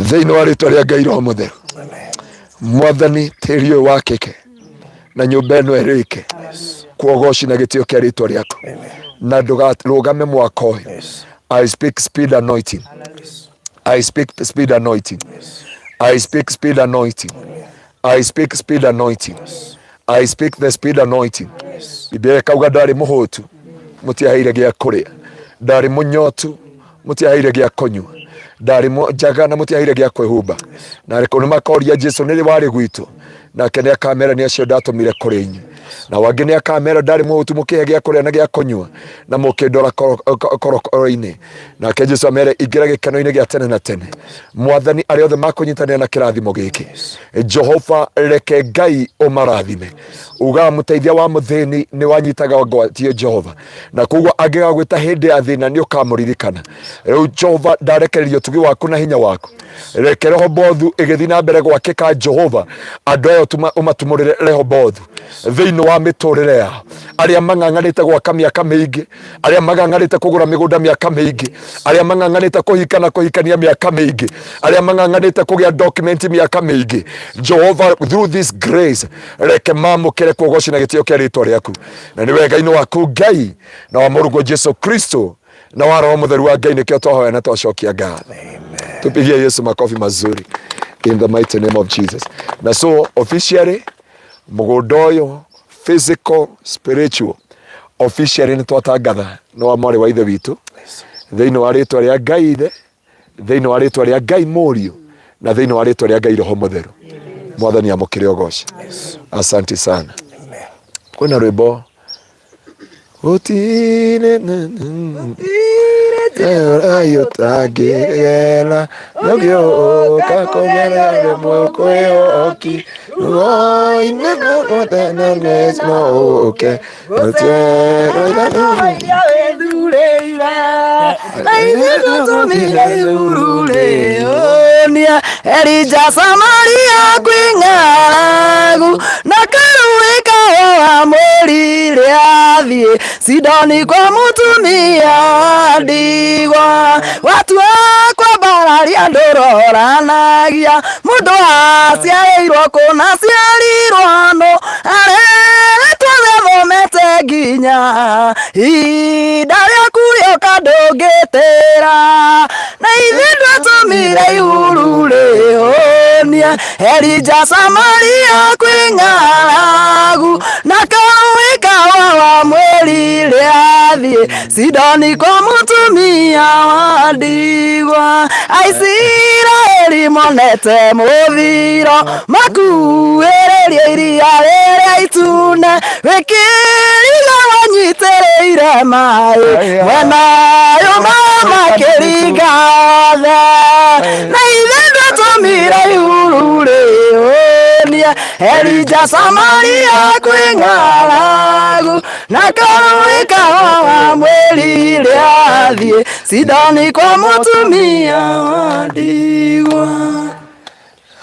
thĩinĩ wa rĩtwa rĩa Ngai Roho Mũtheru. Mwathani, tĩri ũyũ wakĩke na nyũmba ĩno ĩrĩke kuogoci na gĩtĩo kĩa rĩtwa rĩaku, na ndũgarũgame mwaka ũyũ. I speak speed anointing, I speak speed anointing, I speak speed anointing, I speak speed anointing, I speak the speed anointing. Biblia ĩkauga, ndarĩ mũhũtu, mũtiaheire gĩa kũrĩa, ndarĩ mũnyotu, mũtiaheire gĩa kũnyua, ndarĩ njaga na mũtiaheire gĩa kwĩhumba. Na nĩ makoria Jesu, nĩ rĩ warĩ gwitũ? Nake nĩ akamera, nĩ acio ndatũmire kũrĩ inyuĩ. Na wangĩ nĩ akamera, ndarĩ mũhũtu, mũkĩhe gĩa kũrĩa na gĩa kũnyua, na mũkĩndora korokoro-inĩ. Nake Jesu amere, ingĩra gĩkeno-inĩ gĩa tene na tene. Mwathani, arĩa othe makũnyitanĩra na kĩrathimo gĩkĩ, Jehova, reke Ngai ũmarathime. Ugaga mũteithia wa mũthĩni nĩ wanyitaga ngwatio, Jehova, na koguo angĩgagwĩta hĩndĩ ya thĩna nĩ ũkamũririkana. Rĩu, Jehova, ndarekereria ũtugi waku na hinya waku. Reke Rehobothu ĩgĩthiĩ na mbere gwakĩka. Jehova, andũ aya ũmatumũrĩre Rehobothu thĩinĩ wa mĩtũrĩre yao, arĩa mang'ang'anĩte gwaka mĩaka mĩingĩ, arĩa mang'ang'anĩte kũgũra mĩgũnda mĩaka mĩingĩ, arĩa mang'ang'anĩte kũhika na kũhikania mĩaka mĩingĩ, arĩa mang'ang'anĩte kũgĩa document mĩaka mĩingĩ. Jehova, through this grace, reke mamũkĩre kuogoci na gĩtĩo kĩa rĩtwa rĩaku. Na nĩ wega-inĩ waku, Ngai, na wa Mũrũguo Jesu Kristo, na wa Roho Mũtheru wa Ngai, nĩkĩo twahoya na twacokia ngatho. Tupigie Yesu makofi mazuri in the mighty name of Jesus. Na so officially mũgũnda ũyũ, physical, spiritual, officially nĩ twatangatha nĩ wa mwarĩ wa ithe witũ, thĩinĩ wa rĩtwa rĩa Ngai Ithe, thĩinĩ wa rĩtwa rĩa Ngai Mũriũ, na thĩinĩ wa rĩtwa rĩa Ngai Roho Mũtheru. Mwathani amũkĩre ũgoci. Asante sana. Kwĩna rwĩmbo gũtirĩ ũtangĩgera nũgĩũka kũgerera rĩmwe kwĩhoki ruo-inĩ no ũke. Elija Samaria kwĩ ng'aragu na karũĩ kawa mũrire athiĩ Sidoni kwa mũtumia wa ndigwa. Watua kwambararia ndũroranagia mũndũ aciarĩirwo kũna aciarirwo nũ, areretwo thomete nginya ihinda rĩaku rĩoka ndũngĩtĩra. Na ithuĩ ndwatũmire ihuru rĩhũnie Elija Samaria kwĩ ng'aragu na karũĩ kawa wa mwĩrire athiĩ Sidoni kwa mũtumia wa ndigwa. Aisiraeli monete mũthiro makuhĩrĩrie iria rĩrĩa itune, wĩkĩriga wanyitĩrĩire maĩ mwena ũyũ makĩringa othe. Na ithe ndwatũmire ihuru rĩhũnie Elija Samaria kwĩ ng'aragu na karũĩ kawa wa mwĩrire athiĩ Sidoni kwa mũtumia wa ndigwa.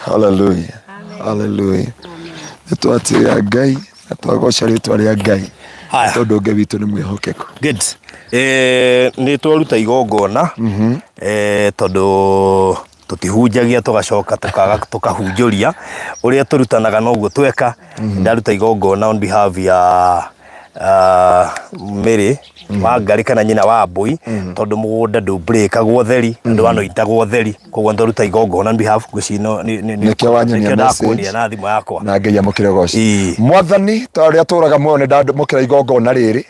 Hallelujah. Hallelujah. Nĩ twatĩĩa Ngai na twagoca rĩtwa rĩa Ngai Haya. tondũ Ngai witũ nĩ mwĩhokeku. Good. Eh, nĩ twaruta igongona eh, tondũ tũtihunjagia tũgacoka tũkaga tũkahunjũria ũrĩa tũrutanaga noguo tweka ndaruta igongona on behalf ya Mary Wangari kana nyina wa Mbui tondũ mũgũnda ndũmbũrĩkagwo theri na ndwanoitagwo theri koguo nĩ igongona on behalf ngwĩciria Nĩkĩo wanyonia nĩkĩo ndakuonia message. na thimũ yakwa na Ngai amũkĩre ũgoci. Ĩĩ. Mwathani ta ũrĩa tũraga muoyo nĩ ndamũkĩra igongona rĩrĩ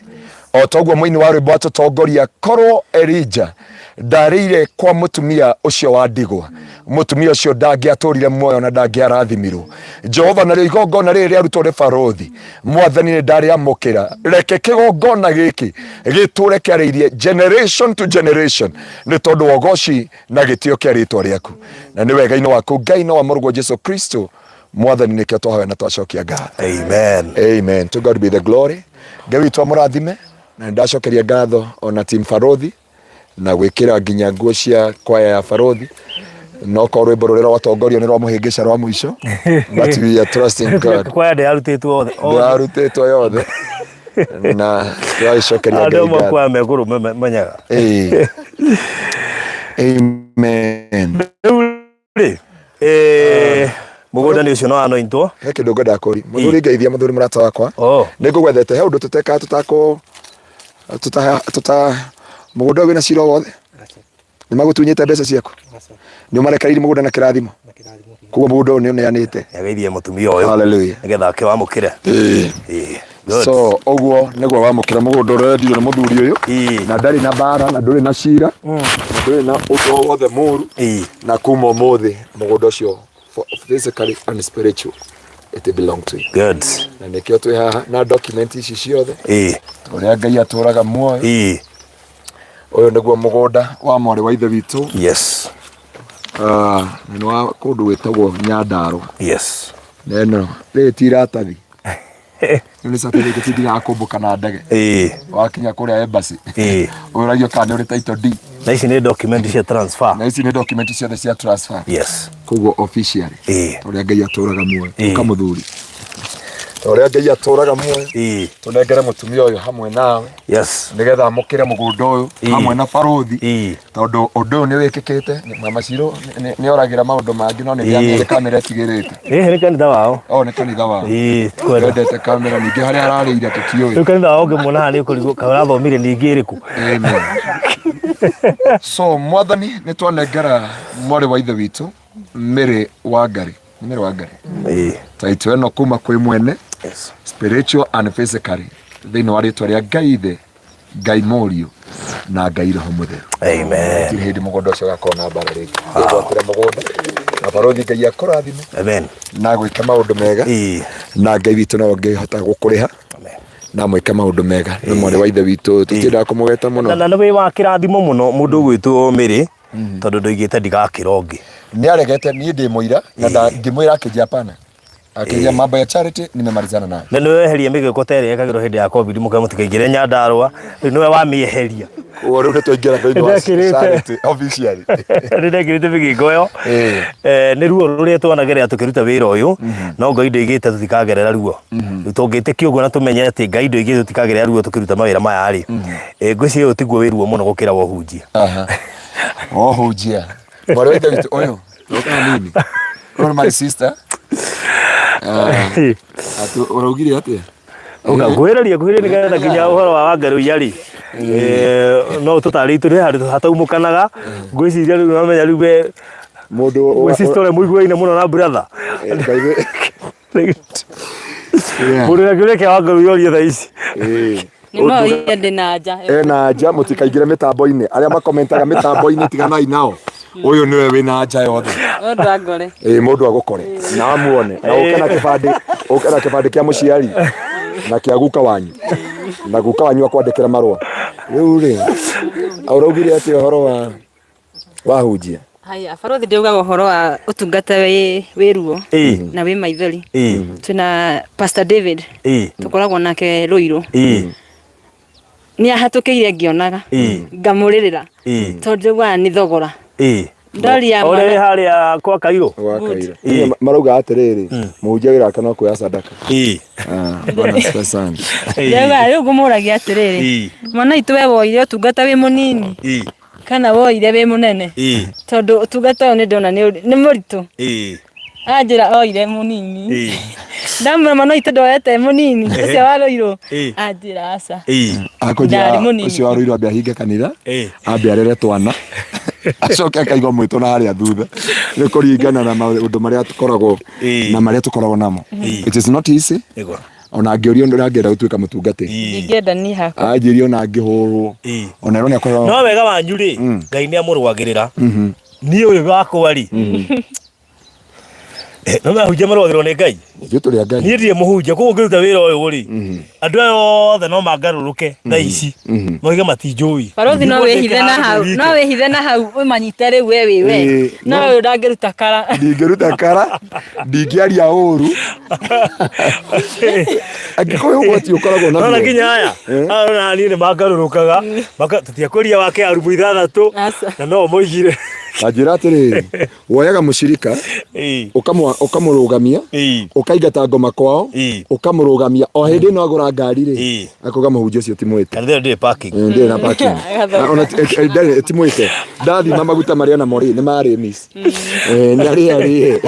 o toguo mũini wa rwĩmbo atũtongoria korwo Elija ndarĩire kwa mũtumia ũcio wa ndigwa mũtumia ũcio ndangĩatũrire muoyo na ndangĩarathimirwo Jehova narĩo igongona rĩrĩ rĩarutwo nĩ barũthi mwathani nĩ ndarĩamũkĩra reke kĩgongona gĩkĩ gĩtũre kĩarĩirie generation to generation nĩ tondũ wa ũgoci na gĩtĩo kĩa rĩtwa rĩaku na nĩ wega-inĩ waku Ngai na wa mũrũguo Jesu Kristo mwathani nĩkĩo twahoya na twacokia ngatho. Amen. Amen. To God be the glory. Ngai witũ amũrathime na nĩndacokeria ngatho ona team Barothi na gwĩkĩra nginya nguo cia kwaya ya Barothi no korwo rwĩmbo rũrĩa rwatongorio nĩ rwa mũhĩngĩca rwa mũico but we are trusting God Kwaya ndĩarutĩtwo othe. ndĩrarutĩtwo yothe na tũragĩcokeria Andũ Ngai amwe ngatho. kwaya mekũrũme menyaga. Ĩĩ. Amen. Rĩu rĩ eh, mũgũnda nĩ ũcio no anointwo. He kĩndũ ngwendaga kũri mũthuri ngeithia mũthuri mũrata wakwa Oh. nĩ ngũgwethete he ũndũ tũtekaga tũtakũ tuta tuta mũgũnda ũyũ wĩna cira o wothe nĩ magũtunyĩte mbeca ciaku nĩ ũmarekereirie mũgũnda na kĩrathimo koguo mũgũnda ũyũ nĩ ũneanĩte. Nĩageithie mũtumia ũyũ. Hallelujah. Nĩgetha akĩwamũkĩre. Ĩĩ. Good. So ũguo nĩguo wamũkĩra mũgũnda ũrĩa wendirio nĩ mũthuri ũyũ Ĩĩ. na ndarĩ na mbara na ndũrĩ na cira na ndũrĩ na ũndũ o wothe mũru Ĩĩ. na kuma ũmũthĩ mũgũnda ũcio physically and spiritual it belong to you. Good. Na nĩkĩo twĩ haha na document ici ciothe Ĩĩ. ũrĩa Ngai atũraga muoyo. Ĩĩ. Ũyũ nĩguo mũgũnda wa mwarĩ wa ithe witũ. Yes. Ah, na nĩ wa kũndũ gwĩtagwo Nyandarũa. Yes. Na ĩno rĩrĩ ti iratathi. Rĩu nĩ certificate nginya ya kũmbũka na ndege. Ĩĩ. Wakinya kũrĩa embassy. Ĩĩ. Ũragio kana nĩ ũrĩ title deed. Na ici nĩ document cia transfer. Na ici nĩ document ciothe cia transfer. Yes. Koguo officially. Ĩĩ. Ta ũrĩa Ngai atũraga muoyo. Ĩĩ. Ũka mũthuri. Ta ũrĩa Ngai atũraga muoyo. Ĩĩ. Tũnengere mũtumia ũyũ hamwe nawe. Yes. Nĩgetha amũkĩre mũgũnda ũyũ Ĩĩ. hamwe na barũthi. Ĩĩ. Tondũ ũndũ ũyũ nĩ wĩkĩkĩte mama Ciro nĩ oragĩra maũndũ mangĩ no nĩ Ĩĩ. nĩ kamera ĩtigĩrĩte. Ĩĩ nĩ kanitha wao. Oh, nĩ kanitha wao. Ĩĩ twenda. Wendete kamera ningĩ harĩa ararĩire tũtiũĩ. Rĩu kanitha wao ũngĩmuona haha nĩ ũkũrigwo kana ũrathomire ningĩ ĩrĩkũ. Amen. So mwathani nĩ twanengera mwarĩ wa ithe witũ Mary Wangari. Nĩ Mary Wangari. Ĩĩ. Taito ĩno kuma kwĩ mwene Yes. spiritual and physically thĩinĩ wa rĩtwa rĩa Ngai Ithe Ngai Mũriũ na Ngai Roho Mũtheru. Amen. Gũtirĩ hĩndĩ mũgũnda ũcio ũgakorwo na mbara rĩngĩ. Wĩgwatĩre mũgũnda na barũthi Ngai akũrathime Amen. na gwĩka maũndũ mega Ĩĩ. na Ngai witũ no angĩhota gũkũrĩha Amen. na mwĩke maũndũ mega nĩ mwarĩ wa ithe witũ tũtiendaga kũmũgweta mũno. Na nĩ wĩ wa kĩrathimo mũno mũndũ ũgwĩtwo Mary tondũ ndoigĩte ndigakĩra ũngĩ. Nĩ aregete niĩ ndĩ mũira na ngĩmwĩra akĩnjia hapana. Akĩnjia mambo ya charity nimemalizana nayo. Na nĩ weheria mĩgĩko ta ĩrĩa ĩkagĩrwo hĩndĩ ya COVID mũkae mũtikaingĩre Nyandarũa rĩu nĩwe wamĩeheria. Ũguo rĩu nĩ twaingĩra thĩinĩ wa Nĩndekĩrĩte. charity officially. Nĩ ndekĩrĩte mĩgĩko ĩyo. Ĩĩ. Eh, nĩ ruo rũrĩa twanagerera tũkĩruta wĩra ũyũ no Ngai ndoigĩte tũtikagerera ruo. Rĩu tũngĩtĩkia ũguo na tũmenye atĩ Ngai ndoigĩte tũtikagerera ruo tũkĩruta mawĩra maya rĩ, eh, ngwĩciria ũyũ tiguo wĩ ruo mũno gũkĩra wa ũhunjia. Aha. Ũhunjia. Mwarĩ wa ithe witũ ũyũ ũka hanini. Ũyũ nĩ my sister. Atĩ ũraugire atĩa? Ũka ngwĩrĩria ngwĩrĩria nĩgetha nginya ũhoro wa Wangarũiya rĩ no tũtarĩ tũrĩ handũ hataumũkanaga ngwĩciria rĩu wamenya rĩu we Mũndũ gwĩ sister ũrĩa mũiguaine mũno na brother mũndũ ũrĩa kĩũria kĩa Wangarũiya ũrie thaa ici. Nĩ moria ndĩ na nja. Ena nja mũtikaingĩre mĩtambo-inĩ arĩa makomentaga mĩtambo-inĩ tiganai nao ũyũ nĩwe wĩna nja yothe. Mũndũ angore. Ĩĩ mũndũ agũkore na amuone na ũke na kĩbandĩ ũke na kĩbandĩ kĩa mũciari na kĩa guka wanyu na guka wanyu akwandĩkĩra marũa. Rĩu rĩ ũraugire atĩa ũhoro wa wahunjia? Haya, barothi ndĩugaga ũhoro wa ũtungata wĩ wĩ ruo Ĩĩ. na wĩ maithori. Ĩĩ. Twĩna Pastor David Ĩĩ. tũkoragwo nake Rũirũ. Ĩĩ. Nĩ ahatũkĩire ngĩonaga Ĩĩ. ngamũrĩrĩra Ĩĩ. tondũ ndĩugaga nĩ thogora Ĩĩ. Ndori ya Ũrĩa wĩ mwana. harĩa kwa Kairũ. Gwa Kairũ. Ĩĩ. Marauga atĩrĩrĩ, mũhunjia wĩra wake no kuoya sadaka. Ĩĩ. Ah, Bwana asifiwe sana. Rĩu rĩu ngũmũragia atĩrĩrĩ. Ĩĩ. Mwana witũ we woire ũtungata wĩ mũnini Ĩĩ. kana woire wĩ mũnene? Ĩĩ. Tondũ ũtungata ũyũ nĩ ndona nĩ mũritũ. Ĩĩ. Anjĩra oire mũnini. Ĩĩ. Ndamwĩra mwana witũ ndoete mũnini ũcio wa Rũirũ. Ĩĩ. Anjĩra aca. Ĩĩ. Akũnjĩra Ndarĩ mũnini. ũcio wa Rũirũ ambe ahinge kanitha, Ĩĩ. ambe arere twana, acoke akaigwo mwĩtũ na harĩa thutha. Nĩ kũringana na maũndũ marĩa tũkoragwo Ĩĩ. na marĩa tũkoragwo namo. Ĩĩ. It is not easy. Nĩguo. Ona angĩũrio ndangĩenda gũtuĩka mũtungatĩri. Ĩĩ. Ndingĩenda niĩ hakwa. Anjĩrie ona angĩhũrwo. Ĩĩ. Ona ĩrwo nĩakorwo No wega wanyu rĩ, Ngai nĩ amũrũagĩrĩra. Niĩ ũyũ wakwa rĩ, Eh, no mahunjia marũagĩrwo nĩ Ngai. Ithuĩ tũrĩ a Ngai. Niĩ ndirĩ mũhunjia, koguo ngĩruta wĩra ũyũ rĩ, andũ aya othe no mangarũrũke thaa ici, moige matinjũĩ. Barothi no Nĩguo wĩhithe na ndĩke hau, handũ no wĩhithe na hau ũmanyite rĩu we wĩ we. Ĩĩ, No no- ũyũ ndangĩruta kara. Ndingĩruta kara, ndingĩaria ũru. Angĩkorwo ũgwati ũkoragwo Nona naguo. nginya aya aya ona niĩ nĩ mangarũrũkaga maka tũtiakũria wake arumu ithathatũ Aca. na no moigire. Ta njĩra atĩrĩrĩ, woyaga mũcirika Ĩĩ. ũkamũrũgamia, Ĩĩ. ũkaingata ngoma kwao, Ĩĩ. ũkamũrũgamia o hĩndĩ ĩno agũra ngari rĩ, Ĩĩ. akauga mũhunjia ũcio ti mwĩte. Kanitha ĩyo ndĩrĩ parking. Ndĩrĩ na parking. Agathonga. Ona ndarĩ ti mwĩte. Ndathima maguta marĩa namo rĩ, nĩ marĩ miss. Nĩ arĩe arĩe.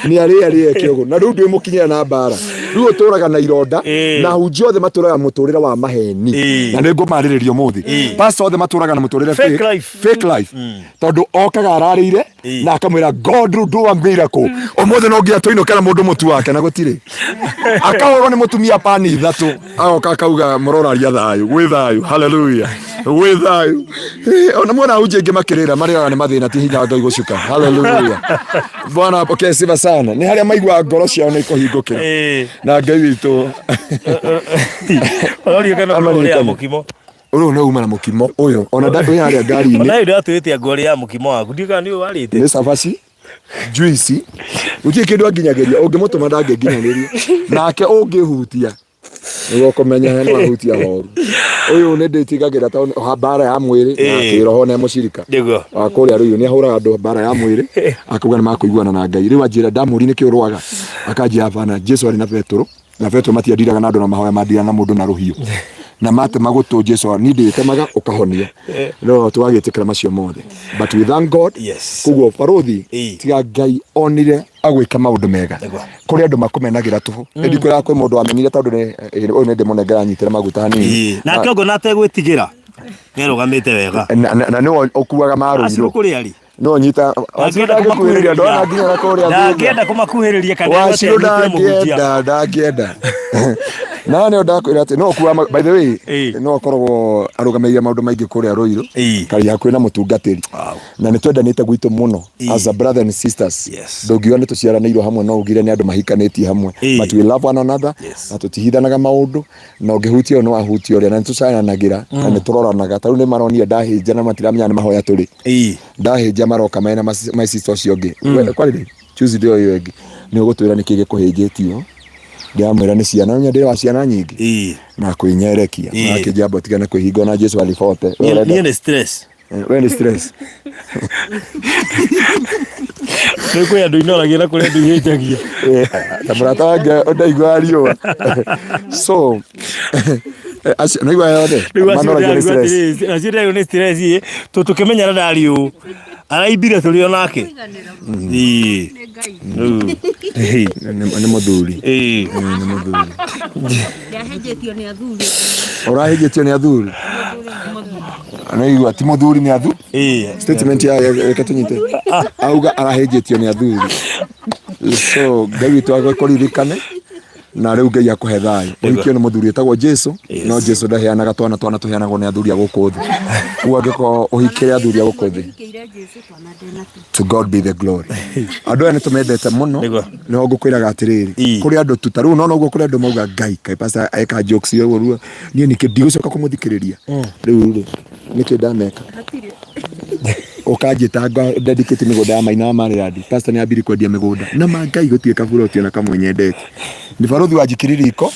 Nĩ arĩe arĩe kĩũgũ. Na rĩu ndwĩmũkinyĩra na mbara. Rĩu ũtũraga na ironda Ĩĩ. na ahunjia othe matũraga mũtũrĩre wa maheni. Ĩĩ. Na nĩ ngũmarĩrĩria ũmũthĩ. Pastor othe matũraga na mũtũrĩre Fake life. Fake life. Tondũ okaga ararĩire Ĩĩ. na akamwĩra God will do a miracle. Ũmũthĩ no nginya tũinũke na mũndũ mũtu wake na gũtirĩ. Akahũrwo nĩ mũtumia pani ithatũ agoka akauga mũroraria thayũ gwĩ thayũ haleluya gwĩ thayũ. Ona mwona ahunjia aingĩ makĩrĩra marĩraga nĩ mathĩna ti hinya wa Ngai gũcuka haleluya. Bwana apokee sifa sana. Nĩ harĩa maiguaga ngoro ciao nĩ ikũhingũkĩra. Ĩĩ. Na Ngai witũ Ũrorio kana Amaririkane. ũrĩa mũkimo. Ũyũ nĩ uma na mũkimo ũyũ ona wĩ harĩa ngari-inĩ. Ona ũyũ ndatwĩte angũ ũrĩa mũkimo waku ndiũĩ kana nĩ ũyũ warĩte. Nĩ cabaci juici gũtirĩ kĩndũ anginyagĩria ũngĩmũtũma ndangĩnginyanĩria nake ũngĩhutia nĩguo ũkũmenya he no ahutia horu ũyũ nĩ ndĩtigagĩra tondũ mbara ya mwĩrĩ na Ĩĩ. kĩroho nĩ mũcirika Nĩguo. wa kũrĩa rũirũ nĩ ahũraga andũ mbara ya mwĩrĩ akauga nĩ makũiguana na Ngai rĩu anjĩra ndamũri nĩkĩ ũrũaga akanjĩra hapana Jesu arĩ na Petũrũ na Petũrũ matiandiraga na andũ na mahoya mandiraga na mũndũ na rũhiũ na matema gũtũ Jesu niĩ ndĩtemaga ũkahonia no tũgagĩtĩkĩra macio mothe but we thank God. Yes. Koguo barothi Ĩĩ. tiga Ngai onire agwĩka maũndũ mega. Nĩguo. Kũrĩ andũ makũmenagĩra tũhũ. Ĩndi kwĩra kwĩ mũndũ wamenire tondũ nĩ ũyũ nĩ ndĩmũnengera anyitĩre maguta hanini. Ĩĩ. Nake ũngona ategwĩtigĩra nĩarũgamĩte wega. Na nĩwe ũkuaga Acio marũirũ. kũrĩa rĩ No nyita Wacirũ ndangĩkuhĩrĩria ndona nginya na kũrĩa thutha. Ndangĩenda kũmakuhĩrĩria kana Wacirũ anyitĩre mũhunjia. ndangĩenda ndangĩenda. Na nĩo ndakwĩra atĩ no ũkuaga by the way Ĩĩ. no akoragwo arũgamĩrĩire maũndũ maingĩ kũrĩa Rũirũ. Ĩĩ. Karĩ hakuhĩ na mũtungatĩri. Wow. Na nĩ twendanĩte gwitũ mũno Ĩĩ. as a brother and sisters. Yes. Ndũngiuga nĩ tũciaranĩirwo hamwe no ugire nĩ andũ mahikanĩtie hamwe. Ĩĩ. But we love one another Yes. na tũtihithanaga maũndũ na ũngĩhutia ũyũ nĩ wahutia ũrĩa na nĩ tũcayanagĩra na nĩ tũroranaga. Ta rĩu nĩ maronire ndahĩnja na matiramenya nĩ mahoya tũrĩ. Ĩĩ. Ndahĩnja maroka mena my sister ũcio ũngĩ. We- Kwarĩ rĩ Tuesday ũyũ ĩngĩ nĩ ũgũtwĩra nĩkĩ gĩkũhĩnjĩtio. Ndĩramwĩra nĩ ciana, nĩ ndĩ wa ciana nyingĩ Ĩĩ. na kwĩnyerekia. Ĩĩ. Nake njamba tigana kwĩhinga ona Jesu alibote. We Niĩ ũrenda- niĩ nĩ stress. We nĩ stress. Nĩ kwĩ andũ inoragia na kũrĩ andũ ihĩnjagia. Ta mũrata wange ndaigua riũa. So acio naigua yothe Rĩu acio manoragia nĩ ndĩraigua stress. atĩrĩrĩ, acio ndĩraigua nĩ stress ĩ, tũ tũkĩmenyana ndarĩ ũũ araimbire tũrĩ o nake. Ĩĩ. Rĩu. Ĩĩ. Nĩ mũthuri. Ĩĩ. Nĩ mũthuri. Ndahĩnjĩtio nĩ athuri. Ũrahĩnjĩtio nĩ athuri. Naigua ti mũthuri nĩ athuri. Ĩĩ. Statement ya reke tũnyite. Auga arahĩnjĩtio nĩ athuri. So Ngai witũ agũkũririkane na rĩu Ngai akũhe thayũ. Ũhikio nĩ mũthuri wĩtagwo Jesu, no Jesu ndaheanaga twana, twana tũheanagwo nĩ athuri a gũkũ thĩ. Koguo angĩkorwo ũhikĩre athuri a gũkũ thĩ, Hikĩire Jesu twana ndĩnatuo. to God be the glory. Andũ aya nĩ tũmendete mũno. Nĩguo. Nĩho ngũkwĩraga atĩrĩrĩ, Ii. kũrĩ andũ tu ta rĩu nona ũguo kũrĩ andũ mauga Ngai kaĩ pastor eka jokes ũguo rĩu niĩ nĩkĩ ndigũcoka kũmũthikĩrĩria. Rĩu rĩ nĩkĩ ndameka? Ũkanjĩta nga dedicate mĩgũnda ya Maina wa Maryland. Pastor nĩ ambiri kwendia mĩgũnda. Na ma Ngai gũtirĩ kaburoti ona kamwe nyendete. Nĩ barothi wanjikiri riko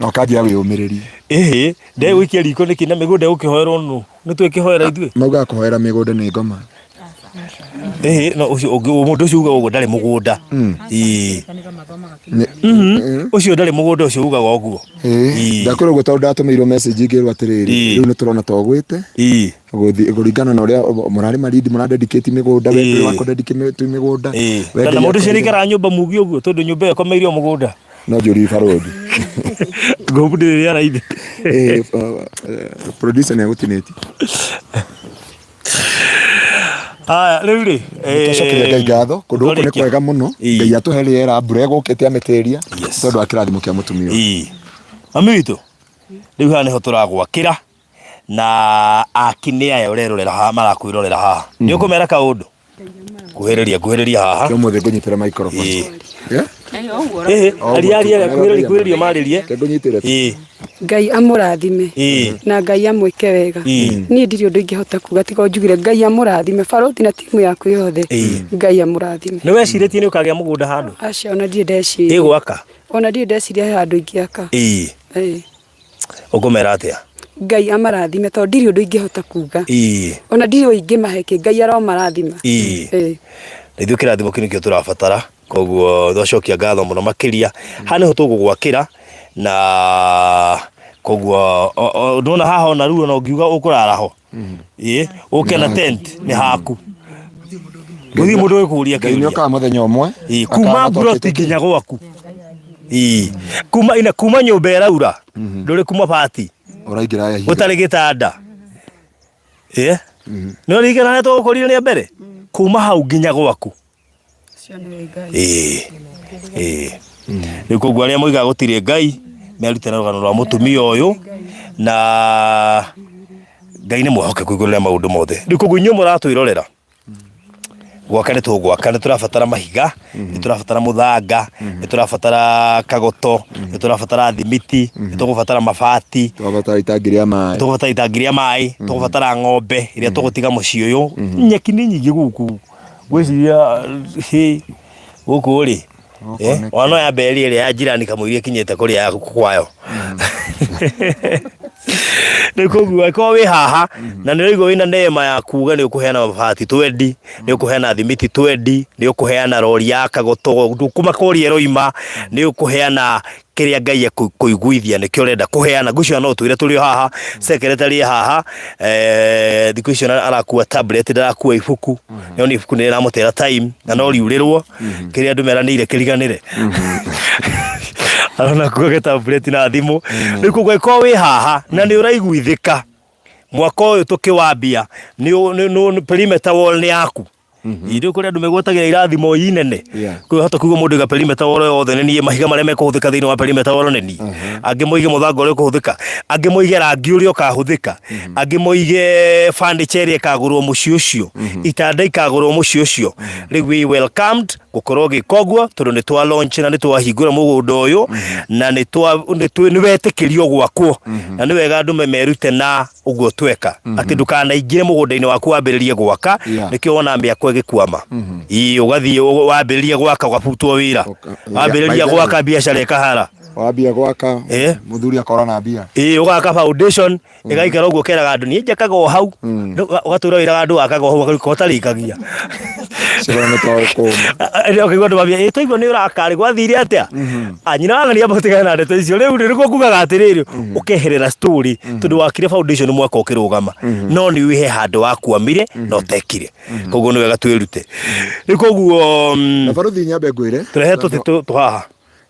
na ũkanjĩra wĩyũmĩrĩrie. Ĩhĩ, ndegũikia riko nĩkĩ na mĩgũnda ĩgũkĩhoerwo nũ? Nĩ twĩkĩhoera ithuĩ? Maugaga kũhoera mĩgũnda nĩ ngoma. Ĩhĩ, no ũcio ũngĩ mũndũ ũcio ugaga ũguo ndarĩ mũgũnda. Ĩĩ. Ũcio ndarĩ mũgũnda ũcio ugaga ũguo. Ĩĩ. Ndakwĩra ũguo tondũ ndatũmĩirwo message ngĩrwo atĩrĩrĩ, rĩu nĩ tũrona ta ũgwĩte gũthiĩ kũringana na ũrĩa mũrarĩ marindi mũradedicate mĩgũnda, we ndũrĩ wa kũdedicate mĩgũnda. We Na Ngai mũndũ ũcio akũrire. nĩaikaraga nyũmba mugi ũguo tondũ nyũmba ĩyo ĩkomeire o mũgũnda. No njũrie barũthi. Ngũmbu ndĩrĩ araithe. Producer nĩ agũtinĩtie. Haya, rĩu rĩ, Twacokeria Ngai ngatho kũndũ gũkũ nĩ twarĩkia. kwega mũno. Ngai atũhe rĩera, mbura ĩgũkĩte amĩtĩria tondũ wa kĩrathimo kĩa mũtumia ũyũ. Mami witũ, rĩu haha nĩho tũragwakĩra na aki nĩ aya ũrerorera haha marakwĩrorera haha. Nĩ ũkũmera kaũndũ? Kuhĩrĩria, kuhĩrĩria haha. Kĩ ũmũthĩ ngũnyitĩra microphone. Yeah? Ĩhĩ, aria aria, kuhĩrĩria, kuhĩrĩria marĩrie. Ke ngũnyitĩre. Ngai amũrathime na Ngai amwĩke wega. Niĩ ndirĩ ũndũ ingĩhota kuga tiga o njugire Ngai amũrathime barũthi na timu yaku yothe. Ngai amũrathime. Nĩ wecirĩtie nĩ ũkagĩa mũgũnda handũ? Aca ona ndirĩ ndeciria. Ĩgwaka? Ona ndirĩ ndeciria he handũ ingĩaka. Ũkũmera atĩa? Ngai amarathime tondũ ndirĩ ũndũ ingĩhota kuga. Ona ndirĩ ũndũ ingĩmahe kĩ, Ngai aromarathima. Na ithuĩ kĩrathimo kĩu nĩkĩo tũrabatara, koguo twacokia ngatho mũno makĩria. Haha nĩho tũgũgwakĩra na koguo ndona haha ona rĩu ona ũngiuga ũkũrara ho, ĩĩ, ũke na tent nĩ haku. Gũtirĩ mũndũ ũgĩkũria Ngai nĩ kĩũria. okaga mũthenya ũmwe. Kuma akana mburoti twakĩte nginya gwaku. Kuma ina kuma nyũmba ĩraura ndũrĩ kuma bati Ũraingĩra ya ihinda. ũtarĩ gĩtanda. Ĩĩ. Nĩ ũririkana harĩa twagũkorire rĩa mbere? Kuma hau nginya gwaku. Ĩĩ. Ĩĩ. Rĩu koguo arĩa moigaga gũtirĩ Ngai merutĩra rũgano rwa mũtumia ũyũ na Ngai nĩ mwĩhokeku igũrũ rĩa maũndũ mothe. Rĩu koguo inyuĩ mũratwĩrorera gwaka nĩ tũgwaka nĩ tũrabatara mahiga nĩ tũrabatara mũthanga nĩ tũrabatara kagoto nĩ tũrabatara thimiti nĩ tũgũbatara mabati Tũrabatara itangi rĩa maĩ. tũgũbatara itangi rĩa maĩ tũgũbatara ng'ombe ĩrĩa tũgũtiga mũciĩ ũyũ nyeki nĩ nyingĩ gũkũ ngwĩciria hĩ gũkũ rĩ Gũkũ nĩ ona no ya mberi ĩrĩa ya njirani kamũiria ĩkinyĩte kũrĩa ya kwayo. Rĩu koguo angĩkorwo wĩ haha na nĩ ũraigua wĩna neema ya kuga nĩ ũkũheana mabati twendi, nĩ ũkũheana thimiti twendi, nĩ ũkũheana rori ya kagoto ndũkũmaka ũrĩa ĩroima, nĩ ũkũheana kĩrĩa Ngai ekũiguithia nĩkĩo ũrenda kũheana. Ngwĩciria no ũtwĩre tũrĩ o haha, secretary e haha, thikũ ici ona arakua tablet ndarakua ibuku, no nĩ ibuku nĩ rĩramũtera time na no riurĩrwo, kĩrĩa andũ meranĩire kĩriganĩre. Arona kuoge tablet na thimũ. Rĩu koguo angĩkorwo wĩ haha na nĩ ũraiguithĩka mwaka ũyũ tũkĩwambia nĩ perimeter wall nĩ yaku. Ithuĩ kũrĩ andũ megwatagĩra irathimo inene. Kwĩ hota kuga mũndũ iga perimeter wall yothe nĩ niĩ, mahiga marĩa mekũhũthĩka thĩinĩ wa perimeter wall nĩ niĩ. Angĩ moige mũthanga ũrĩa ũkũhũthĩka, angĩ moige rangi ũrĩa ũkahũthĩka, angĩ moige furniture ĩrĩa ĩkagũrwo mũciĩ ũcio, itanda ikagũrwo mũciĩ ũcio. Rĩu wĩ welcomed gũkorwo ũgĩka ũguo tondũ nĩ twa launch na nĩ twahingũra mũgũnda ũyũ na nĩ twa nĩ wetĩkĩrio gwakwo. Na nĩ wega andũ merute na ũguo tweka atĩ ndũkanaingĩre mũgũnda-inĩ waku wambĩrĩrie gwaka. Nĩkĩo wona mĩako ĩgĩkwama. Ĩĩ, ũgathiĩ wambĩrĩrie gwaka ũgabutwo wĩra, wambĩrĩria By the way. gwaka biacara ĩkahara. Wambia gwaka, mũthuri akora na mbia. Ĩĩ, ũgaka foundation ĩgaikara ũguo, ũkeraga andũ niĩ njakaga o hau. Ũgatũra wĩraga andũ wakaga o hau, ũgakorwo ũtarĩkagia. Cigana nĩ twa ũkũma. Rĩrĩa ũkaigua andũ mambia, ĩ twaigua nĩ ũraka rĩ, gwathire atĩa? Ah, nyina wa ng'ania amba ũtigane na ndeto icio. Rĩu rĩ, nĩguo ngugaga atĩrĩrĩ, ũkeherera story, tondũ wakire foundation mwaka ũkĩrũgama, no nĩ ũĩ he handũ wakwamire na ũtekire. Koguo nĩ wega twĩrute. Rĩu koguo Na baruthi nyambe ngwĩre. Tũrehe tũtĩ tũhaha.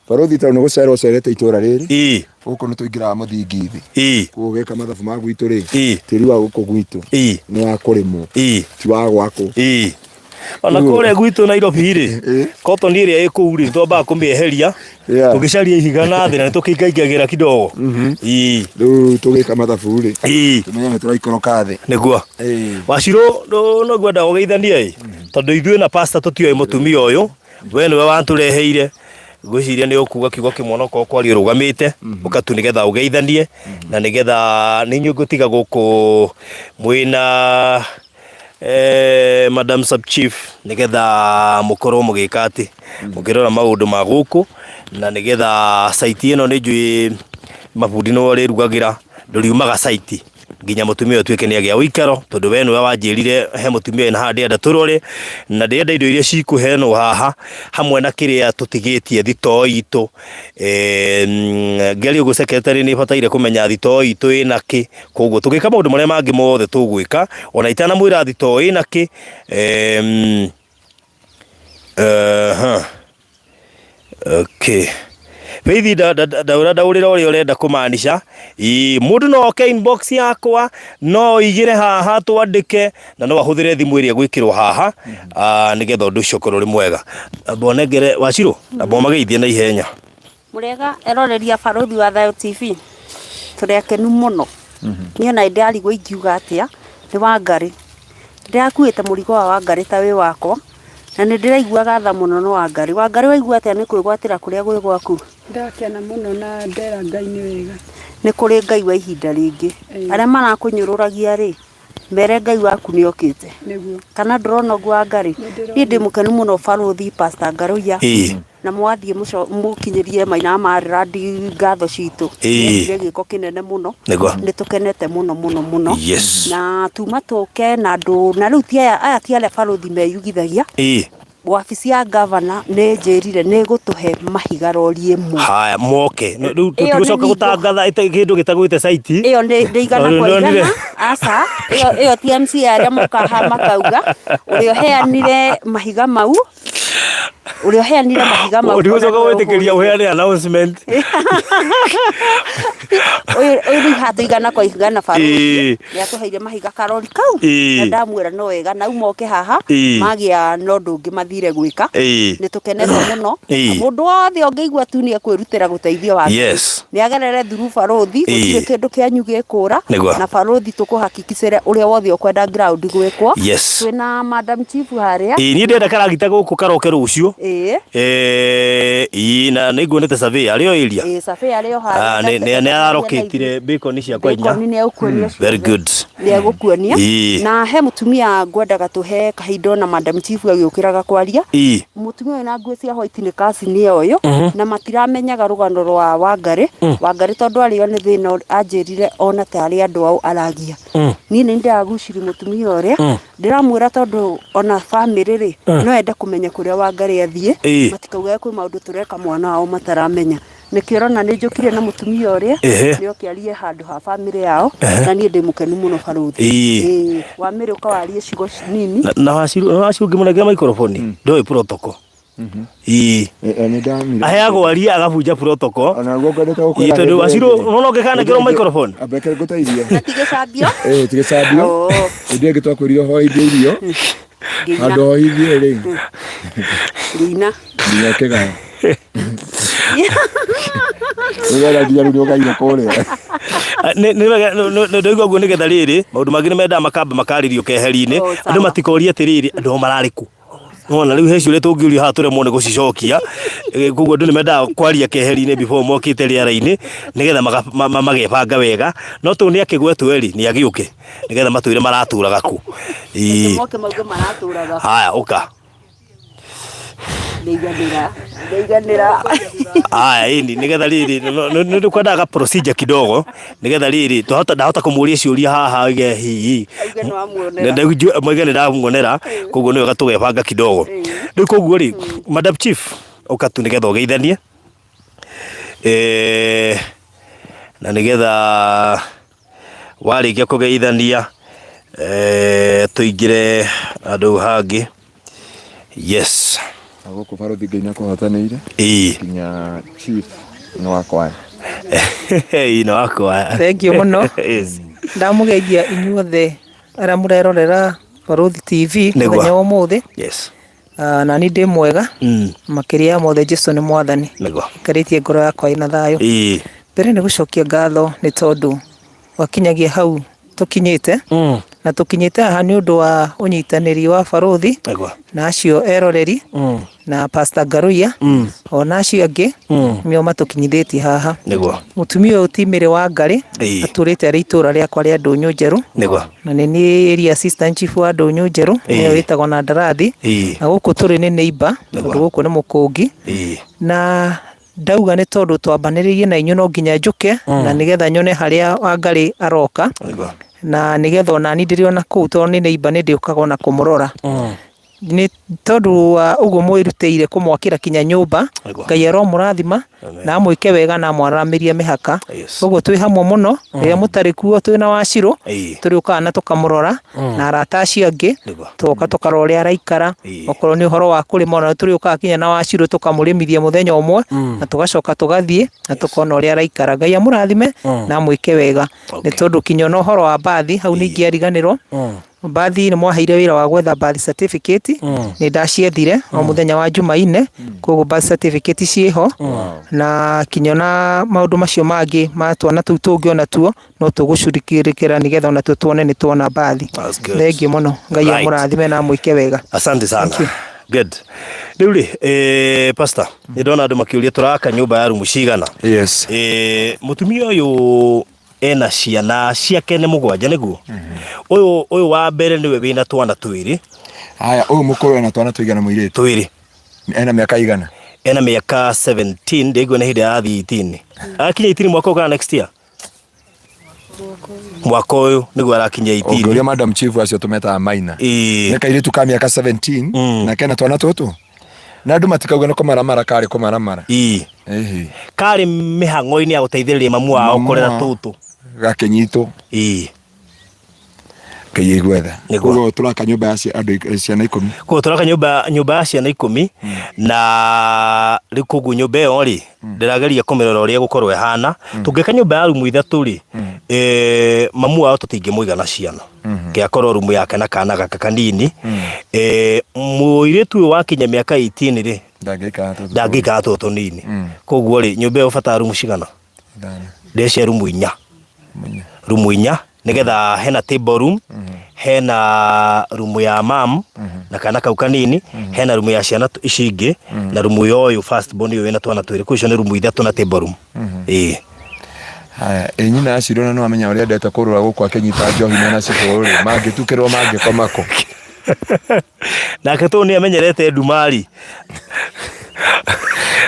Baruthi tondũ nĩ gũcera ũcerete itũra rĩrĩ. Gũkũ nĩ tũingĩraga mũthingi thĩ. Koguo ũgĩka mathabu ma gwitũ rĩ, tĩri wa gũkũ gwitũ nĩ wa kũrĩmwo, ti wa gwakwo. Ona kũrĩa gwitũ Nairobi rĩ, cotton ĩrĩa ĩ kũu rĩ, twambaga kũmĩeheria tũgĩcaria ihiga na thĩ na nĩ tũkĩingaingagĩra kidogo. Rĩu tũgĩka mathabu rĩ, tũmenye nĩ tũraikũrũka thĩ. Nĩguo. Wacirũ no ngwenda ũgeithanie ĩ, tondũ ithuĩ na pastor tũtiũĩ mũtumia ũyũ, we nĩwe watũreheire. Ngwĩciria nĩ ũkuga kiugo kĩmwe onokorwo kwaria ũrũgamĩte, ũkatu nĩgetha ũgeithanie, na nĩgetha nĩ inyuĩ ngũtiga gũkũ mwĩna Madam Sub Chief, nĩgetha mũkorwo mũgĩka atĩ mũkĩrora maũndũ ma gũkũ, na nĩgetha site ĩno nĩ njũĩ mabundi nĩo ũrĩrugagĩra, ndũriumaga site. Nginya mũtumia ũyũ atuĩke nĩ agĩa ũikaro, tondũ we nĩwe wanjĩrire he mũtumia wĩna haha ndĩrenda tũrore, na ndĩrenda indo iria cikũheanwo haha hamwe na kĩrĩa tũtigĩtie thitoo itũ. Ngĩaria ũguo secretary nĩ bataire kũmenya thitoo itũ ĩna kĩ, koguo tũgĩka maũndũ marĩa mangĩ mothe tũgwĩka, ona itanamwĩra thitoo ĩna kĩ. Okay. Faith ndaũra ndaũrĩra ũrĩa ũrenda kũmaanisha. Ĩĩ mũndũ no oke inbox yakwa no oigĩre haha twandĩke na no ahũthĩre thimũ ĩrĩa ĩgwĩkĩrwo haha nĩgetha ũndũ ũcio ũkorwo ũrĩ mwega. Amba ũnengere Wachirũ, amba ũmageithie na ihenya. Mũrĩega eroreri a Barũthi wa Thayũ TV, tũrĩ akenu mũno. Niĩ ona nĩndĩrarigwo ingiuga atĩa, nĩ Wangarĩ. Ndĩrakuĩte mũrigo wa Wangarĩ ta wĩ wakwa, na nĩ ndĩraiguaga tha mũno nĩ Wangarĩ. Wangarĩ waigua atĩa nĩ kwĩgwatĩra kũrĩa gwĩ gwaku? Ndakena mũno na ndera Ngai nĩ wega. Nĩ kũrĩ Ngai wa ihinda rĩngĩ. Arĩa marakũnyũrũragia rĩ, mere Ngai waku nĩ okĩte. Nĩguo. Kana ndũrona ũguo Wangarĩ? Niĩ ndĩ mũkenu mũno Barũthi Pastor Ngarũiya. Na mwathiĩ mũkinyĩrie Maina wa Maryland ngatho citũ. Nĩekire gĩko kĩnene mũno. Nĩ tũkenete mũno mũno mũno. Na tuma tũke na andũ, na rĩu ti aya, aya ti arĩa barũthi meyugithagia. Wabici ya ngavana nĩ ĩnjĩrire nĩ ĩgũtũhe mahiga rori ĩmwe. Haya moke. Rĩu tũtigũcoka gũtangatha kĩndũ gĩtagwĩte site. Ĩyo nĩ igana kwa igana. Aca, ĩyo ti MCA arĩa mokaga haha makauga, ũrĩa ũheanire mahiga mau ũrĩa ũheanire mahiga mau Ndigũcoka gwĩtĩkĩria ũheane announcement. Ũyũ ũyũ rĩu haha tũigana kwa igana barũthi nĩ atũheire mahiga karori kau na ndamwĩra no wega na moke haha magĩa na ũndũ ũngĩ mathire gwĩka. Nĩ tũkenete mũno. Mũndũ wothe ũngĩigua tu nĩ ekwĩrutĩra gũteithia Wangarĩ nĩ agerere through barũthi, gũtirĩ kĩndũ kĩanyu gĩkũra. Na barũthi tũkũhakikicĩre ũrĩa wothe ũkwenda ground gwĩkwo. Twĩna Madam Chief harĩa. Ĩĩ niĩ ndĩrenda karagita gũkũ karoke rũciũ. Ĩĩ. Ĩĩ na nĩ nguonete survey arĩ o area. Ĩĩ survey arĩ o harĩa. Ah, nĩ nĩ ararokĩtire bacon ciakwa inya. Bacon nĩ egũkuonia ciothe. Very good. Nĩ egũkuonia. Na he mũtumia ngwendaga tũhe kahinda ona Madam Chief agĩũkĩraga kwaria. Mũtumia ũyũ na nguo cia white nĩ cousin ya ũyũ na matiramenyaga rũgano rwa Wangarĩ. Wangarĩ tondũ arĩo nĩ thĩna anjĩrire ona tarĩ andũ ao aragia. Niĩ nĩ ndĩragucirie mũtumia ũrĩa Ndĩramwĩra tondũ ona bamĩrĩ rĩ, no ende kũmenya kũrĩa Wangarĩ athiĩ, matikaugage kwĩ maũndũ tũreka mwana wao mataramenya. Nĩkĩo ũrona nĩ njũkire na mũtumia ũrĩa, nĩ oke arie handũ ha bamĩrĩ yao, na niĩ ndĩ mũkenu mũno barũthi. Ĩĩ, Wamĩrĩ ũka warie ciugo nini. Na Waciru ũngĩmũnengera microphone, ndoĩ protocol. Ĩĩ. Nĩ ndamire. Aheagwo arie agabunja protocol. Ona guo ngwendete gũkwĩra Ĩĩ, tondũ hĩndĩ Waciru ĩngĩ. ũrona ũngĩkanengerwo microphone. Amba reke ngũteithie. Na ti gĩcambio? Ĩĩ ti gĩcambio. Oh. Hĩndĩ ĩngĩ twakwĩrire ũhoithie irio. Ngĩina. Handũ hoithie rĩ. Ngĩina. Nginya kĩgaya. Nĩgetha nginya rĩu nĩũgaire kũrĩa. Nĩ ndaigua ũguo nĩgetha rĩrĩ maũndũ mangĩ nĩ mendaga makamba makarĩrio keheri-inĩ. Oh, Andũ sawa. matikorie atĩrĩrĩ andũ ao mararĩ kũ. Nĩwona rĩu he ciũria tũngĩũrio haha tũremwo nĩ gũcicokia. Koguo andũ nĩ mendaga kwaria keheri-inĩ before mokĩte rĩera-inĩ nĩgetha magebanga wega. No tondũ nĩ akĩgwetwo rĩ, nĩ agĩũke nĩgetha matwĩre maratũraga kũ. Reke moke mauge maratũraga kũ. Haya ũka. Ndaiganĩra, ndaiganĩra. Haya ĩni nĩgetha rĩrĩ nĩ ndĩkwendaga procedure kidogo nĩgetha rĩrĩ twahota ndahota kũmũria ciũria haha oige hihi Auge nĩ wamuonera. Moige nĩ ndamuonera koguo nĩ wega tũgebanga kidogo. Rĩu koguo rĩ Madam Chief ũka tu nĩgetha ũgeithanie na nĩgetha warĩkia kũgeithania tũingĩre handũ hangĩ. Yes. Na gũkũ barũthi Ngai nĩakũhotanĩire. Ĩĩ. Nginya chief nĩ wakwa. Ĩĩ nĩ wakwa. Thank you mũno. Yes. Ndamũgeithia inyuothe arĩa mũrerorera Barũthi TV Nĩguo. mũthenya wa ũmũthĩ. Yes. Ah, na niĩ ndĩ mwega makĩria ya mothe Jesu nĩ mwathani. Nĩguo. Ikarĩtie ngoro yakwa ĩna thayũ. Ĩĩ. Mbere nĩ gũcokia ngatho nĩ tondũ gwakinyagia hau tũkinyĩte na tũkinyĩte haha nĩ ũndũ wa ũnyitanĩri wa barũthi Nĩguo. na acio eroreri na Pastor Ngaruiya ona acio angĩ nĩo matũkinyithĩtie haha. Nĩguo. Mũtumia ũyũ ti Mary Wangarĩ Ĩĩ. atũrĩte arĩ itũra rĩakwa rĩa Ndũnyũ Njerũ Nĩguo. na nĩ niĩ area assistant chief wa Ndũnyũ Njerũ nĩyo ĩtagwo na Ndarathi Ĩĩ. na gũkũ tũrĩ nĩ neighbor Nĩguo. tondũ gũkũ nĩ Mũkũngi Ĩĩ. na ndauga nĩ tondũ twambanĩrĩirie na inyuĩ no nginya njũke na nĩgetha nyone harĩa Wangarĩ aroka. Nĩguo. Na nĩgetha onani ndĩrĩ ona kũu tondũ nĩ neighbor nĩ ndĩũkaga ona kũmũrora. Nĩ tondũ wa ũguo mwĩrutĩire kũmwakĩra kinya nyũmba, Aigua. Ngai aromũrathima Amen. na amwĩke wega na amwararamĩrie mĩhaka. Yes. Ũguo twĩ hamwe mũno, rĩrĩa mũtarĩ kuo twĩ na Wacirũ, Ĩĩ. tũrĩũkaga na tũkamũrora na arata acio angĩ, Nĩguo. tũgoka tũkarora ũrĩa araikara, Ĩĩ. okorwo nĩ ũhoro wa kũrĩma ona tũrĩũkaga kinya na Wacirũ tũkamũrĩmithia mũthenya ũmwe na tũgacoka tũgathiĩ na tũkona ũrĩa araikara. Ngai amũrathime na amwĩke wega. Nĩ Okay. tondũ kinya ona ũhoro wa mbathi hau nĩ ingĩariganĩrwo Mbathi nĩ mwaheire wĩra wa gwetha birth certificate nĩ ndaciethire o mũthenya wa Jumaine koguo birth certificate ciĩho na kinya ona maũndũ macio mangĩ ma twana tũu tũngĩ ona tuo no tũgũcurikĩrĩkĩra nĩgetha ona tuo tuone nĩ tuona mbathi. That's good. Thengiũ mũno Ngai Right. amũrathime na amwĩke wega. Asante sana. Thank you. Good. Rĩu rĩ, eh, pastor, nĩ ndona andũ makĩũria tũraka nyũmba ya rumu cigana. Yes. Eh, mũtumia ũyũ ena ciana ciake nĩ mũgwanja nĩguo ũyũ ũyũ wa mbere nĩwe wĩna twana twĩrĩ Haya, ũyũ mũkũrũ ena twana tũigana mũirĩtu? twĩrĩ Ena mĩaka igana? ena mĩaka 17 ndĩigua nĩ hĩndĩ arathiĩ 18 arakinya 18 mwaka ũyũ kana next year mwaka ũyũ nĩguo arakinya 18 Ũngĩũria Madam Chief acio tũmetaga maina. Ĩĩ. Nĩ kairĩtu ka mĩaka 17 na kena twana tũtũ. Na andũ matikauga nĩ kũmaramara karĩ kũmaramara. Ĩĩ. Ĩhĩ. Karĩ mĩhang'o-inĩ ya gũteithĩrĩria mamu wao Mamu kũrera wao. tũtũ. Gakĩnyitwo. Ĩĩ. Ngai aigue tha. Nĩguo. Koguo tũraka nyũmba ya andũ ciana ikũmi. Koguo tũraka nyũmba nyũmba ya ciana ikũmi na rĩu koguo nyũmba ĩyo rĩ ndĩrageria kũmĩrora ũrĩa ĩgũkorwo ĩhana. Tũngĩka nyũmba ya rumu ithatũ rĩ mamu wao tũtingĩmũiga na ciana. Ke akorwo rumu yake na kana gaka kanini. Mũirĩtu ũyũ wakinya mĩaka 18 rĩ Ndangĩikara tũtũ. Ndangĩikara tũtũ tũnini. Koguo rĩ nyũmba ĩyo ũbatara rumu cigana? Ithano. Ndĩreciria rumu inya. Rumu inya nĩgetha hena table room, hena rumu ya mam na kana kau kanini, hena rumu ya ciana ici ingĩ na rumu ya ũyũ first born ũyũ wĩna twana twĩrĩ. Koguo icio nĩ rumu ithatũ na table room. Ĩĩ. Haya, ĩ nyina Acirũ na nĩwamenya ũrĩa endete kũrũra gũkũ akĩnyita njohi mena cibũ rĩ, mangĩtukĩrwo mangĩkoma kũ? Nake tondũ nĩ amenyerete nduma-rĩ,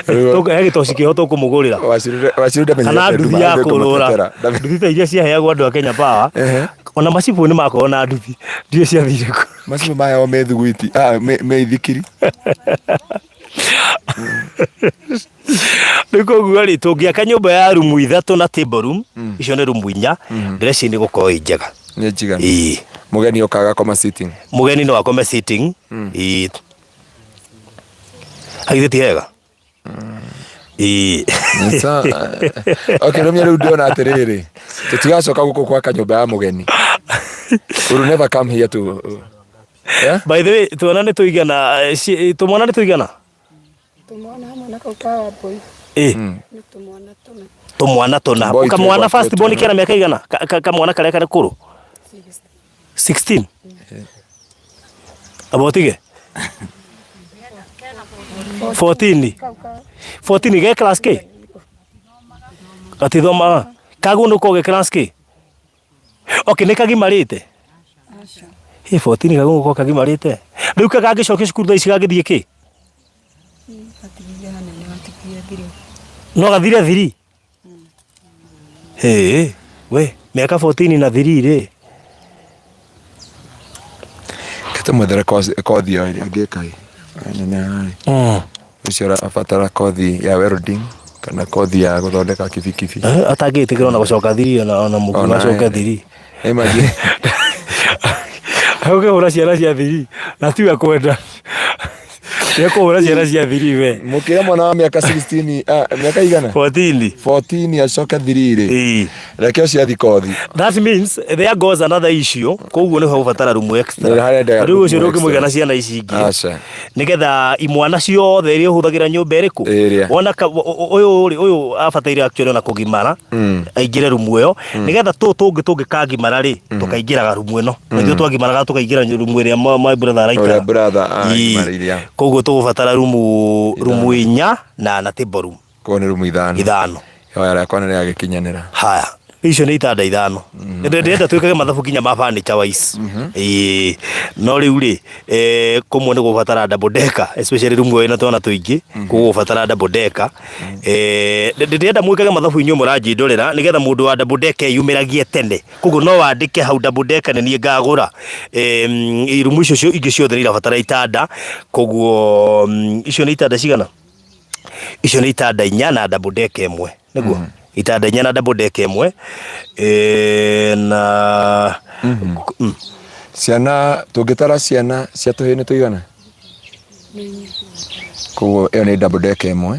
he gĩtoci kĩho tũkũmũgũrĩra. Wacirũ Kana ndamenyerete nduthi nduma, ya ndangĩũka kũrũra. kũmũtetera. Nduthi ta iria ciaheagwo andũ a Kenya Power. Ona macibũ nĩ makoragwo na nduthi. Ndiũĩ ciathire kũ. Macibũ maheagwo mĩthugwiti, ah, mĩithikiri. Rĩu koguo rĩ, tũngĩaka nyũmba ya rumu ithatũ na table room, icio nĩ rumu inya, ndĩreciria nĩ gũkorwo ĩ njega. Nĩ njiganu. Ĩĩ. Mũgeni oka agakoma sitting. Mũgeni no akome sitting. Ĩĩ. Hagithĩ ti hega? Ĩĩ. Nĩ sawa. Okay, rĩu rĩu ndĩrona atĩrĩrĩ, tũtigacoka gũkũ gwaka nyũmba ya mũgeni. We will never come here to Yeah? By the way, twana nĩ tũigana, tũmwana nĩ tũigana? Tũmwana hamwe na kau ka Wambũi. Ĩ. Nĩ tũmwana tũna. Tũmwana tũna. Boy Kamwana twĩgwatio first born tũna. kena mĩaka igana? Kamwana karĩa karĩ kũrũ? 16. Aba ũtige? 14. 14 ge class K? Gatithomaga. Kaguo nĩ ũkorwo ge class K? Okay, nĩ kagimarĩte? Ĩ 14 kaguo gũkorwo kagimarĩte. Rĩu kangĩcokia cukuru thaa ici gangĩthiĩ kĩ? No gathire thiri? Hĩ, we, mĩaka 14 na thiri rĩ. Reke tũmwethere kothi o ĩrĩa angĩka ĩ. Nene rĩ. Ũcio ũrabatara kothi ya welding kana kothi ya gũthondeka kibikibi. Eh, atangĩtĩkĩra ona gũcoka thiri ona ona mũkuo Ona acoke ĩ. thiri. Imagine. Ũkĩhũra ciana cia thiri na tiwe kwenda. Nĩekũhũra ciana cia thiri we. Mũkĩra mwana wa mĩaka 16, ah, mĩaka igana? 14. 14 acoke thiri rĩ. Ĩĩ. Reke ũcio athi kothi. That means there goes another issue. Koguo nĩho ũbatara rumu extra. Nĩ harenda Rĩu ũcio rumu ndũngĩmũiga na extra. ciana ici ingĩ. Aca. Nĩgetha imwana ciothe iria ũhũthagĩra nyũmba ĩrĩkũ? Ĩrĩa. Wona ũyũ rĩ, ũyũ abataire actually ona kũgimara. Aingĩre rumu ĩyo. Nĩgetha tũtũ tũngĩ tũngĩkagimara rĩ, tũkaingĩraga rumu ĩno. Na ithuĩ twagimaraga tũkaingĩra rumu ĩrĩa my brother araikara. Ũrĩa brother Ĩĩ. agimarĩire. Yeah. Koguo tũgũbatara rumu rumu inya na table room. Koguo nĩ rumu ithano. Ithano. Ihoya rĩakwa nĩ rĩagĩkinyanĩra. Haya. Icio nĩ itanda ithano. Ndĩrenda twĩkage mathabu nginya ma furniture wise. Ĩĩ, no rĩu rĩ, kũmwe nĩ gũbatara double decker, especially rumu ĩyo ĩna twana tũingĩ, gũgũbatara double decker. Ndĩrenda mwĩkage mathabu inyuĩ mũranjĩndorera nĩgetha mũndũ wa double decker eyumĩragie tene. Koguo no wandĩke hau double decker nĩ niĩ ngagũra. Rumu icio ingĩ ciothe nĩ irabatara itanda, koguo icio nĩ itanda cigana? Icio nĩ itanda inya na double decker ĩmwe, nĩguo? Itanda inya na double decker ĩmwe na Ciana tũngĩtara ciana cia tũhĩĩ nĩ tũigana? Koguo ĩyo nĩ double decker ĩmwe.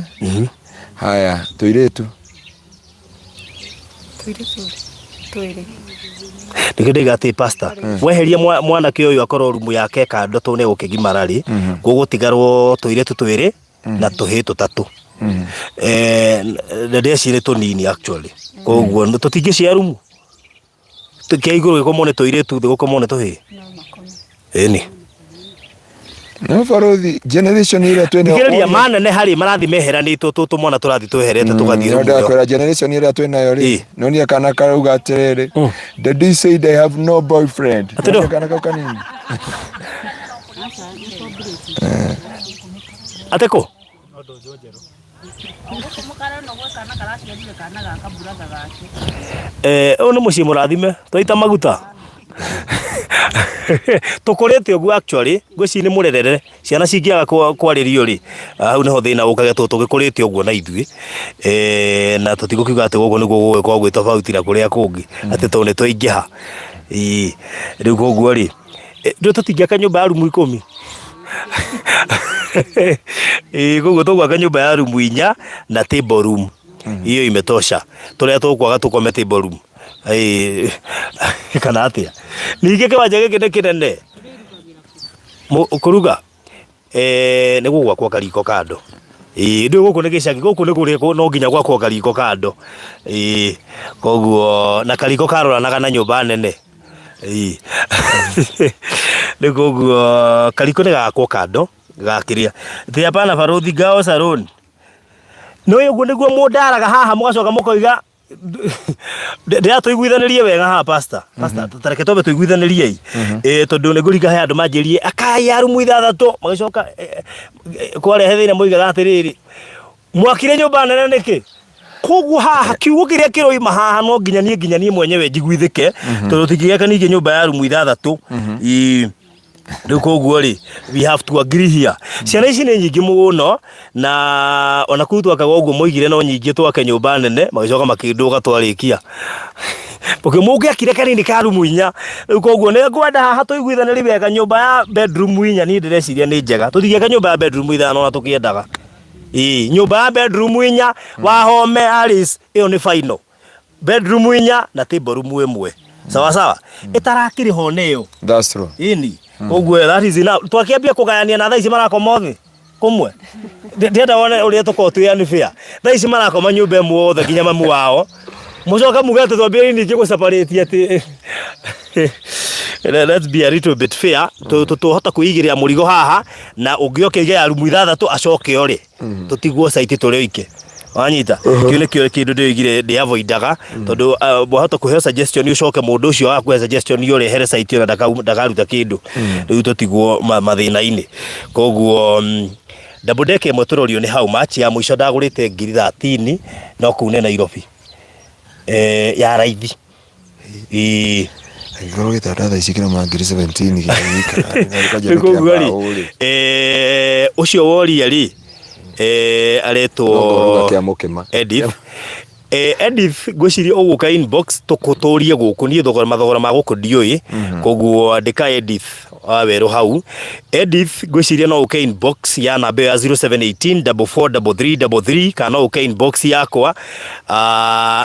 Haya, tũirĩtu? Tũirĩtu twĩrĩ. Nĩkĩo ndaiga atĩ pastor, weheria mwanake ũyũ akorwo rumu yake kando tondũ nĩ egũkĩgimara rĩ, gũgũtigarwo tũirĩtu twĩrĩ na tũhĩĩ tũtatũ. Na ndĩreciria nĩ tũnini actually. Koguo tũtingĩcia rumu. Kĩa igũrũ gĩkomwo nĩ tũirĩtu, thĩ gũkomwo nĩ tũhĩĩ. Ĩni. No barothi generation ĩrĩa twĩnayo Thikĩrĩria maneneha rĩ marathiĩ meheranĩtwo tũtũ mwana tũrathiĩ tweherete tũgathiĩ rumu ĩyo. Ndakwĩra generation ĩrĩa twĩnayo rĩ nonire kana karauga atĩrĩrĩ, "Daddy said I have no boyfriend." Nonire kana kau kanini. Atĩ kũ? Eh, ũyũ nĩ mũciĩ mũrathime twaita maguta tũkũrĩte ũguo actually ngwĩciria nĩ mũrerere ciana cingĩaga kwarĩrio rĩ, hau nĩho thĩna ũkage tondũ tũgĩkũrĩte ũguo na ithuĩ, eh, na tũtigũkiuga atĩ gũkũ nĩguo gũgũgĩkorwo gwĩ tofauti na kũrĩa kũngĩ atĩ tondũ nĩ twaingĩha. Ĩĩ, rĩu koguo rĩ, rĩu tũtingĩaka nyũmba ya rumu ikũmi? Ĩĩ koguo tũgwaka nyũmba ya rumu inya na table room. Hiyo imetosha. Tũrĩa tũkwaga tũkome table room. Ĩĩ, kana atĩa? Ningĩ kĩwanja gĩkĩ nĩ kĩnene. Kũruga? Eh, nĩ gũgwakwo kariko kando. Ĩĩ, ndũĩ gũkũ nĩ gĩcagi, gũkũ nĩ kũrĩa no nginya gwakwo kariko kando. Ĩĩ, koguo na kariko karoranaga na nyũmba nene. Ĩĩ. Rĩu koguo kariko nĩ gagakwo kando gakĩrĩa. Atĩ hapana barothi ngao salon. Nĩũĩ ũguo nĩguo mũndaraga haha mũgacoka mũkoiga ndĩra tũiguithanĩrie wega haha pastor pastor ta reke twambe tũiguithanĩrie eh tondũ nĩ ngũringa he andũ manjĩrie akai ya rumu ithathatũ magĩcoka kwarehe thĩna moigaga atĩrĩrĩ mwakire nyũmba nene nĩkĩ koguo haha kiugo kĩrĩa kĩroima haha no nginya niĩ nginya niĩ mwenyewe njiguithĩke tondũ tũtingĩgĩaka ningĩ nyũmba ya rumu ithathatũ Ii. Rĩu koguo rĩ, we have to agree here. Ciana ici nĩ nyingĩ mũno na ona kũu twakaga ũguo moigire no nyingĩ twake nyũmba nene magĩcoka makĩndũga twarĩkia. Mũngĩakire kanini ka rumu inya. Rĩu koguo nĩ ngwenda haha tũiguithanĩrie wega nyũmba ya bedroom inya niĩ ndĩreciria nĩ njega. Tũtingĩaka nyũmba ya bedroom ithano ona tũkĩendaga. Ĩĩ, nyũmba ya bedroom inya, Wahome Alice, ĩyo nĩ final. Bedroom inya na table room ĩmwe. Sawa sawa. Ĩtarakĩrĩ ho nĩyo. That's true. Ĩni. Koguo that is enough. Twakĩambia kũgayania na thaa ici marakoma othe kũmwe. Ndĩrenda wone ũrĩa tũkoragwo twĩ unfair. Thaa ici marakoma nyũmba ĩmwe othe nginya mamu wao. Mũcoke muge atĩ twambĩrĩrie ningĩ gũ separate atĩ Let's be a little bit fair. Tũhota kwĩigĩrĩra mũrigo haha na ũngĩ oke aige ya rumu ithathatũ acoke ore. Tũtigwo site tũrĩ oike. Wanyita? Kĩu nĩkĩo kĩndũ ndĩoigire ndĩ avoidaga tondũ wahota kũheo suggestion ũcoke mũndũ ũcio wakũhe suggestion ũrehere site ĩyo na ndakaruta kĩndũ. Rĩu tũtigwo mathĩna-inĩ. Koguo double deck ĩmwe tũrorio nĩ how much ya mũico ndagũrĩte ngiri 13 no kũu nĩ Nairobi. Ya raithi. Ĩĩ. Angĩkorwo gĩtanda thaa ici kĩrauma ngiri 17 gĩgĩikara Rĩu koguo rĩ, ũcio woria rĩ, aretwo Ngũruga kĩa mũkĩma. Edith. Edith ngwĩciria ũgũka inbox tũkũtũrie gũkũ niĩ thogora mathogora ma gũkũ ndiũĩ koguo andĩka Edith wa werũ hau. Edith ngwĩciria no ũke inbox ya namba ĩyo ya 0718 443333 kana no ũke inbox yakwa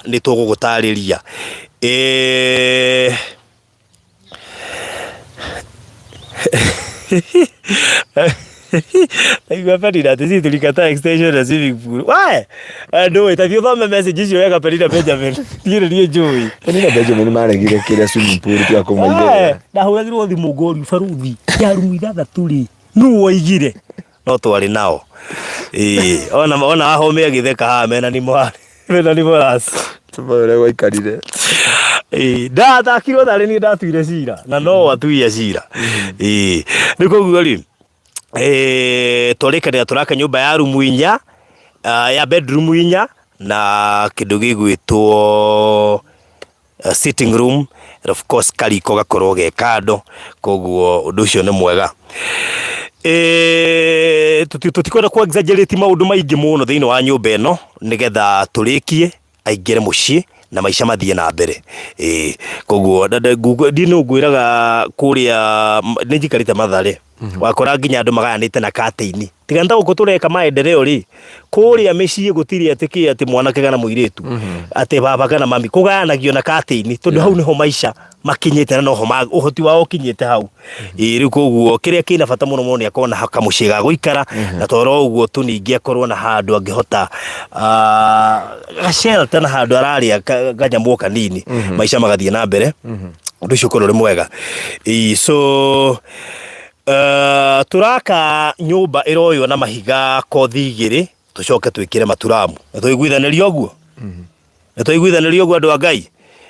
nĩ tũgũgũtarĩria. Naigua Penina atĩ sisi tulikataa extension ya swimming pool. Wae! Ndũĩ, ta thiĩ ũthome message icio wega Penina Benjamin. Niĩ nĩ niĩ njũĩ. Penina Benjamin maregire kĩrĩa swimming pool tiga kũmaigĩrĩra. Ndahũragĩrwo thimũ ngorio baruthi ya rumu ithathatũ rĩ, nũ woigire? No twarĩ nao. Ĩĩ, ona ona Wahome agĩtheka haha mena Nimora. Mena Nimoras. Tũmwe ũrĩa gwaikarire. Ĩĩ, ndathakirwo tarĩ niĩ ndatuire cira na no atuire cira. Ĩĩ, rĩu koguo rĩ twarĩkanĩra tũraka nyũmba ya rumu inya, ya bedroom inya na kĩndũ gĩgwĩtwo sitting room and of course kariko gakorwo ge kando, koguo ũndũ ũcio nĩ mwega. Tũtikwenda kũ exaggerate maũndũ maingĩ mũno thĩinĩ wa nyũmba ĩno nĩgetha tũrĩkie aingĩre mũciĩ na maica mathiĩ na mbere. Ĩĩ, koguo niĩ no ngwĩraga kũrĩa nĩ njikarĩte Mathare, wakora nginya andũ magayanĩte na curtain. Tiga nĩ ta gũkũ tũreka maendeleo rĩ, kũrĩa mĩciĩ gũtirĩ atĩ kĩ atĩ mwanake kana mũirĩtu, atĩ baba kana mami, kũgayanagio na curtain tondũ hau nĩho maica makinyĩte na noho ũhoti wao ũkinyĩte hau. Ĩĩ rĩu koguo kĩrĩa kĩna bata mũno mũno nĩ akorwo na kamũciĩ ga gũikara na toro ũguo tu ningĩ akorwo na handũ angĩhota ga shelter na handũ ararĩa kanyamũ o kanini maica magathiĩ na mbere ũndũ ũcio ũkorwo ũrĩ mwega. Ĩĩ so tũraka nyũmba ĩroywo na mahiga kothi igĩrĩ tũcoke twĩkĩre maturamu. Nĩ twaiguithanĩria ũguo? Nĩ twaiguithanĩria ũguo andũ a Ngai?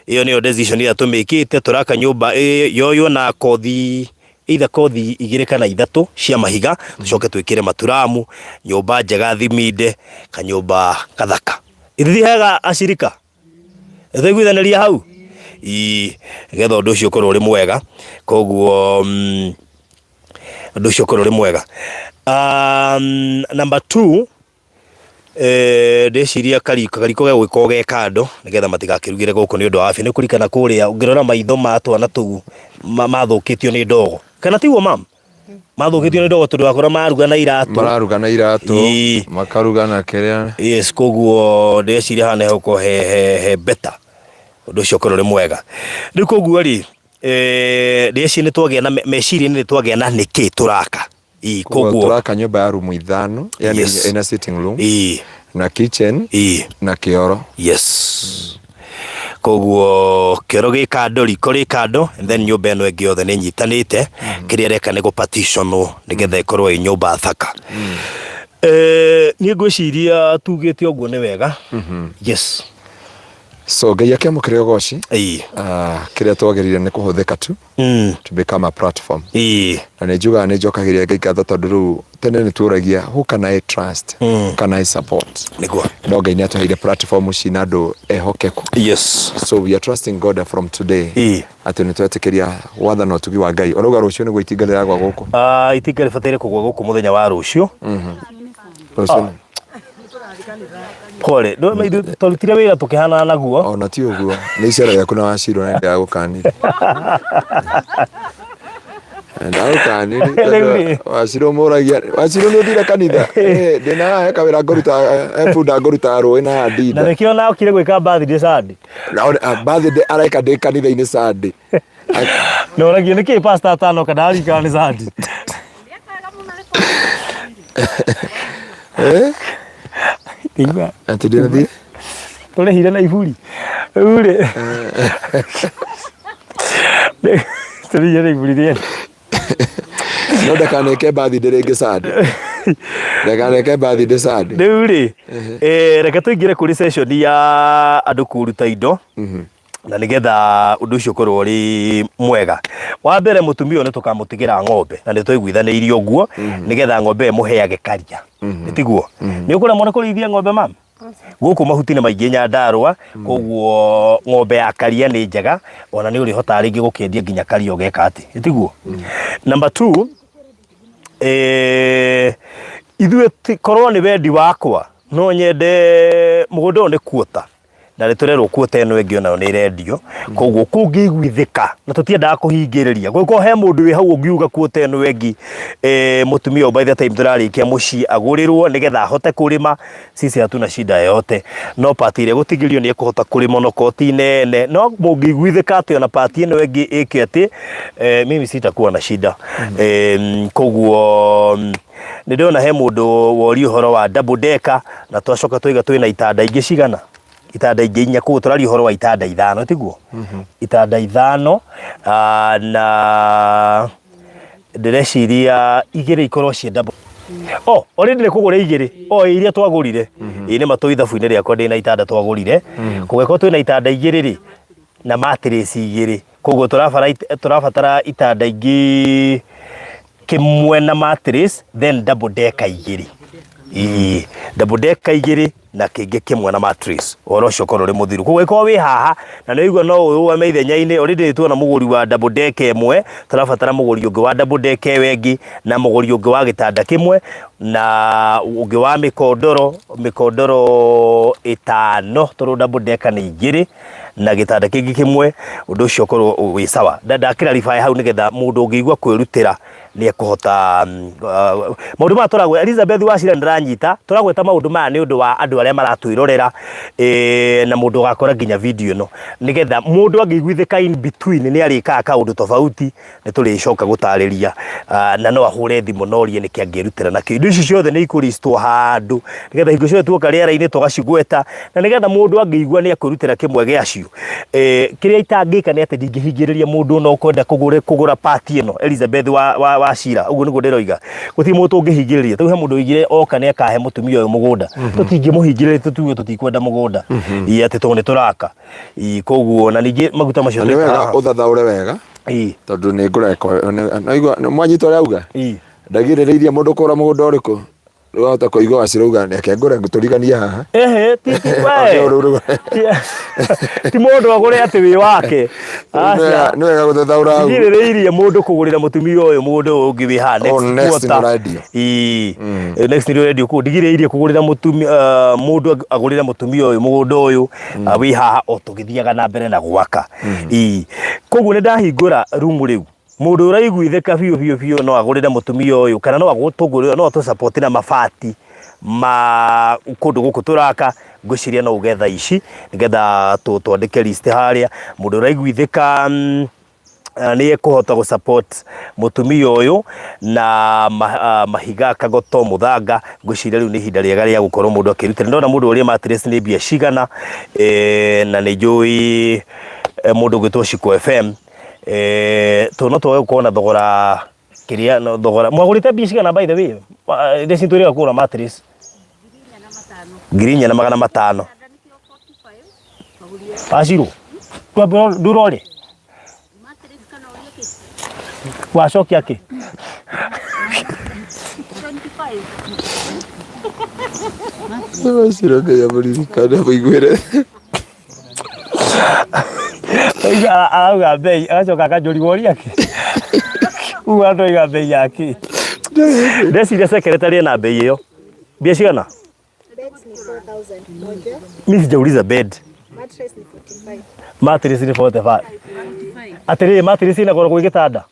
Ĩyo nĩyo decision ĩrĩa tũmĩkĩte, tũraka nyũmba yoywo na kothi either kothi igĩrĩ kana ithatũ cia mahiga, tũcoke twĩkĩre maturamu, nyũmba njega thiminde, kanyũmba gathaka. Ithuĩ hega acirika? Nĩ twaiguithanĩria hau? Ii, nĩgetha ũndũ ũcio ũkorwo ũrĩ mwega, koguo ũndũ ũcio ũkorwo ũrĩ mwega. Number two, Ndĩreciria kariko gegũgĩkorwo ge kando nĩgetha matigakĩrugĩre gũkũ nĩ ũndũ wa afya. Nĩ ũkũririkana kũrĩa ũngĩrora maitho ma twana tũu mathũkĩtio nĩ ndogo, kana tiguo ma'am? Mathũkĩtio nĩ ndogo tondũ wakora maruga na iratũ. Mararuga na iratũ, makaruga na kĩrĩa. Yes, koguo ndĩreciria haha nĩhegũkorwo he better, ũndũ ũcio ũkorwo ũrĩ mwega. Rĩu koguo rĩ, ndĩreciria nĩtwagĩa na meciria-inĩ nĩtwagĩa na nĩkĩ tũraka. Ĩĩ, Koguo koguo tũraka nyũmba ya rumu ithano yani Yes. ina sitting room Ĩĩ. na kitchen Ĩĩ. na kĩoro. Yes. Koguo kĩoro gĩ kando, riko rĩ kando, and then nyũmba ĩno ĩngĩ yothe nĩ ĩnyitanĩte, kĩrĩa ĩreka nĩ gũ partition nĩgetha ĩkorwo ĩ nyũmba thaka. Niĩ ngwĩciria tugĩte ũguo nĩ wega. Yes. So Ngai akĩamũkĩre ũgoci. Ĩĩ. Ah, kĩrĩa twagĩrĩire nĩ kũhũthĩka tu to become a platform. Ĩĩ. Na nĩ njugaga nĩ njokagĩria Ngai ngatho tondũ rĩu tene nĩ tuoragia who can I trust? Who can I support? Nĩguo. No Ngai nĩ atũheire platform cina andũ ehokeku. Yes. So we are trusting God from today. Ĩĩ. Atĩ nĩ twetĩkĩria wathana ũtugi wa Ngai. Ũrauga rũciũ nĩguo itinga rĩragwa gũkũ? Ah, itinga rĩbataire kũgwa gũkũ mũthenya wa rũciũ. Rũciũ. Pole. Ithuĩ twarutire wĩra tũkĩhanana naguo. Ona ti ũguo. Nĩ icera rĩaku na wacirwo na ndagũkanire. Ndagũkanire Rĩu rĩ. wacirwo mũragia wacirwo nĩ ũthire kanitha. Eh, ndĩna haha he kawĩra ngũruta he bunda ngũruta rũĩ na haha Na ndinda. nĩkĩo na okire gwĩka birthday Sunday. Na birthday areka ndĩ kanitha-inĩ Sunday. Na ũragio nĩkĩ pastor atanoka ndarikana nĩ Sunday. Eh? Igua. Atĩ ndĩrathiĩ? Tũrĩhire na iburi. Rĩu rĩ. Tũrĩhire na iburi rĩerĩ. No ndakaneke birthday rĩngĩ Sunday. Ndakaneke birthday Sunday. Rĩu rĩ, reke tũingĩre kũrĩ session ya andũ kũruta indo. Na nĩgetha ũndũ ũcio ũkorwo ũrĩ mwega. Wa mbere mũtumia ũyũ nĩ tũkamũtigĩra ng'ombe na nĩ twaiguithanĩirie ũguo nĩgetha ng'ombe ĩyo ĩmũheage karia. Nĩ tiguo? Nĩ ũkũremwo nĩ kũrĩithia ng'ombe mama? Gũkũ mahuti nĩ maingĩ Nyandarũa, koguo ng'ombe ya karia nĩ njega ona nĩ ũrĩhotaga rĩngĩ gũkĩendia nginya karia ũgeka atĩ, nĩ tiguo? Number two, ithuĩ korwo nĩ wendi wakwa no nyende mũgũnda ũyũ nĩ kuota. Na nĩ tũrerwo kuota ĩno ĩngĩ onayo nĩ ĩrendio, koguo kũngĩiguithĩka na tũtiendaga kũhingĩrĩria, kũngĩkorwo he mũndũ wĩ hau ũngiuga kuota ĩno ĩngĩ mũtumia ũyũ by the time tũrarĩkia mũciĩ agũrĩrwo nĩgetha ahote kũrĩma, sisi hatuna shida yoyote, no part ĩrĩa ĩgũtigĩrio nĩ ekũhota kũrĩma onokorwo ti nene, no mũngĩiguithĩka atĩ ona part ĩno ĩngĩ ĩke atĩ, mimi sitakuwa na shida. Koguo nĩ ndĩrona he mũndũ woria ũhoro wa double decker na twacoka twaiga twĩna itanda ingĩ cigana? Itanda ingĩ inya, koguo tũraria ũhoro wa itanda ithano tiguo? Itanda ithano na ndĩreciria igĩrĩ ikorwo ciĩ double. Oh, already nĩ kũgũra igĩrĩ. Oh, iria twagũrire. Ĩĩ nĩ ma twĩ ithabu-inĩ rĩakwa ndĩna itanda twagũrire. Kũngĩkorwo twĩna itanda igĩrĩ rĩ, na mattress igĩrĩ. Koguo tũrabatara itanda ingĩ kĩmwe na mattress then double decker igĩrĩ. Ĩĩ, double decker igĩrĩ na kĩngĩ kĩmwe na mattress. Ũhoro ũcio ũkorwo ũrĩ mũthiru. Koguo ĩkorwo wĩ haha na nĩ waigua no ũrũgame ithenya-inĩ, already nĩ tuona mũgũri wa double decker ĩmwe, tũrabatara mũgũri ũngĩ wa double decker ĩyo ĩngĩ na mũgũri ũngĩ wa gĩtanda kĩmwe na ũngĩ wa mĩkondoro, mĩkondoro ĩtano tondũ double decker nĩ igĩrĩ na gĩtanda kĩngĩ kĩmwe, ũndũ ũcio ũkorwo wĩ sawa. Nda clarify hau nĩgetha mũndũ ũngĩigua kwĩrutĩra nĩ ekũhota maũndũ maya tũragweta. Elizabeth Wachira nĩndĩranyita, tũragweta maũndũ maya nĩ ũndũ wa andũ arĩa maratwĩrorera na mũndũ ũgakora nginya video ĩno, nĩgetha mũndũ angĩiguithĩka in between nĩ arĩkaga kaũndũ tofauti, nĩ tũrĩcoka gũtarĩria na no ahũre thimũ na orie nĩkĩ angĩrutĩra nakĩo. Indo ici ciothe nĩ ikũristwo handũ nĩgetha hingo ciothe tuoka rĩera-inĩ tũgacigweta, na nĩgetha mũndũ angĩigua nĩ ekwĩrutĩra kĩmwe gĩacio. Kĩrĩa itangĩka nĩ atĩ ndingĩhingĩrĩria mũndũ ona ũkwenda kũgũra part ĩno Elizabeth wa Wachira, ũguo nĩguo ndĩroiga. Gũtirĩ mũndũ tũngĩhingĩrĩria. Rĩu he mũndũ oigire oka nĩ akahe mũtumia ũyũ mũgũnda. Tũtingĩmũhingĩrĩria tũtuge tũtikwenda mũgũnda. Ĩ atĩ tondũ nĩ tũraka. Ĩ koguo na ningĩ maguta macio Na nĩ wega ũthathaũre wega tondũ nĩ ngũrekwo mwanyita ũrĩa auga ndagirĩrĩirie mũndũ kũgũra mũgũnda ũrĩkũ. Rĩu wahota kũigua Wachira auga reke ngũre tũriganie haha. Ehe, ti ti we. Ti mũndũ agũre atĩ wĩ wake. Aca. Nĩ wega gũthathaũra hau. Ndigirĩrĩirie mũndũ kũgũrĩra mũtumia ũyũ mũgũnda ũyũ ũngĩ wĩ haha next Oh, next quarter. nĩ ũrendio. Ĩĩ. Next nĩ ũrendio kũu. Ndigirĩrĩirie kũgũrĩra mũtumia mũndũ agũrĩre mũtumia ũyũ mũgũnda ũyũ wĩ haha o tũgĩthiaga na mbere na gwaka. Ĩĩ. Koguo nĩ ndahingũra rumu rĩu. Mũndũ ũraiguithĩka biũ biũ biũ no agũrĩre mũtumia ũyũ kana no agũtũgũrĩre no atũ support na mabati ma kũndũ gũkũ tũraka, ngwĩciria no uge thaa ici nĩgetha twandĩke list harĩa. Mũndũ ũraiguithĩka nĩ ekũhota gũ support mũtumia ũyũ na mahiga, kagoto, mũthanga, ngwĩciria rĩu nĩ ihinda rĩega rĩa gũkorwo mũndũ akĩrutĩra. Ndĩrona mũndũ ũrĩa mattress nĩ mbia cigana, na nĩ njũĩ mũndũ ũgwĩtwo Shiko FM. Eh, to no twage gũkorwo na thogora kĩrĩa no thogora mwagũrĩte mbia cigana by the way iria citwĩrĩga kũgũra mattress 4500. Wacirũ ndurore wacokia kĩ Wachira Ngai amũririkane amũiguĩre. Oiga arauga bei agacoka akanjũria woria kĩ uga ndoiga bei ya kĩ ndeciria secretary ena bei ĩyo mbia cigana Beds ni 4,000 moja, mi sijauliza bed mattress ni 45. mattress ni 45 atĩrĩrĩ mattress ĩna goro gwĩ gĩtanda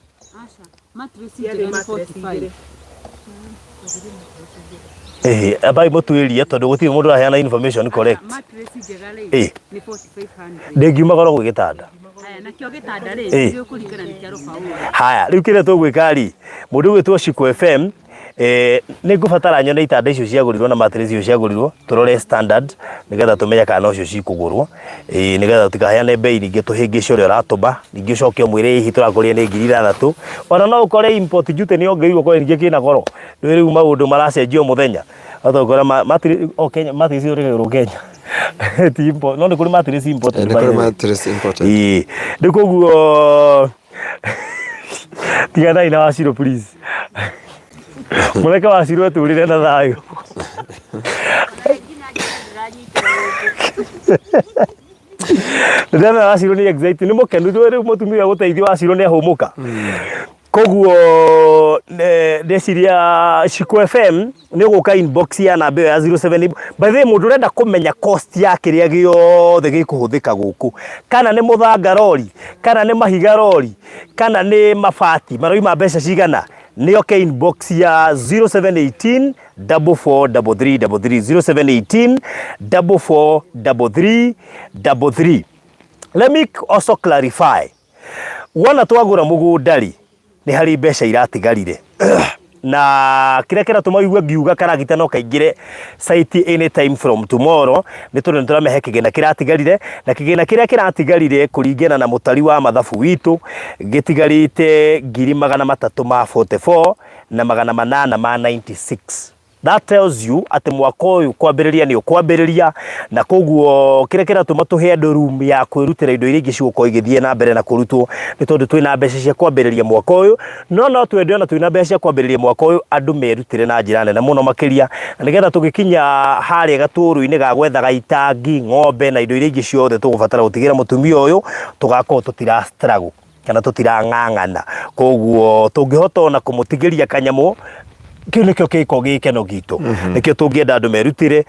Ĩhĩ, ambai mũtuĩrie tondũ gũtirĩ mũndũ ũraheana information correct. Ĩ. Ndĩngiuma goro gwĩ gĩtanda. Ĩ. Haya, rĩu kĩrĩa tũgwĩka rĩ, mũndũ ũgwĩtwo Shiko FM Eh, nĩ ngũbatara nyone itanda icio ciagũrirwo na mattress icio ciagũrirwo tũrore standard nĩgetha tũmenye kana nocio cikũgũrwo. Ĩĩ nĩgetha tũtikaheane mbei ningĩ tũhĩngĩce ũrĩa ũratũma ningĩ ũcoke ũmwĩre hihi tũrakũrire nĩ 6000 ona no ũkore import duty nĩ yongereirwo ũkore ningĩ kĩna goro. Rĩu rĩu maũndũ maracenjia o mũthenya. Wahota gũkora mattress o Kenya mattress ithondekagĩrwo Kenya ti import no nĩ kũrĩ mattress imported Nĩ by kũrĩ the way. mattress imported. Ĩĩ rĩu koguo tiganai na Wacirũ please. Mũreke Wacirũ etũrĩre na thayũ. Ndĩrona Wacirũ nĩ excited, nĩ mũkenu rĩu mũtumia gũteithio Wacirũ nĩ ahũmũka. Koguo ndeciria Shiko FM nĩ ũgũka inbox ya namba ĩyo ya 07 by the way mũndũ ũrenda kũmenya cost ya kĩrĩa gĩothe gĩkũhũthĩka gũkũ kana nĩ mũthanga rori kana nĩ mahiga rori kana nĩ mabati maroima mbeca cigana nĩ oke inbox ya 0718 443333 0718 443333. Let me also clarify wona twagũra mũgũnda rĩ nĩ harĩ mbeca iratigarire na kĩrĩa kĩratũma ũigue ngiuga karagita no kaingĩre site anytime from tomorrow nĩ tondũ nĩ tũramehe kĩgĩna kĩratigarire na kĩgĩna kĩrĩa kĩratigarire kũringana na mũtari wa mathabu witũ gĩtigarĩte 344,896. That tells you atĩ mwaka ũyũ kwambĩrĩria nĩ ũkwambĩrĩria, na koguo kĩrĩa kĩratũma tũhe andũ room ya kwĩrutĩra indo iria ingĩ cigũkorwo igĩthiĩ na mbere na kũrutwo nĩ tondũ twĩna mbeca cia kwambĩrĩria mwaka ũyũ. No no twende ona twĩna mbeca cia kwambĩrĩria mwaka ũyũ andũ merutĩre na njĩra nene mũno makĩria, na nĩgetha tũgĩkinya harĩa gatũrũ-inĩ ga gwethaga itangi, ng'ombe na indo iria ingĩ ciothe tũgũbatara gũtigĩra mũtumia ũyũ, tũgakorwo tũtira struggle kana tũtirang'ang'ana. Koguo tũngĩhota ona kũmũtigĩria kanyamũ, kĩu nĩkĩo gĩkoragwo gĩ gĩkeno gitũ. Nĩkĩo tũngĩenda andũ merutĩre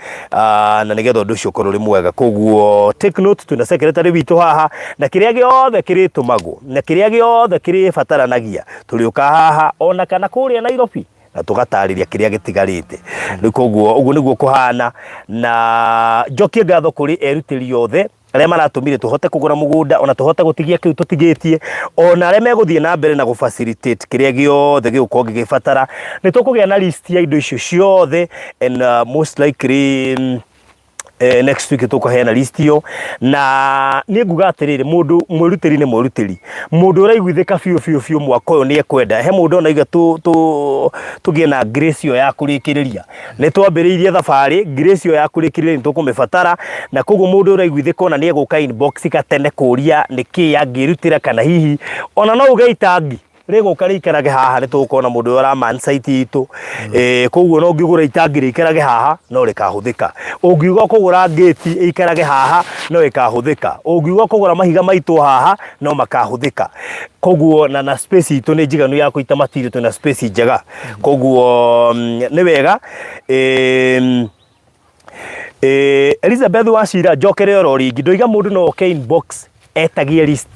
na nĩgetha ũndũ ũcio ũkorwo ũrĩ mwega. Koguo take note, twĩna secretary witũ haha, na kĩrĩa gĩothe kĩrĩtũmagwo na kĩrĩa gĩothe kĩrĩbataranagia tũrĩũka haha ona kana kũrĩa Nairobi na tũgatarĩria kĩrĩa gĩtigarĩte. Rĩu koguo ũguo nĩguo kũhana, na njokie ngatho kũrĩ erutĩri othe arĩa maratũmire tũhote kũgũra mũgũnda ona tũhote gũtigia kĩu tũtigĩtie, ona arĩa megũthiĩ na mbere na gũ facilitate kĩrĩa gĩothe gĩgũkorwo gĩgĩbatara. Nĩ tũkũgĩa na list ya indo icio ciothe and most likely next week tũkũheana list ĩyo. Na niĩ nguga atĩrĩrĩ, mũndũ mwĩrutĩri nĩ mwĩrutĩri, mũndũ ũraiguithĩka biũ biũ biũ mwaka ũyũ nĩ ekwenda he mũndũ ona iga tũgĩe na grace ĩyo ya kũrĩkĩrĩria. Nĩ twambĩrĩirie thabarĩ, grace ĩyo ya kũrĩkĩrĩria nĩ tũkũmĩbatara, na koguo mũndũ ũraiguithĩka ona nĩ egũka inbox gatene kũria nĩkĩ angĩrutĩra, kana hihi ona no uge itangi rĩgũka rĩikarage haha, nĩ tũgũkorwo na mũndũ ũrĩa ũraman site itũ. Koguo no ũngĩgũra itangi rĩikarage haha no rĩkahũthĩka, ũngiuga ũkũgũra ngĩti ĩikarage haha no ĩkahũthĩka, ũngiuga ũkũgũra mahiga maitũ haha no makahũthĩka. Koguo na space itũ nĩ njiganu ya kũita material, twĩna space njega, koguo nĩ wega. Elizabeth Wachira, njokere oro rĩngĩ, ndoiga mũndũ no oke inbox etagie list,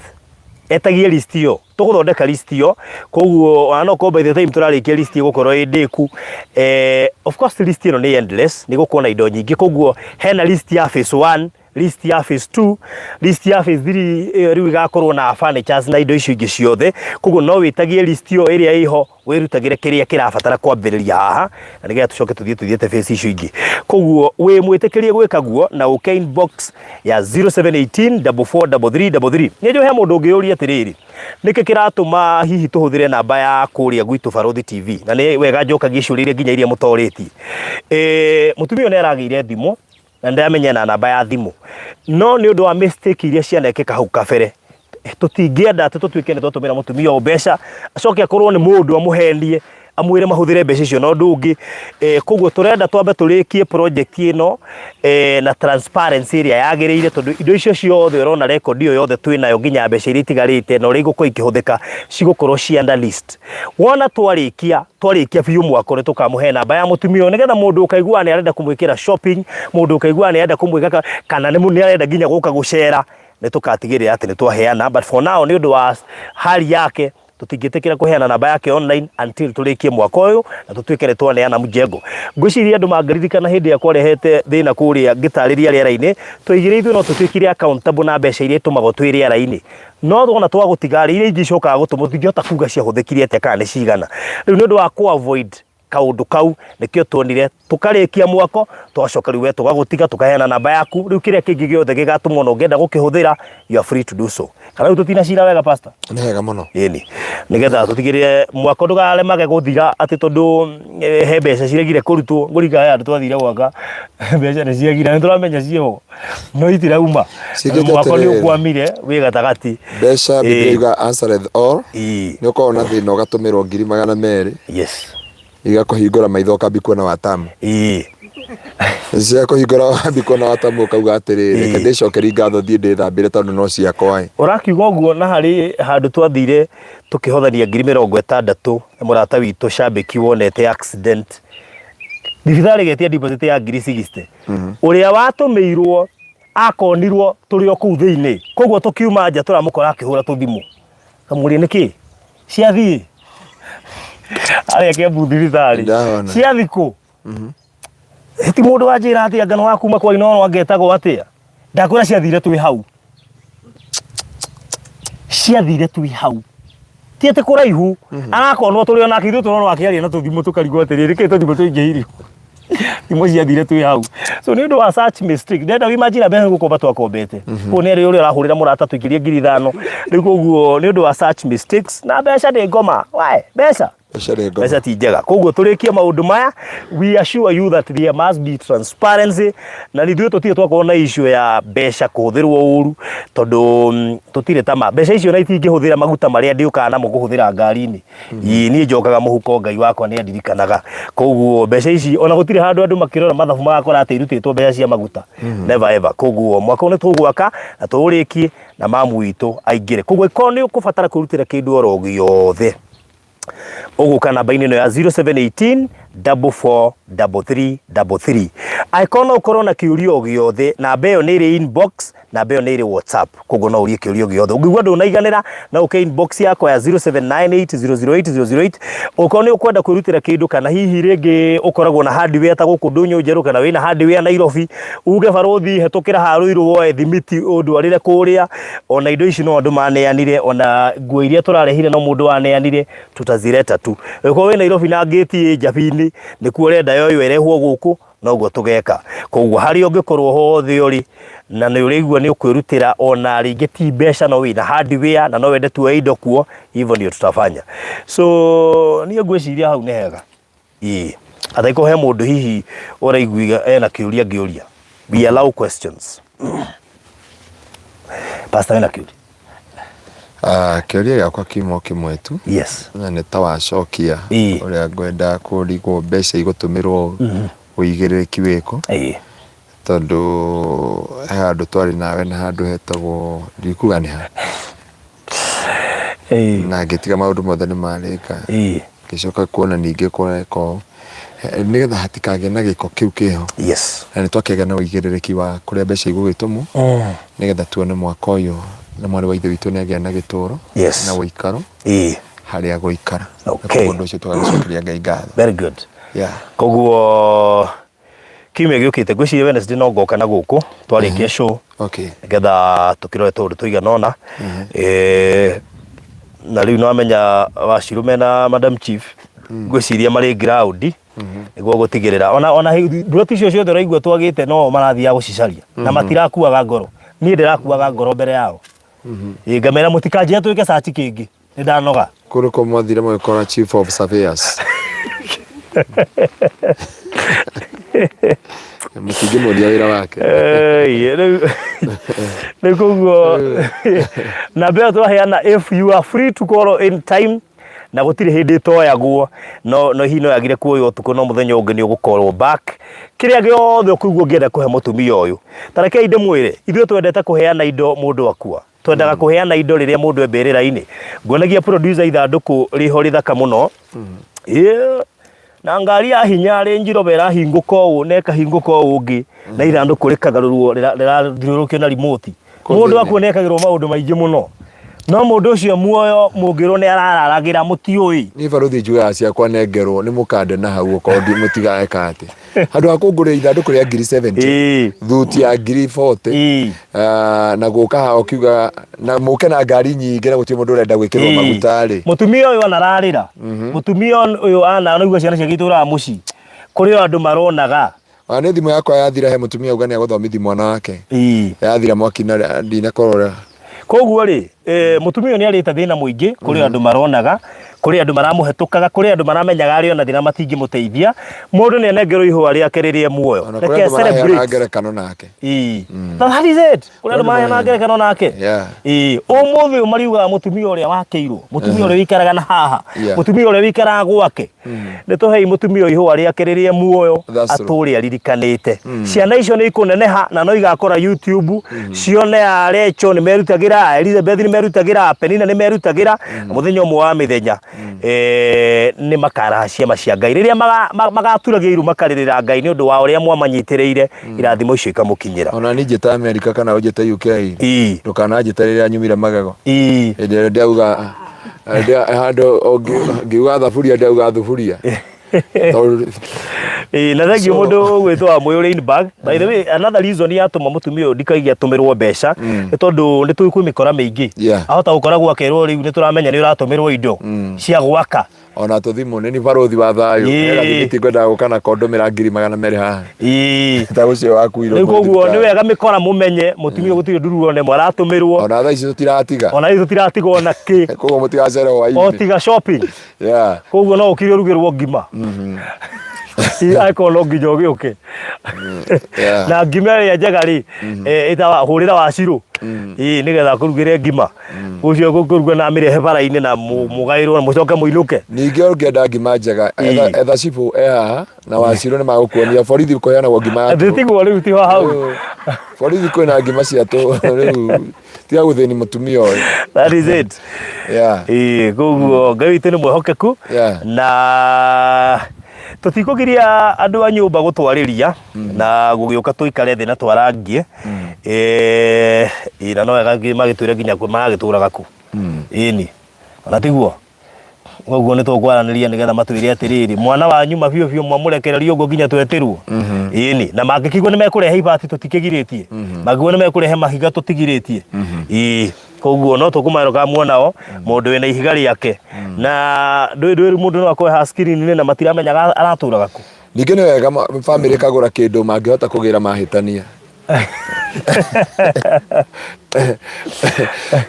etagie list ĩyo, tũgũthondeka list ĩyo. Koguo ona no korwo by the time tũrarĩkia list ĩgũkorwo ĩ ndĩku. Of course list ĩno nĩ endless, nĩ gũkorwo na indo nyingĩ, koguo hena list ya phase 1, list ya phase 2, list ya phase 3 ĩyo rĩu ĩgakorwo na furnitures na indo icio ingĩ ciothe. Koguo no wĩtagie list ĩyo ĩrĩa ĩho, wĩrutagĩre kĩrĩa kĩrabatara kwambĩrĩria haha, na nĩgetha tũcoke tũthiĩ tũthiĩte phase icio ingĩ. Koguo wĩ mwĩtĩkĩrie gwĩka guo na ũke inbox ya 0718 443333. Nĩ njũĩ he mũndũ ũngĩyũria atĩrĩrĩ, nĩkĩ kĩratũma hihi tũhũthĩre namba ya kũrĩa gwitũ Barũthi TV? Na nĩ wega njokagie ciũria iria nginya iria mũtorĩtie. Mũtumia ũyũ nĩ aragĩire thimũ na ndĩramenya na namba ya thimũ, no nĩ ũndũ wa mistake iria cianekĩka hau kabere, tũtingĩenda atĩ tũtuĩke nĩ twatũmĩra mũtumia ũyũ mbeca acoke akorwo nĩ mũndũ amũhenie amwĩre mahũthĩre mbeca icio na ũndũ ũngĩ. Koguo tũrenda twambe tũrĩkie project ĩno na transparency ĩrĩa yagĩrĩire, tondũ indo icio ciothe ũrona, record ĩyo yothe twĩnayo, nginya mbeca iria itigarĩte na ũrĩa igũkorwo ikĩhũthĩka cigũkorwo ci under list. Wona twarĩkia, twarĩkia biũ mwaka nĩ tũkamũhe namba ya mũtumia ũyũ, nĩgetha mũndũ ũkaigua nĩ arenda kũmwĩkĩra shopping, mũndũ ũkaigua nĩ arenda kũmwĩka kana nĩ arenda nginya gũka gũcera, nĩ tũkatigĩrĩra atĩ nĩ twaheana. But for now, nĩ ũndũ wa hali yake, tũtingĩtĩkĩra kũheana namba yake online until tũrĩkie mwaka ũyũ na tũtuĩke nĩ twaneana mjengo. Ngwĩciria andũ mangĩririkana hĩndĩ ĩrĩa kwarehete thĩna kũrĩa ngĩtarĩria rĩera-inĩ, twaigire ithuĩ no tũtuĩkire accountable na mbeca iria itũmagwo twĩ rĩera-inĩ, no wona twagũtiga rĩ, iria ingĩ icokaga gũtũmwo tũtingĩhota kuga ciahũthĩkire atĩa kana nĩ cigana. Rĩu nĩ ũndũ wa kũ avoid kaũndũ kau, nĩkĩo tuonire tũkarĩkia mwako, twacoka rĩu we tũgagũtiga, tũkaheana namba yaku. Rĩu kĩrĩa kĩngĩ gĩothe gĩgatũmwo na ũngĩenda gũkĩhũthĩra, you are free to do so. Kana rĩu tũtinacira wega, pastor? Nĩ wega mũno. Ĩni, nĩgetha tũtigĩrĩre mwako ndũkaremage gũthira atĩ tondũ he mbeca ciregire kũrutwo. Ngũringa he handũ twathire gwaka, mbeca nĩ ciagire, nĩ tũramenya ciĩho no itirauma. Ciĩkĩte Mwako nĩ atĩrĩrĩ. ũkwamire wĩ gatagatĩ. Mbeca, Biblia yuga answereth all. Nĩ ũkoragwo na thĩna ũgatũmĩrwo 200,000, igakũhingũra maitho ũkambi kuona watamu. Ciakũhingũra wambi kuona watamu, ũkauga atĩrĩrĩ, reke ndĩcokerie ngatho, thiĩ ndĩthambĩre tondũ no ciakwa ĩ. Ũrakiuga ũguo, na harĩ handũ twathire tũkĩhothania 60,000 nĩ mũrata witũ cambĩki wonete accident thibitarĩ, ĩgetia deposit ya 60,000. Ũrĩa watũmĩirwo akonirwo tũrĩ o kũu thĩinĩ, koguo tũkiuma nja tũramũkora akĩhũra tũthimũ, kamũria nĩkĩ ciathiĩ arĩa Kiambu thibitarĩ. Ndahona. Ciathikũ ti mũndũ wanjĩra atĩ anga nĩ wa kuma kwa Inooro angetagwo atĩa, ndakwĩra ciathire twĩ hau, ciathire twĩ hau, ti atĩ kũraihu arakonwo tũrĩ onake, ithuĩ tũronwo akĩaria na tũthimũ, tũkarigwo atĩrĩrĩ, kĩ tũthimũ tũingĩhirio, thimũ ciathire twĩ hau. So nĩ ũndũ wa such mistake, ndenda imagine mbeca gũkomba twakombete kũu, nĩ arĩ ũrĩa ũrahũrĩra mũrata tũikĩrie 5,000 rĩu. Koguo nĩ ũndũ wa such mistakes, na mbeca nĩ ngoma wae mbeca. Mbeca nĩ ngoma. Mbeca ti njega. Koguo tũrĩkie maũndũ maya, we assure you that there must be transparency, na ithuĩ tũtirĩ twakorwo na issue ya mbeca kũhũthĩrwo ũru, tondũ tũtirĩ tama mbeca icio na itingĩhũthĩra maguta marĩa ndĩũkaga namo kũhũthĩra ngari-inĩ. Ĩĩ niĩ njokaga mũhuko, Ngai wakwa nĩ andirikanaga. Koguo mbeca ici ona gũtirĩ handũ andũ makĩrora mathabu magakora atĩ irutĩtwo mbeca cia maguta. Never ever. Koguo mwaka ũyũ nĩ tũgwaka na tũũrĩkie na mamu witũ aingĩre. Koguo ĩkorwo nĩ ũkũbatara kwĩrutĩra kĩndũ oro gĩothe, ũgũka namba-inĩ ĩno ya 0718 443333. Angĩkorwo no ũkorwo na kĩũria o gĩothe, namba ĩyo nĩ ĩrĩ inbox, namba ĩyo nĩ ĩrĩ WhatsApp, koguo no ũrie kĩũria o gĩothe. Ũngĩigua ndũnaiganĩra, no ũke inbox yakwa ya 0798008008. Ũkorwo nĩ ũkwenda kwĩrutĩra kĩndũ, kana hihi rĩngĩ ũkoragwo na hardware ta gũkũ Ndũnyũ Njerũ, kana wĩna hardware Nairobi, uge barũthi hetũkĩra haha Ruiru woe thimiti ũndwarĩre kũrĩa. Ona indo ici no andũ maneanire, ona nguo iria tũrarehire no mũndũ waneanire, tutazileta tu. Ũngĩkorwo wĩ Nairobi na ngĩti ĩ Njabi-inĩ, nĩkuo ũrenda yoywo ĩrehwo gũkũ, noguo tũgeka. Koguo harĩa ũngĩkorwo hothe ũrĩ, na nĩ ũraigua nĩ ũkwĩrutĩra, ona rĩngĩ ti mbeca no wĩna hardware na no wende tuoe indo kuo, hivyo ndio tutafanya. So niĩ ngwĩciria hau nĩ hega. Ĩĩ. Angĩkorwo he mũndũ hihi ũraigua ena kĩũria angĩũria, we allow questions. Pastor, wĩna kĩũria? Ah, kĩũria gĩakwa kiuma o kĩmwe tu. Yes. Na nĩ ta wacokia ũrĩa ngwenda kũrigwo mbeca igũtũmĩrwo ũigĩrĩrĩki wĩkũ. Tondũ he handũ twarĩ nawe na handũ hetagwo ndikuga nĩ ha. Na ngĩtiga maũndũ mothe nĩ marĩka. Ngĩcoka kuona ningĩ kũreka ũũ. Nĩgetha hatikagĩe na gĩko kĩu kĩho. Yes. Na nĩ twakĩgĩa na ũigĩrĩrĩki wa kũrĩa mbeca igũgĩtũmwo. Nĩgetha tuone mwaka ũyũ na mwarĩ wa ithe witũ nĩ agĩa na gĩtũro. Yes. Na ũikaro. Harĩa gũikara. Okay. Na ũndũ ũcio tũgagĩcokeria Ngai ngatho. Very good. Yeah. Koguo kiumia gĩũkĩte ngwĩciria Wednesday no ngoka na gũkũ twarĩkia show. Okay. Nĩgetha tũkĩrore tũũndũ tũigana ũna. Na rĩu nĩwamenya Wacirũ mena Madam Chief ngwĩciria marĩ ground nĩguo gũtigĩrĩra ona mburoti icio ciothe ũraigua twagĩte no marathiaga gũcicaria na matirakuaga ngoro. Niĩ ndĩrakuaga ngoro mbere yao. Ĩ, ngamera mũtikanjĩre twĩke search kĩngĩ, nĩ ndanoga. Kũu nĩkuo mwathire mũgĩkora chief of surveyors. Mũtingĩmuonia wĩra wake. Ĩĩ, rĩu koguo namba ĩyo twaheana, if you are free to call in time, na gũtirĩ hĩndĩ ĩtoyagwo, no hihi no yagire kuoywo ũtukũ, no mũthenya ũngĩ nĩ ũgũkorwo back. Kĩrĩa gĩothe ũkũigua ũngĩenda kũhe mũtumia ũyũ, ta rekei ndĩmwĩre, ithuĩ twendete kũheana indo mũndũ akua. Twendaga kũheana indo rĩrĩa mũndũ e mbĩrĩra-inĩ. Nguonagia producer ithandũkũ rĩho rĩthaka mũno. Ĩĩ, na ngari ya hinya Range Rover ĩrahingũka ũũ na ĩkahingũka ũũ ũngĩ, na ithandũkũ rĩkagarũrwo rĩrathiũrũrũkio na remote. Mũndũ akua nĩ ekagĩrwo maũndũ maingĩ mũno. No mũndũ ũcio muoyo mũngĩrwo nĩ arararagĩra mũtiũĩ. Niĩ barũthi njugaga ciakwa nengerwo nĩ mũkande na hau okorwo mũtigeka atĩ. Handũ ha kũngũrĩra ithandũkũ rĩa ngiri 70, thuti ya ngiri 40, na gũka haha ũkiuga na mũke na ngari nyingĩ na gũtirĩ mũndũ ũrenda gwĩkĩrwo maguta rĩ. Mũtumia ũyũ anararĩra. Mũtumia ũyũ anaigua ciana ciake itũraga mũciĩ. Kũrĩ o andũ maronaga. Ona nĩ thimũ yakwa yathira he mũtumia uga nĩ agũthomithi mwana wake. Yathira mwaki na ndinakorora. Koguo rĩ, mũtumia ũyũ nĩ arĩte thĩna mũingĩ, kũrĩ andũ maronaga, kũrĩ andũ maramũhetũkaga, kũrĩ andũ maramenyaga arĩ ona thĩna matingĩmũteithia. Mũndũ nĩ anengerwo ihũa rĩake rĩrĩa e muoyo. Ona kũrĩ Reke andũ maraheana celebrate. ngerekano nake. Ĩĩ. That is it. Kũrĩ andũ maraheana ngerekano nake. Ĩĩ. Ũmũthĩ ũyũ mariugaga mũtumia ũrĩa wakĩirwo, mũtumia ũrĩa ũikaraga na haha, mũtumia ũrĩa ũikaraga gwake. Nĩ tũhei mũtumia ũyũ ihũa rĩake rĩrĩa e muoyo, That's true. atũre aririkanĩte. Ciana icio nĩ ikũneneha na no igakora YouTube, cione a Rachel nĩ merutagĩra, a Elizabeth nĩ merutagĩra, a Penina nĩ merutagĩra, na mũthenya ũmwe wa mĩthenya nĩ makaraha ciama cia Ngai. Rĩrĩa magaturagia iru makarĩrĩra Ngai nĩ ũndũ wa ũrĩa mwamanyitĩrĩire, irathimo icio ikamũkinyĩra. Ona niĩ njĩta America kana ũnjĩte UK, ndũkananjĩte rĩrĩa nyumire magego. Hĩndĩ ĩrĩa ndauga, handũ ngiuga thaburia ndauga thuburia. Tondũ Ĩĩ, na thengiũ mũndũ ũgwĩtwo wa Mũyũ Rainbag. By the way, another reason yatũma mũtumia ũyũ ndikaige atũmĩrwo mbeca nĩ tondũ nĩ tũĩ kwĩ mĩkora mĩingĩ. Ahota gũkoragwo akerwo rĩu nĩ tũramenya nĩ ũratũmĩrwo indo cia gwaka. Ona tũthimũ nĩ ni barũthi wa thayũ. Ĩĩ. He gathimiti ngwendaga gũka nako ndũmĩra 200,000 haha. Ĩĩ. Ta ũcio wakuirwo Rĩu mwĩ koguo nĩ thibitarĩ. wega mĩkora mũmenye mũtumia gũtirĩ nduru one mwaratũmĩrwo. Ona thaa ici tũtiratiga. Ona ithuĩ tũtiratiga ona kĩ. Koguo mũtigacere O hwainĩ. tiga shopping. Yeah. Koguo no ũkire ũrugĩrwo ngima. Angĩkorwo no nginya ũgĩũke. Yeah. Na ngima ĩrĩa njega rĩ, ĩtawa hũrĩra wacirũ. Ĩĩ nĩgetha akũrugĩre ngima. Ũcio ũkũruga na amĩrehe bara-inĩ na mũgaĩrwo na mũcoke mũinũke. Ningĩ ũngĩenda ngima njega, etha cibũ e haha na wacirũ nĩ magũkuonia borithi kũheanagwo ngima ya tũhũ. Tiguo rĩu tiho hau. Borithi kwĩna ngima cia tũhũ rĩu tiga gũthĩni mũtumia ũyũ. That is it. Yeah. Ĩĩ koguo Ngai witũ nĩ mwĩhokeku na tũtikũgiria andũ a nyũmba gũtwarĩria na gũgĩũka tũikare thĩ na twarangie. Ĩĩ na no wega magĩtwĩre nginya maragĩtũraga kũ. Ĩni ona tiguo? Koguo nĩ tũkwaranĩria nĩgetha matwĩre atĩrĩrĩ, mwana wanyu ma biũ biũ mwamũrekereria ũguo nginya twetĩrwo. Ĩni na mangĩkĩigua nĩ mekũrehe ibati tũtikĩgirĩtie, mangĩigua nĩ mekũrehe mahiga tũtigirĩtie. Ĩĩ koguo no tũkũmerwo kana muonao mũndũ wĩna ihiga rĩake na ndũĩ ndũĩ rĩu mũndũ no akorwo haha screen-inĩ na matiramenyaga aratũraga kũ. Ningĩ nĩ wega bamĩrĩ ĩkagũra kĩndũ mangĩhota kũgĩra mahĩtania.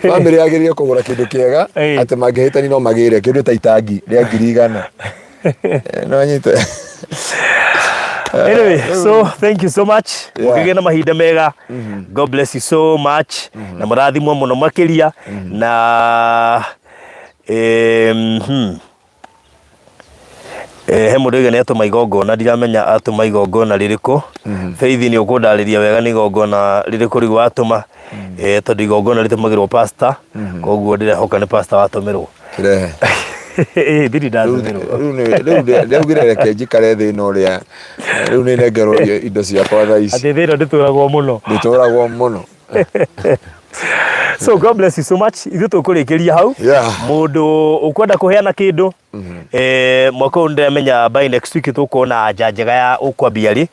Bamĩrĩ yagĩrĩire kũgũra kĩndũ kĩega atĩ mangĩhĩtania no magĩre kĩndũ ta itangi rĩa 100,000. No nyite. Anyway, so thank you so much. Mũkĩgĩe na mahinda mega. God bless you so much. Na mũrathimwo mũno makĩria. Na He mũndũ oiga nĩ atũma igongona ndiramenya atũma igongona rĩrĩkũ. Faith nĩ ũkũndarĩria wega nĩ igongona rĩrĩkũ rĩu watũma. Tondũ igongona rĩtũmagĩrwo pastor, koguo ndĩrehoka nĩ pastor watũmĩrwo. Kĩrehe. Ĩĩ ndirĩ ndatũmĩrwo. Rĩu rĩu ndaugire reke njikare thĩ ĩno ũrĩa rĩu nĩ nengerwo indo ciakwa thaa ici. Atĩ thĩ ĩno ndĩtũragwo mũno. Ndĩtũragwo mũno. So God bless you so much. Ithuĩ tũkũrĩkĩria hau. Mũndũ ũkwenda kũheana kĩndũ mwaka ũyũ ndĩramenya by next week tũkorwo na anja njega ya ũkwambia rĩ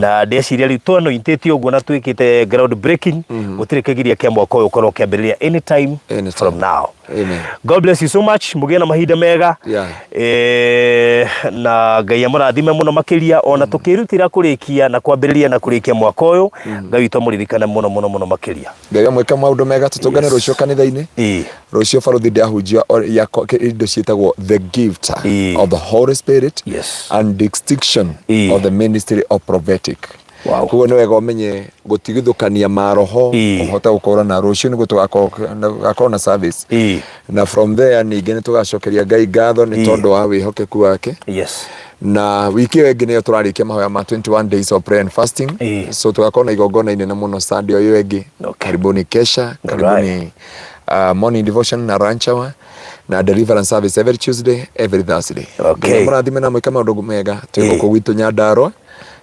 na ndeciria rĩu twanointĩte ũguo na twĩkĩte ground breaking gũtirĩ kĩgiria kĩa mwaka ũyũ ũkorwo ũkĩambĩrĩria anytime from now. Amen. God bless you so much mũgĩe na mahinda mega na Ngai amũrathime mũno makĩria ona tũkĩrutĩra kũrĩkia na kwambĩrĩria na kũrĩkia mwaka ũyũ Ngai witũ amũririkane mũno mũno mũno makĩria. Ngai amwĩke maũndũ mega tũtũngane rũciũ kanitha-inĩ. Rũciũ barũthi ndĩahunjia indo ciĩtagwo the gift of the Holy Spirit and distinction of the ministry of prophetic. Wow. Koguo nĩ wega ũmenye gũtigithũkania maroho ũhote gũkũrana. Rũciũ nĩguo tũgakorwo na service. Na from there ningĩ nĩ tũgacokeria Ngai ngatho nĩ tondũ wa wĩhokeku wake. Na wiki ĩyo ĩngĩ nĩyo tũrarĩkia mahoya ma 21 days of prayer and fasting. So tũgakorwo na igongona inene mũno Sunday ĩyo ĩngĩ. Karibuni kesha, karibuni morning devotion na lunch hour na deliverance service every Tuesday, every Thursday. Ngai amũrathime na mwĩke maũndũ mega. Twĩ gũkũ gwitũ Nyandarua.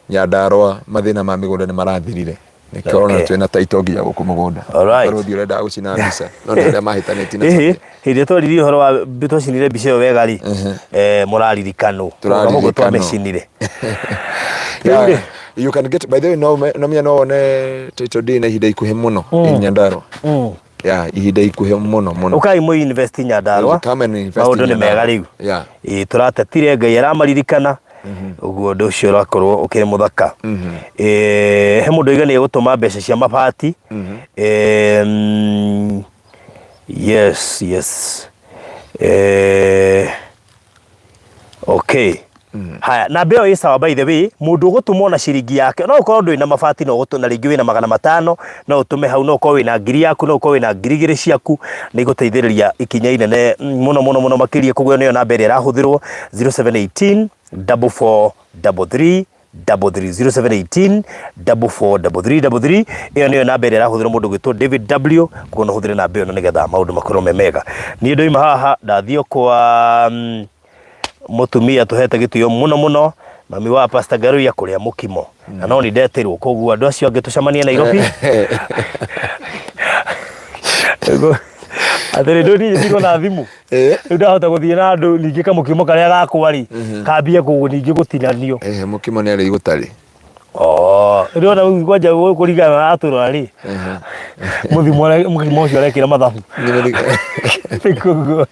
Nyandarua mathĩna ma mĩgũnda nĩ marathirire. Nĩkĩo ũrona twĩna title nginya gũkũ mũgũnda. Barũthi ũrenda gũcina mbica no nĩ arĩa mahĩtanĩtie na Ĩhĩ, hĩndĩ ĩrĩa twaririe ũhoro wa twacinire mbica ĩyo wega rĩ, mũraririkanwo. Tũraririkanwo. Ũguo twamĩcinire. Yeah, you can get by the way no no menya no wone title deed na ihinda ikuhĩ mũno in Nyandarua. Yeah, ihinda ikuhĩ mũno mũno. Ũkai mũ invest Nyandarua. Come and invest in Maũndũ nĩ mega Nyandarua. rĩu. Yeah. Ĩĩ tũratetire Ngai aramaririkana. Ũguo ũndũ ũcio ũrakorwo ũkĩrĩ mũthaka. He mũndũ oiga nĩ egũtũma mbeca cia mabati. Yes, yes. Okay. Haya, namba ĩyo ĩ sawa by the way, mũndũ ũgũtũma ona ciringi yake, no ũkorwo ndũrĩ na mabati no ũgũtũma, na rĩngĩ wĩna 500, no ũtũme hau, no ũkorwo wĩna ngiri yaku, no ũkorwo wĩna 2,000 ciaku, nĩ igũteithĩrĩria ikinya inene mũno mũno mũno makĩria. Koguo nĩyo namba ĩrĩa ĩrahũthĩrwo 0718 44 33 33 0718 44 33 33. Ĩyo nĩyo namba ĩrĩa ĩrahũthĩrwo mũndũ gwĩtwo David W. Koguo no ũhũthĩre namba ĩyo na nĩgetha maũndũ makorwo me mega. Niĩ ndoima haha ndathiĩ kwa mũtumia tũhete gĩtĩo mũno mũno, mami wa Pastor Ngaruiya kũrĩa mũkimo, na no nĩ ndetĩrwo, koguo andũ acio angĩ tũcemanie Nairobi. Atĩrĩ, ndũ niĩ ndigwo na thimũ. Rĩu ndahota gũthiĩ na andũ ningĩ kamũkimo karĩa gakwa rĩ kambie kũ ningĩ gũtinanio. Mũkimo nĩ arĩ gũtarĩ. Oh, rĩu ona rĩu kwanja kũringana na atũrora rĩ mũthimo ũrĩa mũkimo ũcio arekĩra mathabu. Koguo.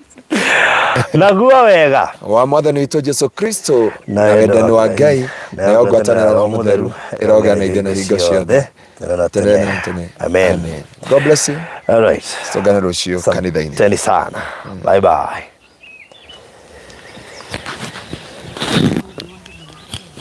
Naguo wega wa mwathani witũ Jesu Kristo na wendani wa Ngai nayo ngwatanĩro ya Roho Mũtheru ĩrogĩa na ithuĩ na hingo ciothe tene na tene tene. na tene. Amen. God bless you. All right. Tũngane rũciũ kanitha-inĩ. Asanteni sana. Bye bye.